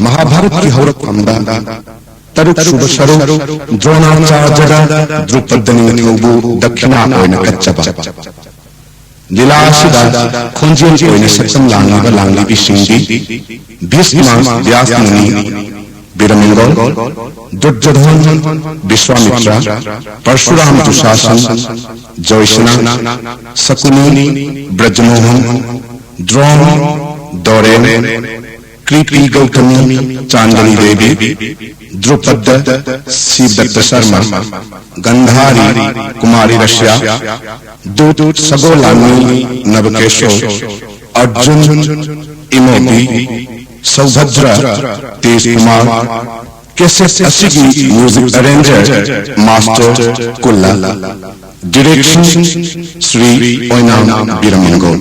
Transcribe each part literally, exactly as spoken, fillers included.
ꯃꯍꯥꯚꯥꯔꯠꯀꯤ ꯍꯧꯔꯛꯐꯝꯗ ꯇꯔꯨꯛ ꯁꯨꯕ ꯁꯔꯨꯛ ꯗ꯭ꯔꯣꯅꯥꯆꯥꯔꯌꯗ ꯗ꯭ꯔꯨꯄꯗ ꯅꯤꯡꯊꯧꯕꯨ ꯗꯛꯈꯤꯅꯥ ꯑꯣꯏꯅ ꯀꯠꯆꯕ꯫ ꯂꯤꯂꯥ ꯑꯁꯤꯗ ꯈꯣꯟꯖꯦꯜ ꯑꯣꯏꯅ ꯁꯛꯇꯝ ꯂꯥꯡꯂꯤꯕ ꯂꯥꯡꯂꯤꯕꯤꯁꯤꯡꯗꯤ ꯚꯤꯁꯃ, ꯚ꯭ꯌꯥꯁ ꯃꯨꯅꯤ, ꯕꯤꯔꯃꯤꯡꯒꯣꯜ, ꯗꯨꯔꯖꯣꯙꯟ, ꯕꯤꯁ꯭ꯋꯥꯃꯤꯇ꯭ꯔ, ꯄꯔꯁꯨꯔꯥꯝ, ꯗꯨꯁꯥꯁꯟ, ꯖꯣꯏꯁꯅꯥ, ꯁꯀꯨꯅꯤ, ꯕ꯭ꯔꯖꯃꯣꯍꯟ, ꯗ꯭ꯔꯣꯟ, ꯗꯣꯔꯦꯟ, ꯀ꯭ꯔꯤꯄꯤ ꯒꯧꯇꯃꯤ, ꯆꯥꯟꯗꯅꯤ ꯗꯦꯕꯤ, ꯗ꯭ꯔꯨꯄꯗ, ꯁꯤꯕꯗꯠꯇ ꯁꯔꯃ, ꯒꯟꯙꯥꯔꯤ, ꯀꯨꯃꯥꯔꯤ ꯔꯁ꯭ꯌꯥ, ꯗꯨꯠ, ꯁꯒꯣꯂꯥꯟꯃꯤ, ꯅꯕꯀꯦꯁꯣ, ꯑꯔꯖꯨꯟ, ꯏꯃꯣꯕꯤ, ꯁꯧꯚꯗ꯭ꯔ, ꯇꯦꯖ ꯀꯨꯃꯥꯔ, ꯀꯦꯁꯦꯠ ꯑꯁꯤꯒꯤ music arranger master Kulla. Direction Shri Oinam Birmingol.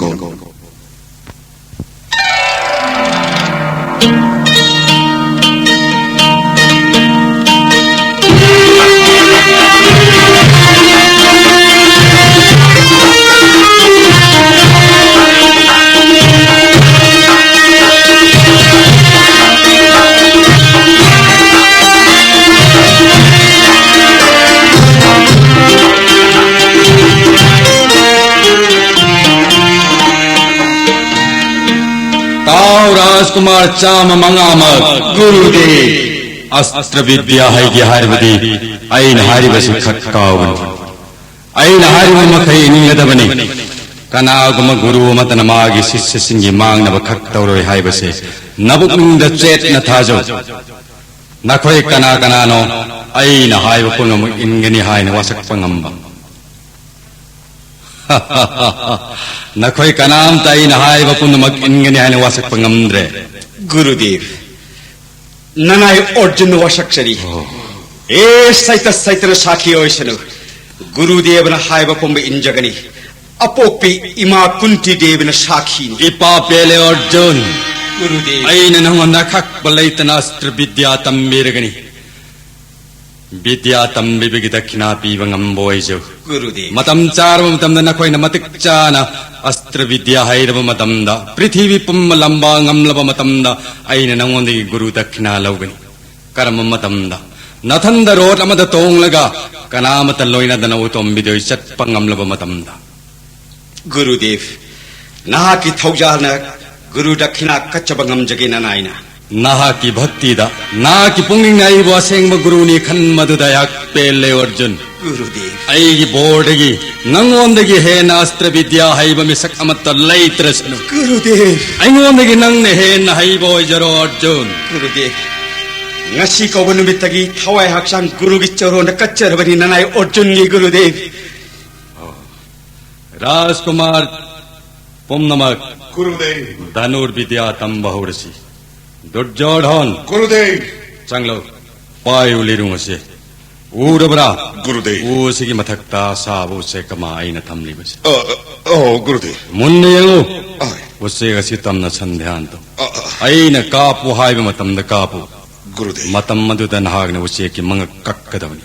ꯇꯥꯎ ꯔꯥꯖꯀꯨꯃꯥꯔ ꯆꯥꯝꯃ ꯃꯉꯥꯃꯛ꯫ ꯒꯨꯔꯨꯗꯦꯕ꯫ ꯑꯁꯇ꯭ꯔ ꯕꯤꯗ꯭ꯌꯥ ꯍꯩꯒꯦ ꯍꯥꯏꯔꯕꯗꯤ ꯑꯩꯅ ꯍꯥꯏꯔꯤꯕꯁꯤ ꯈꯛ ꯇꯥꯎꯒꯅꯨ꯫ ꯑꯩꯅ ꯍꯥꯏꯔꯤꯕ ꯃꯈꯩ ꯏꯟꯒꯗꯕꯅꯤ꯫ ꯀꯅꯥꯒꯨꯝꯕ ꯒꯨꯔꯨ ꯑꯃꯠꯇꯅ ꯃꯥꯒꯤ ꯁꯤꯁ꯭ꯌꯁꯤꯡꯒꯤ ꯃꯥꯡꯅꯕ ꯈꯛ ꯇꯧꯔꯣꯏ ꯍꯥꯏꯕꯁꯦ ꯅꯕꯨꯛꯅꯤꯡꯗ ꯆꯦꯠꯅ ꯊꯥꯖꯧ꯫ ꯅꯈꯣꯏ ꯀꯅꯥ ꯀꯅꯥꯅꯣ ꯑꯩꯅ ꯍꯥꯏꯕ ꯄꯨꯝꯅꯃꯛ ꯏꯟꯒꯅꯤ ꯍꯥꯏꯅ ꯋꯥꯁꯛꯄ ꯉꯝꯕ? ꯅꯈꯣꯏ ꯀꯅꯥꯝꯇ ꯑꯩꯅ ꯍꯥꯏꯕ ꯄꯨꯝꯅꯃꯛ ꯏꯟꯒꯅꯤ ꯍꯥꯏꯅ ꯋꯥꯁꯛꯄ ꯉꯝꯗ꯭ꯔꯦ꯫ ꯒꯨꯔꯨꯗꯦꯕ, ꯅꯅꯥꯏ ꯑꯔꯖꯨꯟꯅ ꯋꯥꯁꯛꯆꯔꯤ꯫ ꯑꯣ꯫ ꯑꯦ ꯁꯩꯇ ꯁꯩꯇꯅ ꯁꯥꯈꯤ ꯑꯣꯏꯁꯅꯨ꯫ ꯒꯨꯔꯨꯗꯦꯕꯅ ꯍꯥꯏꯕ ꯄꯨꯝꯕ ꯏꯟꯖꯒꯅꯤ꯫ ꯑꯄꯣꯛꯄꯤ ꯏꯃꯥ ꯀꯨꯟꯇꯤ ꯗꯦꯕꯤꯅ ꯁꯥꯈꯤꯅꯤ꯫ ꯏꯄꯥ ꯄꯦꯂꯦ ꯑꯔꯖꯨꯟ, ꯒꯨꯔꯨꯗꯦꯕ꯫ ꯑꯩꯅ ꯅꯉꯣꯟꯗ ꯑꯈꯛꯄ ꯂꯩꯇꯅ ꯑꯁꯇ꯭ꯔ ꯕꯤꯗ꯭ꯌꯥ ꯇꯝꯕꯤꯔꯒꯅꯤ꯫ ꯕꯤꯗ꯭ꯌꯥ ꯇꯝꯕꯤꯕꯒꯤ ꯗꯛꯈꯤꯅꯥ ꯄꯤꯕ ꯉꯝꯕ ꯑꯣꯏꯖꯧ꯫ ꯒꯨꯔꯨꯗꯦꯕ꯫ ꯃꯇꯝ ꯆꯥꯔꯕ ꯃꯇꯝꯗ ꯅꯈꯣꯏꯅ ꯃꯇꯤꯛ ꯆꯥꯅ ꯑꯁꯇ꯭ꯔ ꯕꯤꯗ꯭ꯌꯥ ꯍꯩꯔꯕ ꯃꯇꯝꯗ, ꯄ꯭ꯔꯤꯊꯤꯕꯤ ꯄꯨꯝꯕ ꯂꯝꯕꯥ ꯉꯝꯂꯕ ꯃꯇꯝꯗ, ꯑꯩꯅ ꯅꯉꯣꯟꯗꯒꯤ ꯒꯨꯔꯨ ꯗꯛꯈꯤꯅꯥ ꯂꯧꯒꯅꯤ꯫ ꯀꯔꯝꯕ ꯃꯇꯝꯗ? ꯅꯊꯟꯗ ꯔꯣꯠ ꯑꯃꯗ ꯇꯣꯡꯂꯒ ꯀꯅꯥꯃꯠꯇ ꯂꯣꯏꯅꯗꯅ ꯎꯇꯣꯝꯕꯤꯗꯣꯏ ꯆꯠꯄ ꯉꯝꯂꯕ ꯃꯇꯝꯗ꯫ ꯒꯨꯔꯨꯗꯦꯕ, ꯅꯍꯥꯛꯀꯤ ꯊꯧꯖꯥꯜꯅ ꯒꯨꯔꯨ ꯗꯛꯈꯤꯅꯥ ꯀꯠꯆꯕ ꯉꯝꯖꯒꯦ ꯅꯅꯥꯏꯅ꯫ ꯅꯍꯥꯛꯀꯤ ꯚꯛꯇꯤꯗ, ꯅꯍꯥꯛꯀꯤ ꯄꯨꯛꯅꯤꯡꯅ ꯑꯩꯕꯨ ꯑꯁꯦꯡꯕ ꯒꯨꯔꯨꯅꯤ ꯈꯟꯕꯗꯨꯗ ꯑꯩꯍꯥꯛ ꯄꯦꯜꯂꯦ ꯑꯔꯖꯨꯟ꯫ ꯒꯨꯔꯨꯗꯦꯕ꯫ ꯑꯩꯒꯤ ꯕꯣꯔꯗꯒꯤ ꯅꯉꯣꯟꯗꯒꯤ ꯍꯦꯟꯅ ꯑꯁꯇ꯭ꯔ ꯕꯤꯗ꯭ꯌꯥ ꯍꯩꯕ ꯃꯤꯁꯛ ꯑꯃꯠꯇ ꯂꯩꯇ꯭ꯔꯁꯅꯨ꯫ ꯒꯨꯔꯨꯗꯦꯕ꯫ ꯑꯩꯉꯣꯟꯗꯒꯤ ꯅꯪꯅ ꯍꯦꯟꯅ ꯍꯩꯕ ꯑꯣꯏꯖꯔꯣ ꯑꯔꯖꯨꯟ꯫ ꯒꯨꯔꯨꯗꯦꯕ, ꯉꯁꯤ ꯀꯧꯕ ꯅꯨꯃꯤꯠꯇꯒꯤ ꯊꯋꯥꯏ ꯍꯛꯆꯥꯡ ꯒꯨꯔꯨꯒꯤ ꯆꯔꯣꯟꯗ ꯀꯠꯆꯔꯕꯅꯤ ꯅꯅꯥꯏ ꯑꯔꯖꯨꯟꯒꯤ ꯒꯨꯔꯨꯗꯦꯕ꯫ ꯔꯥꯖꯀꯨꯃꯥꯔ ꯄꯨꯝꯅꯃꯛ꯫ ꯒꯨꯔꯨꯗꯦꯕ꯫ ꯙꯅꯨꯔ ꯕꯤꯗ꯭ꯌꯥ ꯇꯝꯕ ꯍꯧꯔꯁꯤ꯫ ꯗꯨꯔꯖꯣꯙꯟ꯫ ꯒꯨꯔꯨꯗꯦꯕ꯫ ꯆꯪꯂꯣ꯫ ꯄꯥꯏꯌꯨ ꯂꯤꯔꯨꯡ ꯑꯁꯤ꯫ ꯎꯔꯕ꯭ꯔꯥ? ꯒꯨꯔꯨꯗꯦꯕ꯫ ꯎ ꯑꯁꯤꯒꯤ ꯃꯊꯛꯇ ꯑꯁꯥꯕ ꯎꯆꯦꯛ ꯑꯃ ꯑꯩꯅ ꯊꯝꯂꯤꯕꯁꯤ꯫ ꯑ, ꯑ, ꯑꯣ, ꯒꯨꯔꯨꯗꯦꯕ꯫ ꯃꯨꯟꯅ ꯌꯦꯡꯉꯨ꯫ ꯑ꯫ ꯎꯆꯦꯛ ꯑꯁꯤ ꯇꯝꯅ ꯁꯟꯙ꯭ꯌꯥꯟ ꯇꯧ꯫ ꯑ, ꯑ꯫ ꯑꯩꯅ ꯀꯥꯞꯄꯨ ꯍꯥꯏꯕ ꯃꯇꯝꯗ ꯀꯥꯞꯄꯨ꯫ ꯒꯨꯔꯨꯗꯦꯕ꯫ ꯃꯇꯝ ꯑꯗꯨꯗ ꯅꯍꯥꯛꯅ ꯎꯆꯦꯛꯀꯤ ꯃꯉꯛ ꯀꯛꯀꯗꯕꯅꯤ꯫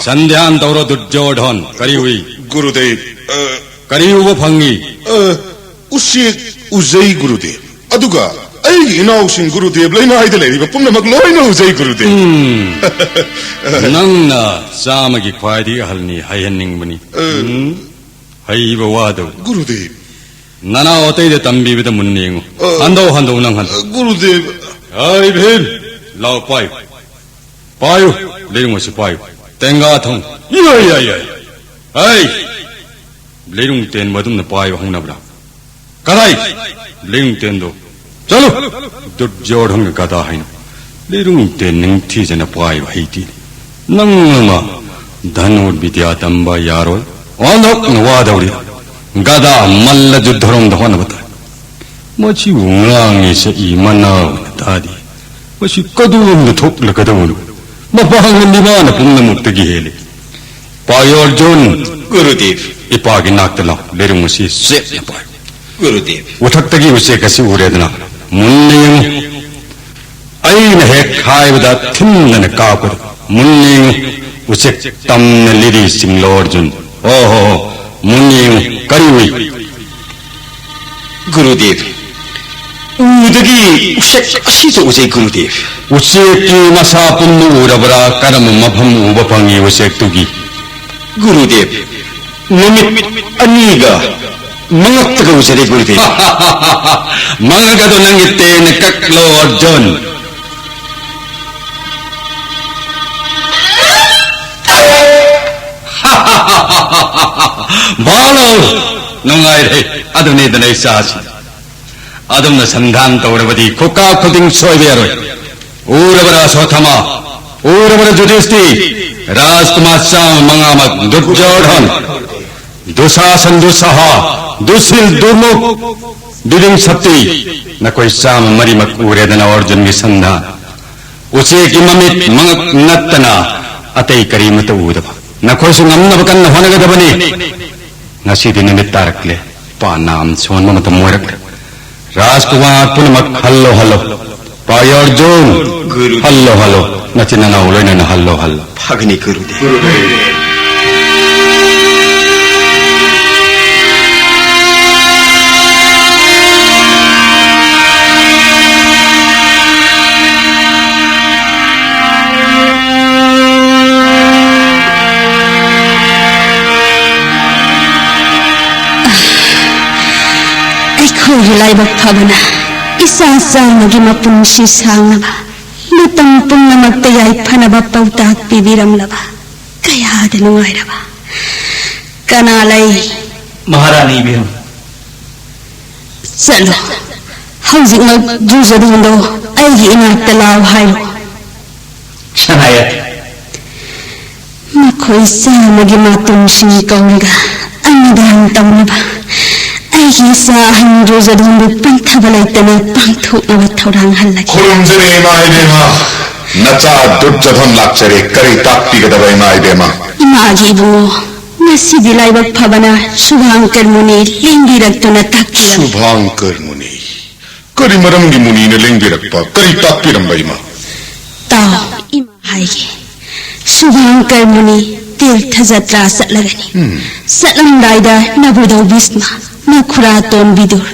ꯁꯟꯙ꯭ꯌꯥꯟ ꯇꯧꯔꯣ ꯗꯨꯔꯖꯣꯙꯟ꯫ ꯀꯔꯤ ꯎꯏ? ꯒꯨꯔꯨꯗꯦꯕ, ꯑ, ꯀꯔꯤ ꯎꯕ ꯐꯪꯉꯤ? ꯑ, ꯎꯆꯦꯛ ꯎꯖꯩ ꯒꯨꯔꯨꯗꯦꯕ꯫ ꯑꯗꯨꯒ ꯑꯩꯒꯤ ꯏꯅꯥꯎꯁꯤꯡ ꯒꯨꯔꯨꯗꯦꯕ, ꯂꯩꯃꯥꯏꯗ ꯂꯩꯔꯤꯕ ꯄꯨꯝꯅꯃꯛ ꯂꯣꯏꯅ ꯎꯖꯩ ꯒꯨꯔꯨꯗꯦꯕ꯫ ꯎꯝ꯫ ꯅꯪꯅ ꯆꯥꯝꯃꯒꯤ ꯈ꯭ꯋꯥꯏꯗꯒꯤ ꯑꯍꯜꯅꯤ ꯍꯥꯏꯍꯟꯅꯤꯡꯕꯅꯤ꯫ ꯑ꯫ ꯎꯝ꯫ ꯍꯩꯕ ꯋꯥꯗꯧ꯫ ꯒꯨꯔꯨꯗꯦꯕ꯫ ꯅꯅꯥꯎ ꯑꯇꯩꯗ ꯇꯝꯕꯤꯕꯗ ꯃꯨꯟꯅ ꯌꯦꯡꯉꯨ꯫ ꯑ꯫ ꯍꯟꯗꯧ, ꯍꯟꯗꯧ, ꯅꯪ ꯍꯟꯗꯧ꯫ ꯑ, ꯒꯨꯔꯨꯗꯦꯕ꯫ ꯑꯩ ꯚꯤꯝ, ꯂꯥꯎ ꯄꯥꯏꯌꯨ꯫ ꯄꯥꯏꯌꯨ, ꯂꯤꯔꯨꯡ ꯑꯁꯤ ꯄꯥꯏꯌꯨ꯫ ꯇꯦꯡꯒꯥ ꯊꯝꯃꯨ꯫ ꯌꯥꯏ, ꯌꯥꯏ, ꯌꯥꯏ꯫ ꯍꯩ! ꯂꯤꯔꯨꯡ ꯇꯦꯟꯕ ꯑꯗꯨꯝꯅ ꯄꯥꯏꯕ ꯍꯧꯅꯕ꯭ꯔꯥ? ꯀꯗꯥꯏ? ꯂꯤꯔꯨꯡ ꯇꯦꯟꯗꯣ꯫ ꯆꯠꯂꯨ! ꯗꯨꯔꯖꯣꯙꯟꯒ ꯒꯗꯥ ꯍꯥꯏꯅ꯫ ꯂꯤꯔꯨꯡ ꯇꯦꯟ ꯅꯤꯡꯊꯤꯖꯅ ꯄꯥꯏꯕ ꯍꯩꯇꯦ꯫ ꯅꯪ ꯑꯃ ꯙꯅꯨꯔ ꯕꯤꯗ꯭ꯌꯥ ꯇꯝꯕ ꯌꯥꯔꯣꯏ꯫ ꯑꯣꯟꯊꯣꯛꯅ ꯋꯥꯗꯧꯔꯤ꯫ ꯒꯗꯥ ꯃꯜꯂ ꯖꯨꯗ꯭ꯙꯔꯣꯝꯗ ꯍꯣꯠꯅꯕ ꯇꯥꯏ꯫ ꯃꯁꯤꯕꯨ ꯉꯥꯡꯉꯤ ꯁꯛꯏ ꯃꯅꯥ ꯑꯣꯏꯅ ꯇꯥꯗꯦ꯫ ꯃꯁꯤ ꯀꯗꯣꯝꯗ ꯊꯣꯛꯂꯒꯗꯧꯕꯅꯣ? ꯃꯄꯥꯡꯒꯜꯗꯤ ꯃꯥꯅ ꯄꯨꯝꯅꯃꯛꯇꯒꯤ ꯍꯦꯜꯂꯤ꯫ ꯄꯥꯏꯌꯣ ꯑꯔꯖꯨꯟ꯫ ꯒꯨꯔꯨꯗꯦꯕ꯫ ꯏꯄꯥꯒꯤ ꯅꯥꯛꯇ ꯂꯥꯎ꯫ ꯂꯩꯔꯨꯡ ꯑꯁꯤ ꯆꯦꯠꯅ ꯄꯥꯏꯌꯨ꯫ ꯒꯨꯔꯨꯗꯦꯕ꯫ ꯎꯊꯛꯇꯒꯤ ꯎꯆꯦꯛ ꯑꯁꯤ ꯎꯔꯦꯗꯅ ꯃꯨꯟꯅ ꯌꯦꯡꯉꯨ꯫ ꯑꯩꯅ ꯍꯦꯛ ꯍꯥꯏꯕꯗ ꯊꯤꯟꯗꯅ ꯀꯥꯞꯀꯗꯕ꯫ ꯃꯨꯟꯅ ꯌꯦꯡꯉꯨ꯫ ꯎꯆꯦꯛ ꯇꯝꯅ ꯂꯤꯔꯤ ꯆꯤꯡꯂꯣ ꯑꯔꯖꯨꯟ꯫ ꯑꯣ ꯍꯣ ꯍꯣ, ꯃꯨꯟꯅ ꯌꯦꯡꯉꯨ, ꯀꯔꯤ ꯎꯏ? ꯒꯨꯔꯨꯗꯦꯕ, ꯎꯗꯒꯤ ꯎꯆꯦꯛ ꯑꯁꯤꯁꯨ ꯎꯖꯩ, ꯒꯨꯔꯨꯗꯦꯕ꯫ ꯎꯆꯦꯛꯀꯤ ꯃꯁꯥ ꯄꯨꯝꯅ ꯎꯔꯕ꯭ꯔꯥ? ꯀꯔꯝꯕ ꯃꯐꯝ ꯎꯕ ꯐꯪꯉꯤ ꯎꯆꯦꯛꯇꯨꯒꯤ? ꯒꯨꯔꯨꯗꯦꯕ, ꯃꯃꯤꯠ ꯑꯅꯤꯒ ꯃꯉꯛꯇꯒ ꯎꯖꯔꯦ, ꯒꯨꯔꯨꯗꯦꯕ꯫ ꯃꯉꯛ ꯑꯗꯨ ꯅꯪꯒꯤ ꯇꯦꯟꯅ ꯀꯛꯂꯣ, ꯑꯔꯖꯨꯟ꯫ ꯚꯥꯅꯨ! ꯅꯨꯡꯉꯥꯏꯔꯦ꯫ ꯑꯗꯨꯅꯤꯗꯅ ꯏꯆꯥꯁꯤ꯫ ꯑꯗꯨꯝꯅ ꯁꯟꯗꯥꯟ ꯇꯧꯔꯕꯗꯤ ꯈꯨꯀꯥ ꯈꯨꯗꯤꯡ ꯁꯣꯏꯕ ꯌꯥꯔꯣꯏ꯫ ꯎꯔꯕꯔꯥ ꯑꯁ꯭ꯋꯠꯊꯥꯃꯥ? ꯎꯔꯕꯔꯥ ꯌꯨꯙꯤꯁꯇꯤ? ꯔꯥꯖꯀꯨꯃꯥꯔ ꯆꯥꯝꯃ ꯃꯉꯥꯃꯛ, ꯗꯨꯔꯖꯣꯙꯟ, ꯗꯨꯁꯥꯁꯟ, ꯗꯨꯁꯁꯥꯍ, ꯗꯨꯁꯤꯜ, ꯗꯨꯔꯃꯨꯛ, ꯕꯤꯔꯤꯡ ꯁꯛꯇꯤ, ꯅꯈꯣꯏ ꯆꯥꯝꯃ ꯃꯔꯤꯃꯛ ꯎꯔꯦꯗꯅ ꯑꯔꯖꯨꯟꯒꯤ ꯁꯟꯗꯥꯟ꯫ ꯎꯆꯦꯛꯀꯤ ꯃꯃꯤꯠ ꯃꯉꯛ ꯅꯠꯇꯅ ꯑꯇꯩ ꯀꯔꯤꯃꯠꯇ ꯎꯗꯕ꯫ ꯅꯈꯣꯏꯁꯨ ꯉꯝꯅꯕ ꯀꯟꯅ ꯍꯣꯠꯅꯒꯗꯕꯅꯤ꯫ ꯉꯁꯤꯗꯤ ꯅꯨꯃꯤꯠ ꯇꯥꯔꯛꯂꯦ꯫ ꯄꯥ ꯅꯥꯝ ꯁꯣꯟꯕ ꯃꯇꯝ ꯑꯣꯏꯔꯛꯂꯦ꯫ ꯔꯥꯖꯀꯨꯃꯥꯔ ꯄꯨꯝꯅꯃꯛ ꯍꯜꯂꯣ, ꯍꯜꯂꯣ꯫ ꯄꯥ ꯑꯔꯖꯨꯟ, ꯒꯨꯔꯨ꯫ Hello, hello. ꯅꯆꯤꯟ ꯅꯅꯥꯎ ꯂꯣꯏꯅꯅ ꯍꯜꯂꯣ, ꯍꯜꯂꯣ꯫ ꯐꯒꯅꯤ, ꯒꯨꯔꯨꯗꯦꯕ꯫ ꯑꯩꯈꯣꯏꯒꯤ ꯂꯥꯏꯕꯛ ꯐꯕꯅ ꯏꯆꯥ ꯆꯥꯝꯃꯒꯤ ꯃꯄꯨꯟꯁꯤ ꯁꯥꯡꯅꯕ, ꯃꯇꯝ ꯄꯨꯝꯅꯃꯛꯇ ꯌꯥꯏꯐꯅꯕ ꯄꯥꯎꯇꯥꯛ ꯄꯤꯕꯤꯔꯝꯂꯕ ꯀꯌꯥꯗ ꯅꯨꯡꯉꯥꯏꯔꯕ꯫ ꯀꯅꯥ ꯂꯩ? ꯃꯍꯥꯔꯥꯅꯤ ꯏꯕꯦꯝ꯫ ꯆꯠꯂꯣ꯫ ꯍꯧꯖꯤꯛꯃꯛ ꯗꯨꯔꯖꯣꯙꯟꯗꯣ ꯑꯩꯒꯤ ꯏꯅꯥꯛꯇ ꯂꯥꯛꯑꯣ ꯍꯥꯏꯔꯣ꯫ ꯁꯅꯥꯌꯥ꯫ ꯃꯈꯣꯏ ꯆꯥꯝꯃꯒꯤ ꯃꯇꯨꯡꯁꯤꯡ ꯀꯧꯔꯒ ꯑꯅꯤꯗꯥꯟ ꯇꯧꯅꯕ ꯑꯩꯒꯤ ꯏꯆꯥ ꯑꯍꯟ ꯗꯨꯔꯖꯣꯙꯟꯕꯨ ꯄꯟꯊꯕ ꯂꯩꯇꯅ ꯄꯥꯡꯊꯣꯛꯅꯕ ꯊꯧꯔꯥꯡ ꯍꯜꯂꯒꯦ꯫ ꯈꯨꯔꯨꯝꯖꯔꯤ ꯏꯃꯥ ꯏꯕꯦꯝꯃ꯫ ꯅꯆꯥ ꯗꯨꯔꯖꯣꯙꯟ ꯂꯥꯛꯆꯔꯦ꯫ ꯀꯔꯤ ꯇꯥꯛꯄꯤꯒꯗꯕ ꯏꯃꯥ ꯏꯕꯦꯝꯃ? ꯏꯃꯥꯒꯤ ꯏꯕꯨꯡꯉꯣ, ꯉꯁꯤꯗꯤ ꯂꯥꯏꯕꯛ ꯐꯕꯅ ꯁꯨꯚꯥꯡꯀꯔ ꯃꯨꯅꯤ ꯂꯦꯡꯕꯤꯔꯛꯇꯨꯅ ꯇꯥꯛꯄꯤꯔꯝꯃꯤ꯫ ꯁꯨꯚꯥꯡꯀꯔ ꯃꯨꯅꯤ? ꯀꯔꯤ ꯃꯔꯝꯒꯤ ꯃꯨꯅꯤꯅ ꯂꯦꯡꯕꯤꯔꯛꯄ? ꯀꯔꯤ ꯇꯥꯛꯄꯤꯔꯝꯕ ꯏꯃꯥ? ꯇꯥꯎ, ꯏꯃꯥ ꯍꯥꯏꯒꯦ꯫ ꯁꯨꯚꯥꯡꯀꯔ ꯃꯨꯅꯤ ꯇꯤꯔꯊ ꯖꯇ꯭ꯔꯥ ꯆꯠꯂꯒꯅꯤ꯫ ꯆꯠꯂꯝꯗꯥꯏꯗ ꯅꯕꯨꯙꯧ ꯚꯤꯁꯃ, ꯅꯈꯨꯔꯥꯇꯣꯟ ꯕꯤꯗꯨꯔ,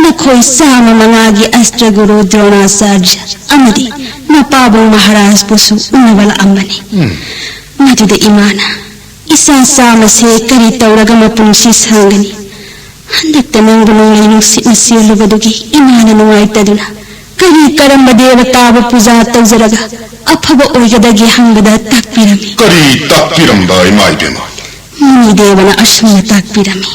ꯅꯈꯣꯏ ꯆꯥꯝꯃ ꯃꯉꯥꯒꯤ ꯑꯁꯇ꯭ꯔꯒꯨꯔꯨ ꯗ꯭ꯔꯣꯅꯥꯆꯥꯔ꯭ꯌ ꯑꯃꯗꯤ ꯅꯄꯥꯕꯨꯡ ꯃꯍꯥꯔꯥꯖꯕꯨꯁꯨ ꯎꯅꯕ ꯂꯥꯛꯑꯝꯕꯅꯤ꯫ ꯃꯗꯨꯗ ꯏꯃꯥꯅ, "ꯏꯆꯥ ꯆꯥꯝꯃꯁꯦ ꯀꯔꯤ ꯇꯧꯔꯒ ꯃꯄꯨꯟꯁꯤ ꯁꯥꯡꯒꯅꯤ? ꯍꯟꯗꯛꯇ ꯅꯪꯕꯨ ꯅꯣꯡꯂꯩ ꯅꯨꯡꯁꯤꯠꯅ ꯆꯦꯜꯂꯨꯕꯗꯨꯒꯤ ꯏꯃꯥꯅ ꯅꯨꯡꯉꯥꯏꯇꯗꯨꯅ ꯀꯔꯤ ꯀꯔꯝꯕ ꯗꯦꯕꯇꯥꯕꯨ ꯄꯨꯖꯥ ꯇꯧꯖꯔꯒ ꯑꯐꯕ ꯑꯣꯏꯒꯗꯒꯦ?" ꯍꯪꯕꯗ ꯇꯥꯛꯄꯤꯔꯝꯃꯤ꯫ ꯀꯔꯤ ꯇꯥꯛꯄꯤꯔꯝꯕ, ꯏꯃꯥ ꯏꯕꯦꯝꯃ? ꯃꯨꯅꯤ ꯗꯦꯕꯅ ꯑꯁꯨꯝꯅ ꯇꯥꯛꯄꯤꯔꯝꯃꯤ,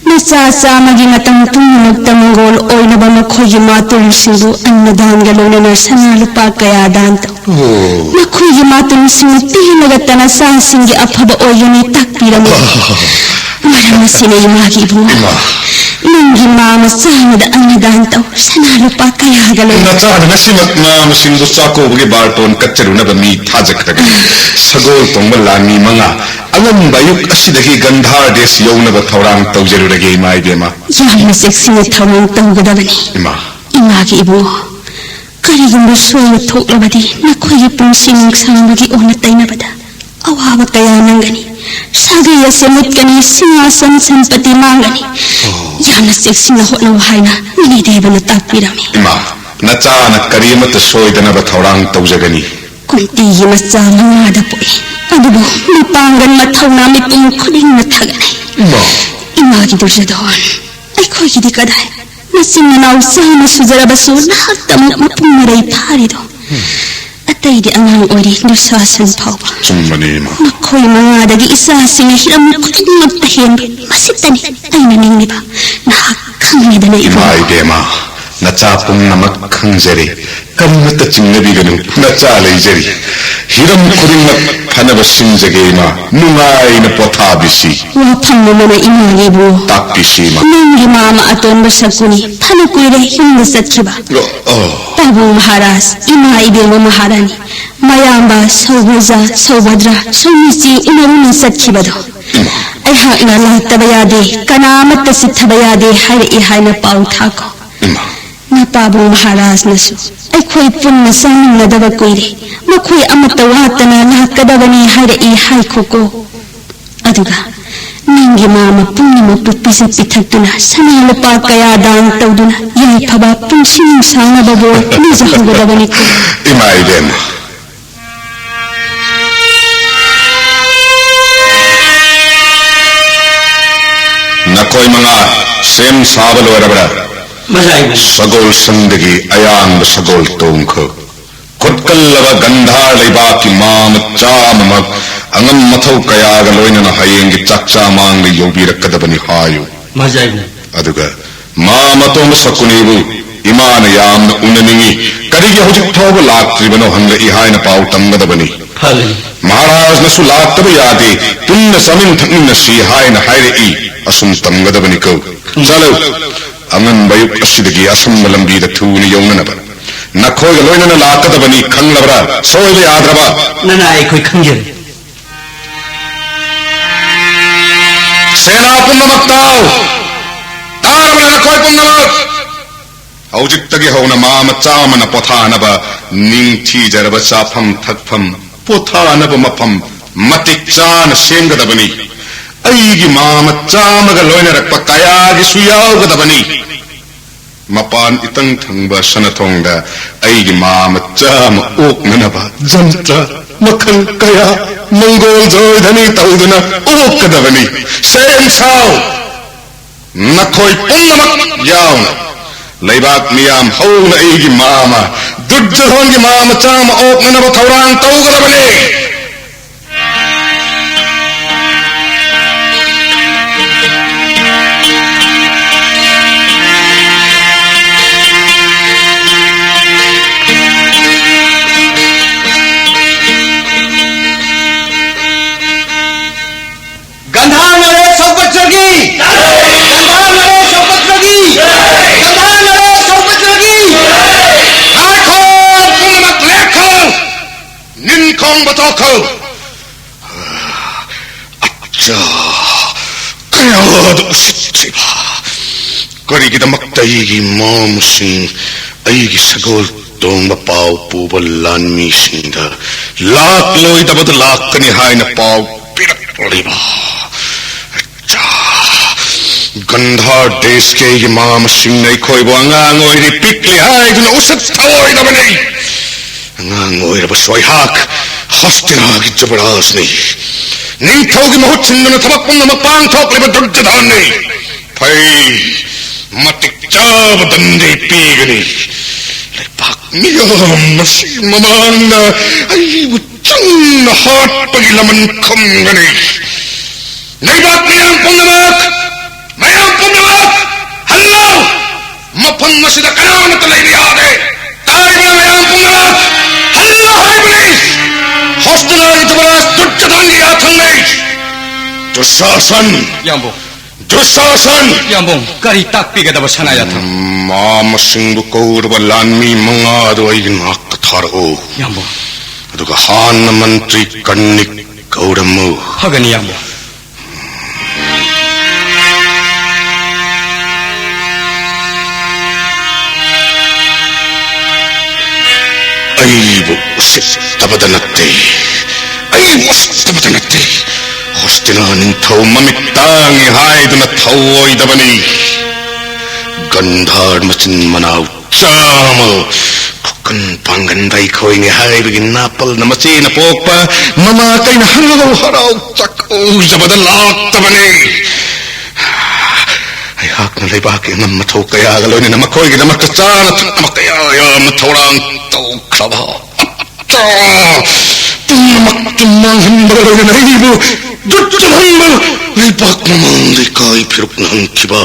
"ꯅꯆꯥ ꯆꯥꯝꯃꯒꯤ ꯃꯇꯝ ꯄꯨꯝꯅꯃꯛꯇ ꯃꯪꯒꯣꯜ ꯑꯣꯏꯅꯕ ꯃꯈꯣꯏꯒꯤ ꯃꯥꯇꯨꯔꯤꯁꯤꯡꯕꯨ ꯑꯟꯅ ꯗꯥꯟꯒ ꯂꯣꯏꯅꯅ ꯁꯅꯥ ꯂꯨꯄꯥ ꯀꯌꯥ ꯗꯥꯟ ꯇꯧ꯫ ꯑꯣ꯫ ꯃꯈꯣꯏꯒꯤ ꯃꯥꯇꯨꯔꯤꯁꯤꯡꯅ ꯄꯦꯟꯂꯒꯇ ꯅꯆꯥꯁꯤꯡꯒꯤ ꯑꯐꯕ ꯑꯣꯏꯒꯅꯤ ꯇꯥꯛꯄꯤꯔꯝꯃꯤ꯫ ꯃꯔꯝ ꯑꯁꯤꯅ ꯏꯃꯥꯒꯤ ꯏꯕꯨꯡꯉꯣ, ꯏꯃꯥ꯫ ꯅꯪꯒꯤ ꯃꯥ ꯃꯆꯥ ꯑꯃꯗ ꯑꯟꯅ ꯗꯥꯟ ꯇꯧ, ꯁꯅꯥ ꯂꯨꯄꯥ ꯀꯌꯥꯒ ꯂꯣꯏꯅꯅ ꯅꯆꯥꯅ ꯉꯁꯤꯃꯛ ꯃꯥ ꯃꯁꯤꯡꯕꯨ ꯆꯥꯛꯀꯧꯕꯒꯤ ꯕꯥꯔꯇꯣꯟ ꯀꯠꯆꯔꯨꯅꯕ ꯃꯤ ꯊꯥꯖꯈ꯭ꯔꯒꯅꯤ꯫ ꯁꯒꯣꯜ ꯇꯣꯡꯕ ꯂꯥꯟꯃꯤ ꯃꯉꯥ ꯑꯉꯟꯕ ꯑꯌꯨꯛ ꯑꯁꯤꯗꯒꯤ ꯒꯟꯙꯥꯔ ꯗꯦꯁ ꯌꯧꯅꯕ ꯊꯧꯔꯥꯡ ꯇꯧꯖꯔꯨꯔꯒꯦ, ꯏꯃꯥ ꯏꯕꯦꯝꯃ꯫ ꯌꯥꯝꯅ ꯆꯦꯛꯁꯤꯟꯅ ꯊꯧꯔꯥꯡ ꯇꯧꯒꯗꯕꯅꯤ꯫ ꯏꯃꯥ꯫ ꯏꯃꯥꯒꯤ ꯏꯕꯨꯡꯉꯣ, ꯀꯔꯤꯒꯨꯝꯕ ꯁꯣꯏꯕ ꯊꯣꯛꯂꯕꯗꯤ ꯅꯈꯣꯏꯒꯤ ꯄꯨꯟꯁꯤ ꯅꯨꯡꯁꯥꯡꯕꯒꯤ ꯑꯣꯟꯅ ꯇꯩꯅꯕꯗ ꯑꯋꯥꯕ ꯀꯌꯥ ꯅꯪꯒꯅꯤ꯫ ꯁꯥꯒꯩ ꯑꯁꯦ ꯃꯨꯠꯀꯅꯤ, ꯁꯤꯡꯍꯥꯁꯟ ꯁꯟꯄꯇꯤ ꯃꯥꯡꯒꯅꯤ꯫ ꯌꯥꯝꯅ ꯆꯦꯛꯁꯤꯟꯅ ꯍꯣꯠꯅꯧ ꯍꯥꯏꯅ ꯃꯨꯅꯤ ꯗꯦꯕꯅ ꯇꯥꯛꯄꯤꯔꯝꯃꯤ꯫ ꯏꯃꯥ, ꯅꯆꯥꯅ ꯀꯔꯤ ꯑꯃꯠꯇ ꯁꯣꯏꯗꯅꯕ ꯊꯧꯔꯥꯡ ꯇꯧꯖꯒꯅꯤ꯫ ꯀꯨꯟꯇꯤꯒꯤ ꯃꯆꯥ ꯃꯉꯥꯗ ꯄꯣꯛꯏ, ꯑꯗꯨꯕꯨ ꯃꯄꯥꯡꯒꯜ ꯃꯊꯧꯅꯥ ꯃꯤꯄꯨꯝ ꯈꯨꯗꯤꯡꯅ ꯊꯥꯒꯠꯅꯩ꯫ ꯏꯃꯥ꯫ ꯏꯃꯥꯒꯤ ꯗꯨꯔꯖꯣꯙꯣꯟ, ꯑꯩꯈꯣꯏꯒꯤꯗꯤ ꯀꯗꯥꯏ? ꯃꯆꯤꯟ ꯃꯅꯥꯎ ꯆꯥꯝꯃ ꯁꯨꯖꯔꯕꯁꯨ ꯅꯍꯥꯛꯇꯃꯛ ꯃꯄꯨꯡ ꯃꯔꯩ ꯐꯥꯔꯤꯗꯣ꯫ ꯑꯇꯩꯗꯤ ꯑꯉꯥꯡ ꯑꯣꯏꯔꯤ, ꯗꯨꯁꯥꯁꯟ ꯐꯥꯎꯕ꯫ ꯆꯨꯝꯕꯅꯤ, ꯏꯃꯥ꯫ ꯃꯈꯣꯏ ꯃꯉꯥꯗꯒꯤ ꯏꯆꯥꯁꯤꯡꯅ ꯍꯤꯔꯝ ꯈꯨꯗꯤꯡꯃꯛꯇ ꯍꯦꯟꯕ꯫ ꯃꯁꯤꯇꯅꯤ ꯑꯩꯅ ꯅꯤꯡꯂꯤꯕ꯫ ꯅꯍꯥꯛ ꯈꯪꯂꯤꯗꯅ, ꯏꯃꯥ ꯏꯕꯨꯡꯉꯣ꯫ ꯏꯕꯦꯝꯃ, ꯅꯆꯥ ꯄꯨꯝꯅꯃꯛ ꯈꯪꯖꯔꯦ꯫ ꯀꯔꯤꯃꯠꯇ ꯆꯤꯡꯅꯕꯤꯒꯅꯨ, ꯅꯆꯥ ꯂꯩꯖꯔꯤ꯫ ꯍꯤꯔꯝ ꯈꯨꯗꯤꯡꯃꯛ ꯐꯅꯕ ꯁꯤꯟꯖꯒꯦ, ꯏꯃꯥ꯫ ꯅꯨꯡꯉꯥꯏꯅ ꯄꯣꯊꯥꯕꯤꯁꯤ꯫ ꯋꯥꯐꯝ ꯑꯃꯅ ꯏꯃꯥꯒꯤꯕꯨ꯫ ꯇꯥꯛꯄꯤꯁꯤ, ꯏꯃꯥ꯫ ꯅꯪꯒꯤ ꯃꯥꯃ ꯑꯇꯣꯟꯕ ꯁꯀꯨꯅꯤ ꯐꯅ ꯀꯨꯏꯔꯦ ꯌꯨꯝꯗ ꯆꯠꯈꯤꯕ꯫ ꯑꯣ, ꯑꯣ꯫ ꯄꯥꯕꯨꯡ ꯃꯍꯥꯔꯥꯖ, ꯏꯃꯥ ꯏꯕꯦꯝꯃ ꯃꯍꯥꯔꯥꯅꯤ, ꯃꯌꯥꯝꯕ ꯁꯧꯒ꯭ꯔꯖ, ꯁꯧꯚꯗ꯭ꯔ, ꯁꯧꯃꯤꯆꯤ ꯎꯅꯔꯨꯅ ꯆꯠꯈꯤꯕꯗꯣ꯫ ꯏꯃꯥ꯫ ꯑꯩꯍꯥꯛꯅ ꯂꯥꯛꯇꯕ ꯌꯥꯗꯦ, ꯀꯅꯥ ꯑꯃꯠꯇ ꯆꯤꯠꯊꯕ ꯌꯥꯗꯦ ꯍꯥꯏꯔꯛꯏ ꯍꯥꯏꯅ ꯄꯥꯎ ꯊꯥꯈꯣ꯫ ꯏꯃꯥ꯫ ꯅꯄꯥꯕꯨꯡ ꯃꯍꯥꯔꯥꯖꯅꯁꯨ ꯑꯩꯈꯣꯏ ꯄꯨꯟꯅ ꯆꯥꯃꯤꯟꯅꯗꯕ ꯀꯨꯏꯔꯦ, ꯃꯈꯣꯏ ꯑꯃꯠꯇ ꯋꯥꯠꯇꯅ ꯂꯥꯛꯀꯗꯕꯅꯤ ꯍꯥꯏꯔꯛꯏ ꯍꯥꯏꯈꯣꯀꯣ꯫ ꯑꯗꯨꯒ ꯅꯪꯒꯤ ꯃꯥꯃ ꯄꯨꯝꯅꯃꯛꯄꯨ ꯄꯤꯖ ꯄꯤꯊꯛꯇꯨꯅ ꯁꯅꯥ ꯂꯨꯄꯥ ꯀꯌꯥ ꯗꯥꯟ ꯇꯧꯗꯨꯅ ꯌꯥꯏꯐꯕ ꯄꯨꯟꯁꯤ ꯅꯨꯡꯁꯥꯡꯅꯕ ꯕꯣꯔ ꯅꯤꯖꯍꯧꯒꯗꯕꯅꯤꯀꯣ꯫ ꯏꯃꯥ ꯏꯕꯦꯝꯃ, ꯅꯈꯣꯏ ꯃꯉꯥ ꯁꯦꯝ ꯁꯥꯕ ꯂꯣꯏꯔꯕ꯭ꯔꯥ? Magi, Magi. ꯁꯒꯣꯜ ꯁꯪꯗꯒꯤ ꯑꯌꯥꯡꯕ ꯁꯒꯣꯜ ꯇꯣꯡꯈꯣ꯫ ꯈꯨꯠꯀꯜꯂꯕ ꯒꯟꯙꯥꯔ ꯂꯩꯕꯥꯛꯀꯤ ꯃꯥ ꯃꯆꯥ ꯑꯃꯃꯛ ꯑꯉꯝ ꯃꯊꯧ ꯀꯌꯥꯒ ꯂꯣꯏꯅꯅ ꯍꯌꯦꯡꯒꯤ ꯆꯥꯛꯆꯥ ꯃꯥꯡꯗ ꯌꯧꯕꯤꯔꯛꯀꯗꯕꯅꯤ ꯍꯥꯏꯌꯨ꯫ Magi, Magi. ꯑꯗꯨꯒ ꯃꯥ ꯃꯇꯣꯝꯕ ꯁꯀꯨꯅꯤꯕꯨ ꯏꯃꯥꯅ ꯌꯥꯝꯅ ꯎꯅꯅꯤꯡꯏ, ꯀꯔꯤꯒꯤ ꯍꯧꯖꯤꯛ ꯐꯥꯎꯕ ꯂꯥꯛꯇ꯭ꯔꯤꯕꯅꯣ ꯍꯪꯂꯛꯏ ꯍꯥꯏꯅ ꯄꯥꯎ ꯇꯝꯒꯗꯕꯅꯤ꯫ ꯐꯒꯅꯤ꯫ ꯃꯍꯥꯔꯥꯖꯅꯁꯨ ꯂꯥꯛꯇꯕ ꯌꯥꯗꯦ, ꯄꯨꯟꯅ ꯆꯥꯃꯤꯟ ꯊꯛꯃꯤꯟꯅꯁꯤ ꯍꯥꯏꯅ ꯍꯥꯏꯔꯛꯏ, ꯑꯁꯨꯝ ꯇꯝꯒꯗꯕꯅꯤꯀꯣ꯫ ꯆꯠꯂꯨ, ꯑꯉꯟꯕ ꯑꯌꯨꯛ ꯑꯁꯤꯗꯒꯤ ꯑꯁꯝꯕ ꯂꯝꯕꯤꯗ ꯊꯨꯅ ꯌꯧꯅꯅꯕ ꯅꯈꯣꯏꯒ ꯂꯣꯏꯅꯅ ꯂꯥꯛꯀꯗꯕꯅꯤ, ꯈꯪꯂꯕ꯭ꯔꯥ? ꯁꯣꯏꯕ ꯌꯥꯗ꯭ꯔꯕ꯫ ꯅꯅꯥꯏ ꯑꯩꯈꯣꯏ ꯈꯪꯖꯔꯦ꯫ ꯁꯦꯅꯥ ꯄꯨꯝꯅꯃꯛ ꯇꯥꯎ! ꯇꯥꯔꯕ꯭ꯔꯥ ꯅꯈꯣꯏ ꯄꯨꯝꯅꯃꯛ? ꯍꯧꯖꯤꯛꯇꯒꯤ ꯍꯧꯅ ꯃꯥ ꯃꯆꯥ ꯑꯃꯅ ꯄꯣꯊꯥꯅꯕ ꯅꯤꯡꯊꯤꯖꯔꯕ ꯆꯥꯐꯝ ꯊꯛꯐꯝ, ꯄꯣꯊꯥꯅꯕ ꯃꯐꯝ ꯃꯇꯤꯛ ꯆꯥꯅ ꯁꯦꯝꯒꯗꯕꯅꯤ꯫ ꯑꯩꯒꯤ ꯃꯥ ꯃꯆꯥ ꯑꯃꯒ ꯂꯣꯏꯅꯔꯛꯄ ꯀꯌꯥꯒꯤꯁꯨ ꯌꯥꯎꯒꯗꯕꯅꯤ꯫ ꯃꯄꯥꯟ ꯏꯇꯪ ꯊꯪꯕ ꯁꯅꯊꯣꯡꯗ ꯑꯩꯒꯤ ꯃꯥ ꯃꯆꯥ ꯑꯃ ꯑꯣꯛꯅꯅꯕ ꯖꯟꯇ꯭ꯔ ꯃꯈꯜ ꯀꯌꯥ ꯃꯪꯒꯣꯜ ꯖꯣꯏꯙꯅꯤ ꯇꯧꯗꯨꯅ ꯑꯣꯛꯀꯗꯕꯅꯤ꯫ ꯁꯦꯝ ꯁꯥꯎ! ꯅꯈꯣꯏ ꯄꯨꯝꯅꯃꯛ ꯌꯥꯎꯅ ꯂꯩꯕꯥꯛ ꯃꯤꯌꯥꯝ ꯍꯧꯅ ꯑꯩꯒꯤ ꯃꯥ ꯑꯃ, ꯗꯨꯔꯖꯣꯙꯟꯒꯤ ꯃꯥ ꯃꯆꯥ ꯑꯃ ꯑꯣꯛꯅꯅꯕ ꯊꯧꯔꯥꯡ ꯇꯧꯒꯗꯕꯅꯤ꯫ ꯒꯟꯙꯥꯔ ꯅꯔꯦꯁ ꯆꯧꯄꯠꯆꯒꯤ! ꯒꯟꯙꯥꯔ ꯅꯔꯦꯁ ꯆꯧꯄꯠꯆꯒꯤ! ꯒꯟꯙꯥꯔ ꯅꯔꯦꯁ ꯆꯧꯄꯠꯆꯒꯤ! ꯉꯥꯏꯈꯣ! ꯄꯨꯝꯅꯃꯛ ꯂꯦꯞꯈꯣ! ꯅꯤꯟ ꯈꯣꯡꯕ ꯇꯣꯛꯈꯣ! ꯑꯠꯆꯥ! ꯀꯌꯥꯗ ꯎꯁꯤꯠꯇ꯭ꯔꯤꯕ! ꯀꯔꯤꯒꯤꯗꯃꯛꯇ ꯑꯩꯒꯤ ꯃꯥꯝꯁꯤꯡ, ꯑꯩꯒꯤ ꯁꯒꯣꯜ ꯇꯣꯡꯕ ꯄꯥꯎ ꯄꯨꯕ ꯂꯥꯟꯃꯤꯁꯤꯡꯗ ꯂꯥꯛꯂꯣꯏꯗꯕꯗ ꯂꯥꯛꯀꯅꯤ ꯍꯥꯏꯅ ꯄꯥꯎ ꯄꯤꯔꯛꯂꯤꯕ꯫ ꯆꯥ! ꯒꯟꯙꯥꯔ ꯗꯦꯁꯀꯤ ꯑꯩꯒꯤ ꯃꯃꯥ ꯃꯁꯤꯡꯅ ꯑꯩꯈꯣꯏꯕꯨ ꯑꯉꯥꯡ ꯑꯣꯏꯔꯤ, ꯄꯤꯛꯂꯤ ꯍꯥꯏꯗꯨꯅ ꯎꯁꯤꯠ ꯊꯑꯣꯏꯗꯕꯅꯤ꯫ ꯑꯉꯥꯡ ꯑꯣꯏꯔꯕꯁꯨ ꯑꯩꯍꯥꯛ ꯍꯣꯁꯇꯤꯅꯥꯒꯤ ꯖꯨꯕꯔꯥꯖꯅꯤ꯫ ꯅꯤꯡꯊꯧꯒꯤ ꯃꯍꯨꯠ ꯁꯤꯟꯗꯨꯅ ꯊꯕꯛ ꯄꯨꯝꯅꯃꯛ ꯄꯥꯡꯊꯣꯛꯂꯤꯕ ꯗꯨꯔꯖꯣꯙꯟꯅꯤ꯫ ꯐꯩ, ꯃꯇꯤꯛ ꯆꯥꯕ ꯗꯟꯗꯤ ꯄꯤꯒꯅꯤ꯫ ꯂꯩꯕꯥꯛ ꯃꯤꯌꯥꯝ ꯑꯁꯤ ꯃꯃꯥꯡꯗ ꯑꯩꯕꯨ ꯆꯪꯅ ꯍꯥꯠꯄꯒꯤ ꯂꯃꯟ ꯈꯨꯝꯒꯅꯤ꯫ ꯂꯩꯕꯥꯛ ꯃꯤꯌꯥꯝ ꯄꯨꯝꯅꯃꯛ, ꯃꯌꯥꯝ ꯄꯨꯝꯅꯃꯛ, ꯍꯜꯂꯣ! ꯃꯐꯝ ꯑꯁꯤꯗ ꯀꯅꯥꯃꯠꯇ ꯂꯩꯕ ꯌꯥꯗꯦ꯫ ꯇꯥꯔꯤꯕ ꯃꯌꯥꯝ ꯄꯨꯝꯅꯃꯛ, ꯍꯜꯂꯣ ꯍꯥꯏꯕꯅꯤ꯫ ꯍꯣꯁꯇꯤꯅꯥꯒꯤ ꯖꯨꯕꯔꯥꯖ ꯗꯨꯔꯖꯣꯙꯟꯒꯤ ꯌꯥꯊꯪꯅꯤ꯫ ꯗꯨꯁꯥꯁꯟ! ꯌꯥꯝꯕꯨꯡ꯫ ꯗꯨꯁꯥꯁꯟ! ꯌꯥꯝꯕꯨꯡ, ꯀꯔꯤ ꯇꯥꯛꯄꯤꯒꯗꯕ ꯁꯅꯥ ꯌꯥꯊꯪ? ꯃꯃꯥ ꯃꯁꯤꯡꯕꯨ ꯀꯧꯔꯕ ꯂꯥꯟꯃꯤ ꯃꯉꯥꯗꯨ ꯑꯩꯒꯤ ꯅꯥꯛꯇ ꯊꯥꯔꯛꯎ꯫ ꯌꯥꯝꯕꯨꯡ꯫ ꯑꯗꯨꯒ ꯍꯥꯟꯅ ꯃꯟꯇ꯭ꯔꯤ ꯀꯔꯅꯤꯛ ꯀꯧꯔꯝꯃꯨ꯫ ꯐꯒꯅꯤ, ꯌꯥꯝꯕꯨꯡ꯫ ꯑꯩꯕꯨ ꯎꯁꯤꯠꯇꯕꯗ ꯅꯠꯇꯦ, ꯑꯩꯕꯨ ꯎꯁꯤꯠꯇꯕꯗ ꯅꯠꯇꯦ꯫ ꯍꯣꯁꯇꯤꯅꯥ ꯅꯤꯡꯊꯧ ꯃꯃꯤꯠ ꯇꯥꯡꯉꯤ ꯍꯥꯏꯗꯨꯅ ꯊꯧꯑꯣꯏꯗꯕꯅꯤ꯫ ꯒꯟꯙꯥꯔ ꯃꯆꯤꯟ ꯃꯅꯥꯎ ꯆꯥꯝꯃ, ꯈꯨꯀꯟ ꯄꯥꯡꯒꯟꯕ ꯑꯩꯈꯣꯏꯅꯤ ꯍꯥꯏꯕꯒꯤ ꯅꯥꯄꯜꯅ ꯃꯆꯦꯅ ꯄꯣꯛꯄ ꯃꯃꯥ ꯀꯩꯅ ꯍꯔꯥꯎ ꯍꯔꯥꯎ ꯆꯥꯛꯀꯧꯖꯕꯗ ꯂꯥꯛꯇꯕꯅꯤ꯫ ꯑꯩꯍꯥꯛꯅ ꯂꯩꯕꯥꯛꯀꯤ ꯑꯉꯝ ꯑꯊꯧ ꯀꯌꯥꯒ ꯂꯣꯏꯅꯅ ꯃꯈꯣꯏꯒꯤꯗꯃꯛꯇ ꯆꯥꯅ ꯊꯛꯅꯕ ꯀꯌꯥ ꯌꯥꯝꯅ ꯊꯧꯔꯥꯡ ꯇꯧꯈ꯭ꯔꯕ꯫ ꯄꯨꯝꯅꯃꯛꯇꯨ ꯃꯥꯡꯍꯟꯕꯒ ꯂꯣꯏꯅꯅ ꯑꯩꯕꯨ ꯗꯨꯠ ꯆꯨꯍꯟꯕ, ꯂꯩꯕꯥꯛ ꯃꯃꯥꯡꯗ ꯏꯀꯥꯏ ꯐꯤꯔꯨꯛ ꯅꯪꯈꯤꯕ,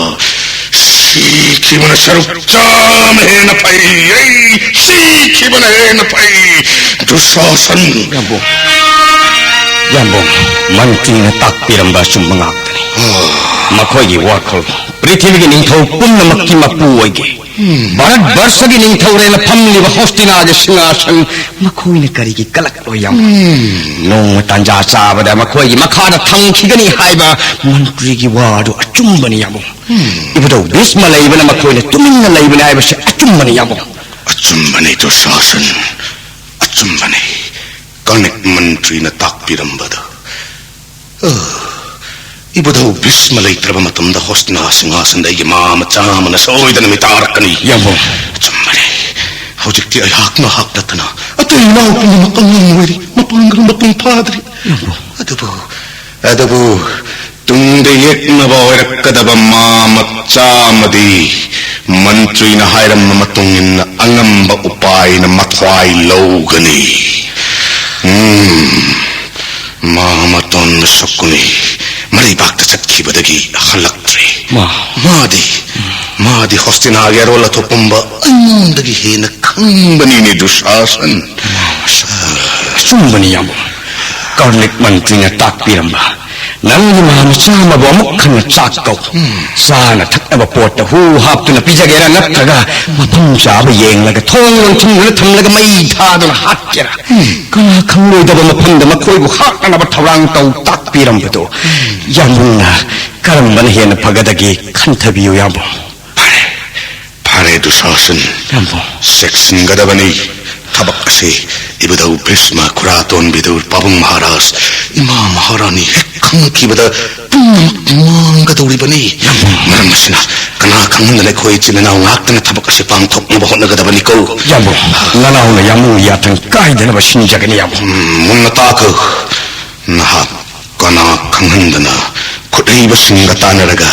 ꯁꯤꯈꯤꯕꯅ ꯁꯔꯨꯛ ꯆꯥꯝꯃ ꯍꯦꯟꯅ ꯐꯩ꯫ ꯑꯩ ꯁꯤꯈꯤꯕꯅ ꯍꯦꯟꯅ ꯐꯩ꯫ ꯗꯨꯁꯥꯁꯟ! ꯌꯥꯝꯕꯨꯡ, ꯌꯥꯝꯕꯨꯡ, ꯃꯟꯇ꯭ꯔꯤꯅ ꯇꯥꯛꯄꯤꯔꯝꯕ ꯑꯆꯨꯝꯕ ꯉꯥꯛꯇꯅꯤ꯫ ꯃꯈꯣꯏꯒꯤ ꯋꯥꯈꯜ ꯄ꯭ꯔꯤꯊꯤꯕꯤꯒꯤ ꯅꯤꯡꯊꯧ ꯄꯨꯝꯅꯃꯛꯀꯤ ꯃꯄꯨ ꯑꯣꯏꯒꯦ꯫ ꯚꯥꯔꯠ ꯕꯔꯁꯒꯤ ꯅꯤꯡꯊꯧꯔꯦꯜꯅ ꯐꯝꯂꯤꯕ ꯍꯣꯁꯇꯤꯅꯥꯒꯤ ꯁꯤꯡꯍꯥꯁꯟ ꯃꯈꯣꯏꯅ ꯀꯔꯤꯒꯤ ꯀꯂꯛꯂꯣꯏ ꯌꯥꯝ? ꯅꯣꯡꯃ ꯇꯥꯟꯖꯥ ꯆꯥꯕꯗ ꯃꯈꯣꯏꯒꯤ ꯃꯈꯥꯗ ꯊꯝꯈꯤꯒꯅꯤ ꯍꯥꯏꯕ ꯃꯟꯇ꯭ꯔꯤꯒꯤ ꯋꯥꯗꯨ ꯑꯆꯨꯝꯕꯅꯤ, ꯌꯥꯝꯕꯨꯡ꯫ ꯏꯕꯨꯙꯧ ꯚꯤꯁꯃ ꯂꯩꯕꯅ ꯃꯈꯣꯏꯅ ꯇꯨꯃꯤꯟꯅ ꯂꯩꯕꯅꯤ ꯍꯥꯏꯕꯁꯤ ꯑꯆꯨꯝꯕꯅꯤ, ꯌꯥꯝꯕꯨꯡ꯫ ꯑꯆꯨꯝꯕꯅꯤ ꯗꯨꯁꯥꯁꯟ, ꯑꯆꯨꯝꯕꯅꯤ꯫ ꯀꯔꯅꯤꯛ ꯃꯟꯇ꯭ꯔꯤꯅ ꯇꯥꯛꯄꯤꯔꯝꯕꯗ, ꯑ, ꯏꯕꯨꯙꯧ ꯚꯤꯁꯃ ꯂꯩꯇ꯭ꯔꯕ ꯃꯇꯝꯗ ꯍꯣꯁꯇꯤꯅꯥ ꯁꯤꯡꯍꯥꯁꯟꯗ ꯑꯩꯒꯤ ꯃꯥ ꯃꯆꯥ ꯑꯃꯅ ꯁꯣꯏꯗꯅ ꯃꯤꯇꯥꯔꯛꯀꯅꯤ꯫ ꯌꯥꯝꯕꯨꯡ꯫ ꯑꯆꯨꯝꯕꯅꯤ꯫ ꯍꯧꯖꯤꯛꯇꯤ ꯑꯩꯍꯥꯛ ꯃꯍꯥꯛ ꯅꯠꯇꯅ ꯑꯇꯩ ꯏꯅꯥꯎ ꯄꯨꯝꯅꯃꯛ ꯑꯉꯥꯡ ꯑꯣꯏꯔꯤ, ꯃꯄꯥꯡꯒꯜ ꯃꯄꯨꯡ ꯐꯥꯗ꯭ꯔꯤ꯫ ꯌꯥꯝꯕꯨꯡ꯫ ꯑꯗꯨꯕꯨ, ꯑꯗꯨꯕꯨ ꯇꯨꯡꯗ ꯌꯦꯛꯅꯕ ꯑꯣꯏꯔꯛꯀꯗꯕ ꯃꯥ ꯃꯆꯥ ꯑꯃꯗꯤ ꯃꯟꯇ꯭ꯔꯤꯅ ꯍꯥꯏꯔꯝꯕ ꯃꯇꯨꯡ ꯏꯟꯅ ꯑꯉꯝꯕ ꯎꯄꯥꯏꯅ ꯃꯊ꯭ꯋꯥꯏ ꯂꯧꯒꯅꯤ꯫ ꯎꯝ, ꯃꯥ ꯃꯇꯣꯟ ꯃꯁꯛꯀꯨꯅꯤ ꯃꯔꯩꯕꯥꯛꯇ ꯆꯠꯈꯤꯕꯗꯒꯤ ꯍꯜꯂꯛꯇ꯭ꯔꯤ꯫ ꯃꯥ꯫ ꯃꯥꯗꯤ, ꯃꯥꯗꯤ ꯍꯣꯁꯇꯤꯅꯥꯒꯤ ꯑꯔꯣꯜ ꯑꯊꯣꯛꯄꯨꯝꯕ ꯑꯩꯉꯣꯟꯗꯒꯤ ꯍꯦꯟꯅ ꯈꯪꯕꯅꯤꯅꯦ, ꯗꯨꯁꯥꯁꯟ꯫ ꯑꯆꯨꯝꯕꯅꯤ, ꯌꯥꯝꯕꯨꯡ꯫ ꯀꯔꯅꯤꯛ ꯃꯟꯇ꯭ꯔꯤꯅ ꯇꯥꯛꯄꯤꯔꯝꯕ ꯅꯪꯒꯤ ꯃꯍꯥ ꯃꯆꯥ ꯑꯃꯕꯨ ꯑꯃꯨꯛ ꯍꯟꯅ ꯆꯥꯛ ꯀꯧ꯫ ꯆꯥꯅ ꯊꯛꯅꯕ ꯄꯣꯠꯇ ꯍꯨ ꯍꯥꯞꯇꯨꯅ ꯄꯤꯖꯒꯦꯔꯥ, ꯅꯠꯇ꯭ꯔꯒ ꯃꯐꯝ ꯆꯥꯕ ꯌꯦꯡꯂꯒ ꯊꯣꯡ ꯂꯣꯟꯁꯤꯟꯗꯨꯅ ꯊꯝꯂꯒ ꯃꯩ ꯊꯥꯗꯨꯅ ꯍꯥꯠꯀꯦꯔꯥ? ꯀꯅꯥ ꯈꯪꯂꯣꯏꯗꯕ ꯃꯐꯝꯗ ꯃꯈꯣꯏꯕꯨ ꯍꯥꯠꯅꯅꯕ ꯊꯧꯔꯥꯡ ꯇꯧ ꯇꯥꯛꯄꯤꯔꯝꯕꯗꯣ ꯌꯥꯝꯕꯨꯡꯅ ꯀꯔꯝꯕꯅ ꯍꯦꯟꯅ ꯐꯒꯗꯒꯦ ꯈꯟꯊꯕꯤꯌꯨ, ꯌꯥꯝꯕꯨꯡ꯫ ꯐꯔꯦ, ꯐꯔꯦ, ꯗꯨꯁꯥꯁꯟ꯫ ꯌꯥꯝꯕꯨꯡ꯫ ꯆꯦꯛꯁꯤꯟꯒꯗꯕꯅꯤ꯫ ꯊꯕꯛ ꯑꯁꯤ ꯏꯕꯨꯙꯧ ꯚꯤꯁꯃ, ꯈꯨꯔꯥꯇꯣꯟ ꯕꯤꯗꯨꯔ, ꯄꯥꯕꯨꯡ ꯃꯍꯥꯔꯥꯖ, ꯏꯃꯥ ꯃꯍꯥꯔꯥꯅꯤ ꯍꯦꯛ ꯈꯪꯈꯤꯕꯗ ꯄꯨꯝꯅꯃꯛ ꯃꯥꯡꯒꯗꯧꯔꯤꯕꯅꯤ꯫ ꯌꯥꯝꯕꯨꯡ꯫ ꯃꯔꯝ ꯑꯁꯤꯅ ꯀꯅꯥ ꯈꯪꯍꯟꯗꯅ ꯑꯩꯈꯣꯏ ꯏꯆꯤꯟ ꯏꯅꯥꯎ ꯉꯥꯛꯇꯅ ꯊꯕꯛ ꯑꯁꯤ ꯄꯥꯡꯊꯣꯛꯅꯕ ꯍꯣꯠꯅꯒꯗꯕꯅꯤꯀꯣ꯫ ꯌꯥꯝꯕꯨꯡ, ꯅꯅꯥꯎꯅ ꯌꯥꯝꯕꯨꯡ ꯌꯥꯊꯪ ꯀꯥꯏꯗꯅꯕ ꯁꯤꯟꯖꯒꯅꯤ, ꯌꯥꯝꯕꯨꯡ꯫ ꯎꯝ, ꯃꯨꯟꯅ ꯇꯥꯈꯣ꯫ ꯅꯍꯥꯛ ꯀꯅꯥ ꯈꯪꯍꯟꯗꯅ ꯈꯨꯠꯍꯩꯕꯁꯤꯡꯒ ꯇꯥꯟꯅꯔꯒ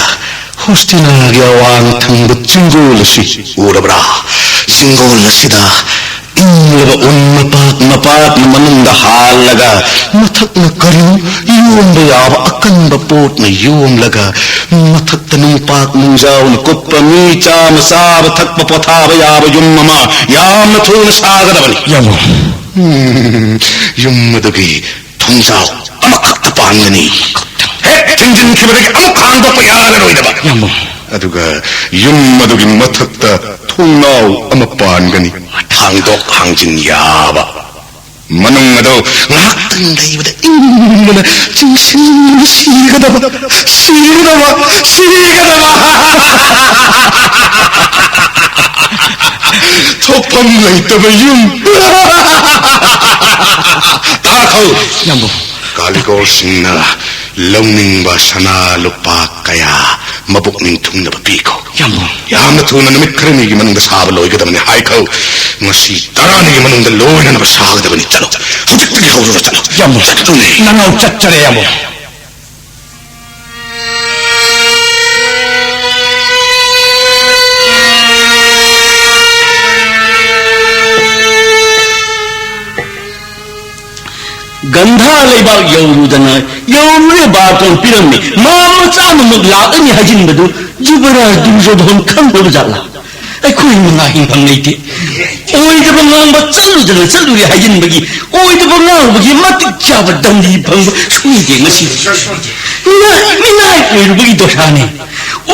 ꯍꯣꯁꯇꯤꯅꯥꯒꯤ ꯑꯋꯥꯡ ꯊꯪꯕ ꯆꯤꯡꯒꯣꯜ ꯑꯁꯤ ꯎꯔꯕ꯭ꯔꯥ? ꯆꯤꯡꯒꯣꯜ ꯑꯁꯤꯗ ꯏꯪꯂꯕ ꯎꯟ ꯃꯄꯥꯛ ꯃꯄꯥꯛꯅ ꯃꯅꯨꯡꯗ ꯍꯥꯜꯂꯒ ꯃꯊꯛꯅ ꯀꯔꯤꯅꯣ ꯌꯣꯝꯕ ꯌꯥꯕ ꯑꯀꯟꯕ ꯄꯣꯠꯅ ꯌꯣꯝꯂꯒ ꯃꯊꯛꯇ ꯅꯨꯡꯄꯥꯛ ꯅꯨꯡꯖꯥꯎꯅ ꯀꯨꯞꯄ ꯃꯤ ꯆꯥꯃ ꯆꯥꯕ ꯊꯛꯄ ꯄꯣꯊꯥꯕ ꯌꯥꯕ ꯌꯨꯝ ꯑꯃ ꯌꯥꯝꯅ ꯊꯨꯅ ꯁꯥꯒꯗꯕꯅꯤ꯫ ꯌꯥꯝꯕꯨꯡ꯫ ꯎꯝ, ꯌꯨꯝ ꯑꯗꯨꯒꯤ ꯊꯣꯡꯖꯥꯎ ꯑꯃꯈꯛꯇ ꯄꯥꯟꯒꯅꯤ꯫ ꯍꯦꯛ ꯊꯤꯡꯖꯤꯟꯈꯤꯕꯗꯒꯤ ꯑꯃꯨꯛ ꯍꯥꯡꯗꯣꯛꯄ ꯌꯥꯔꯔꯣꯏꯗꯕ꯫ ꯌꯥꯝꯕꯨꯡ꯫ ꯑꯗꯨꯒ ꯌꯨꯝ ꯑꯗꯨꯒꯤ ꯃꯊꯛꯇ ꯊꯣꯡꯅꯥꯎ ꯑꯃ ꯄꯥꯟꯒꯅꯤ꯫ ꯍꯥꯡꯗꯣꯛ ꯍꯥꯡꯖꯤꯟ ꯌꯥꯕ꯫ ꯃꯅꯨꯡ ꯑꯗꯨ ꯉꯥꯏꯍꯥꯛꯇꯪ ꯂꯩꯕꯗ ꯏꯪꯕꯅ ꯆꯤꯡꯁꯤꯟꯗꯨꯅ ꯁꯤꯒꯗꯕ, ꯁꯤꯒꯗꯕ, ꯁꯤꯒꯗꯕ꯫ ꯊꯣꯛꯐꯝ ꯂꯩꯇꯕ ꯌꯨꯝ꯫ ꯇꯥꯈꯧ꯫ ꯌꯥꯝꯕꯨꯡ꯫ ꯀꯥꯂꯤꯒꯣꯔꯁꯤꯡꯅ ꯂꯧꯅꯤꯡꯕ ꯁꯅꯥ ꯂꯨꯄꯥ ꯀꯌꯥ ꯃꯕꯨꯛ ꯅꯤꯡꯊꯨꯡꯅꯕ ꯄꯤꯈꯣ꯫ ꯌꯥꯝꯕꯨꯡ꯫ ꯌꯥꯝꯅ ꯊꯨꯅ ꯅꯨꯃꯤꯠ ꯈꯔꯅꯤꯒꯤ ꯃꯅꯨꯡꯗ ꯁꯥꯕ ꯂꯣꯏꯒꯗꯕꯅꯤ ꯍꯥꯏꯈꯧ꯫ ꯉꯁꯤ ꯇꯔꯥꯅꯤꯒꯤ ꯃꯅꯨꯡꯗ ꯂꯣꯏꯅꯅꯕ ꯁꯥꯒꯗꯕꯅꯤ꯫ ꯆꯠꯂꯣ꯫ ꯍꯧꯖꯤꯛꯇꯒꯤ ꯍꯧꯔꯒ ꯆꯠꯂꯣ꯫ ꯌꯥꯝꯕꯨꯡ꯫ ꯆꯠꯂꯨꯅꯦ꯫ ꯅꯅꯥꯎ ꯆꯠꯆꯔꯦ ꯌꯥꯝꯕꯨꯡ꯫ ꯒꯟꯙꯥ ꯂꯩꯕꯥꯛ ꯌꯧꯔꯨꯗꯅ, ꯌꯧꯔꯨꯔꯦ ꯕꯥꯔꯇꯣꯟ ꯄꯤꯔꯝꯃꯤ꯫ ꯃꯥ ꯃꯆꯥ ꯑꯃꯃꯨꯛ ꯂꯥꯛꯂꯅꯤ ꯍꯥꯏꯖꯤꯟꯕꯗꯨ ꯖꯨꯕꯔꯥꯖ ꯗꯨꯔꯖꯣꯙꯣꯟ ꯈꯪꯗꯕ ꯖꯥꯠꯂꯥ? ꯑꯩꯈꯣꯏ ꯃꯉꯥ ꯍꯤꯡꯐꯝ ꯂꯩꯇꯦ꯫ ꯑꯣꯏꯗꯕ ꯉꯥꯡꯕ ꯆꯠꯂꯨꯗꯅ ꯆꯠꯂꯨꯔꯦ ꯍꯥꯏꯖꯤꯟꯕꯒꯤ ꯑꯣꯏꯗꯕ ꯉꯥꯡꯕꯒꯤ ꯃꯇꯤꯛ ꯆꯥꯕ ꯗꯟꯗꯤ ꯐꯪꯕ ꯁꯣꯏꯗꯦ ꯉꯁꯤ꯫ ꯃꯤꯅꯥꯏ, ꯃꯤꯅꯥꯏ ꯑꯣꯏꯔꯨꯕꯒꯤ ꯗꯣꯁꯥꯅꯤ꯫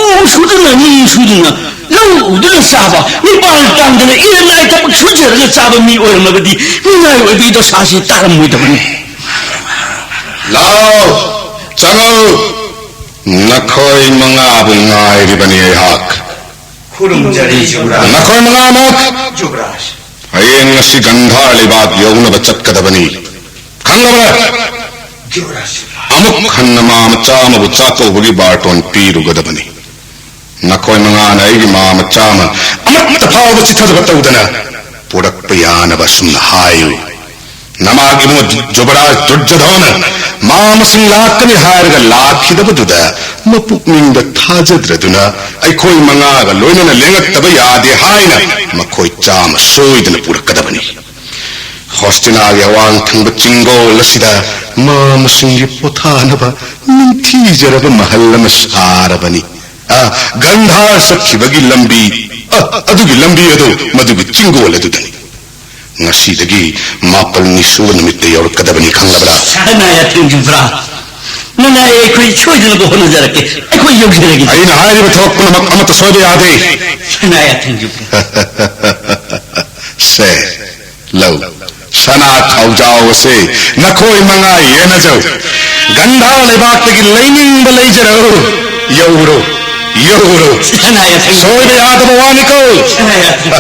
ꯎ ꯁꯨꯗꯨꯅ, ꯅꯨꯡ ꯁꯨꯗꯨꯅ, ꯂꯧ ꯎꯗꯨꯅ ꯆꯥꯕ, ꯅꯤꯄꯥꯜ ꯇꯥꯡꯗꯅ ꯏꯔꯅꯥꯏ ꯊꯕꯛ ꯁꯨꯖꯔꯒ ꯆꯥꯕ ꯃꯤ ꯑꯣꯏꯔꯝꯃꯕꯗꯤ ꯃꯤꯅꯥꯏ ꯑꯣꯏꯕꯒꯤ ꯗꯣꯁꯥꯁꯤ ꯇꯥꯔꯝꯃꯣꯏꯗꯕꯅꯤ꯫ ꯂꯥꯎ, ꯆꯪꯉꯨ꯫ ꯅꯈꯣꯏ ꯃꯉꯥꯕꯨ ꯉꯥꯏꯔꯤꯕꯅꯤ ꯑꯩꯍꯥꯛ꯫ ꯈꯨꯔꯨꯝꯖꯔꯤ ꯌꯨꯕꯔꯥꯖ꯫ ꯅꯈꯣꯏ ꯃꯉꯥꯃꯛ ꯌꯨꯕꯔꯥꯖ꯫ ꯍꯌꯦꯡ ꯉꯁꯤ ꯒꯟꯙꯥꯔ ꯂꯩꯕꯥꯛ ꯌꯧꯅꯕ ꯆꯠꯀꯗꯕꯅꯤ꯫ ꯈꯪꯂꯕ꯭ꯔꯥ? ꯌꯨꯕꯔꯥꯖ꯫ ꯑꯃꯨꯛ ꯍꯟꯅ ꯃꯥ ꯃꯆꯥ ꯑꯃꯕꯨ ꯆꯥꯛꯀꯧꯕꯒꯤ ꯕꯥꯔꯇꯣꯟ ꯄꯤꯔꯨꯒꯗꯕꯅꯤ꯫ ꯅꯈꯣꯏ ꯃꯉꯥꯅ ꯑꯩꯒꯤ ꯃꯥ ꯃꯆꯥ ꯑꯃ ꯑꯃꯠꯇ ꯐꯥꯎꯕ ꯆꯤꯠꯊꯗꯕ ꯇꯧꯗꯅ ꯄꯨꯔꯛꯄ ꯌꯥꯅꯕ ꯑꯁꯨꯝꯅ ꯍꯥꯏꯌꯨ꯫ ꯅꯃꯥꯒꯤ ꯏꯕꯨꯡ ꯖꯨꯕꯔꯥꯖ ꯗꯨꯔꯖꯣꯙꯅ ꯃꯥ ꯃꯁꯤꯡ ꯂꯥꯛꯀꯅꯤ ꯍꯥꯏꯔꯒ ꯂꯥꯛꯈꯤꯗꯕꯗꯨꯗ ꯃꯄꯨꯛꯅꯤꯡꯗ ꯊꯥꯖꯗ꯭ꯔꯗꯨꯅ ꯑꯩꯈꯣꯏ ꯃꯉꯥꯒ ꯂꯣꯏꯅꯅ ꯂꯦꯡꯉꯛꯇꯕ ꯌꯥꯗꯦ ꯍꯥꯏꯅ ꯃꯈꯣꯏ ꯆꯥꯝꯃ ꯁꯣꯏꯗꯅ ꯄꯨꯔꯛꯀꯗꯕꯅꯤ꯫ ꯍꯣꯁꯇꯤꯅꯥꯒꯤ ꯑꯋꯥꯡ ꯊꯪꯕ ꯆꯤꯡꯒꯣꯜ ꯑꯁꯤꯗ ꯃꯥ ꯃꯁꯤꯡꯒꯤ ꯄꯣꯊꯥꯅꯕ ꯅꯤꯡꯊꯤꯖꯔꯕ ꯃꯍꯜ ꯑꯃ ꯁꯥꯔꯕꯅꯤ꯫ ꯑ, ꯒꯟꯙꯥꯔ ꯆꯠꯈꯤꯕꯒꯤ ꯂꯝꯕꯤ, ꯑ, ꯑꯗꯨꯒꯤ ꯂꯝꯕꯤ ꯑꯗꯨ ꯃꯗꯨꯒꯤ ꯆꯤꯡꯒꯣꯜ ꯑꯗꯨꯗꯅꯤ꯫ ꯉꯁꯤꯗꯒꯤ ꯃꯥꯄꯜꯅꯤ ꯁꯨꯕ ꯅꯨꯃꯤꯠꯇ ꯌꯧꯔꯛꯀꯗꯕꯅꯤ, ꯈꯪꯂꯕ꯭ꯔꯥ? ꯁꯅꯥ ꯌꯥꯊꯪ ꯌꯨꯕꯔꯥꯖ꯫ ꯅꯅꯥꯏ ꯑꯩꯈꯣꯏ ꯁꯣꯏꯗꯅꯕ ꯍꯣꯠꯅꯖꯔꯛꯀꯦ꯫ ꯑꯩꯈꯣꯏ ꯌꯧꯖꯔꯒꯦ꯫ ꯑꯩꯅ ꯍꯥꯏꯔꯤꯕ ꯊꯕꯛ ꯄꯨꯝꯅꯃꯛ ꯑꯃꯠꯇ ꯁꯣꯏꯕ ꯌꯥꯗꯦ꯫ ꯁꯅꯥ ꯌꯥꯊꯪ ꯌꯨꯕꯔꯥꯖ꯫ ꯁꯦ, ꯂꯧ꯫ ꯁꯅꯥ ꯈꯥꯎꯖꯥꯎ ꯑꯁꯦ ꯅꯈꯣꯏ ꯃꯉꯥ ꯌꯦꯟꯅꯖꯧ꯫ ꯒꯟꯙꯥꯔ ꯂꯩꯕꯥꯛꯇꯒꯤ ꯂꯩꯅꯤꯡꯕ ꯂꯩꯖꯔꯛꯎ꯫ ꯌꯧꯔꯣ꯫ ꯌꯧꯔꯣ꯫ ꯁꯅꯥ ꯌꯥꯊꯪ꯫ ꯁꯣꯏꯕ ꯌꯥꯗꯕ ꯋꯥꯅꯤꯀꯣ꯫ ꯁꯅꯥ ꯌꯥꯊꯪ꯫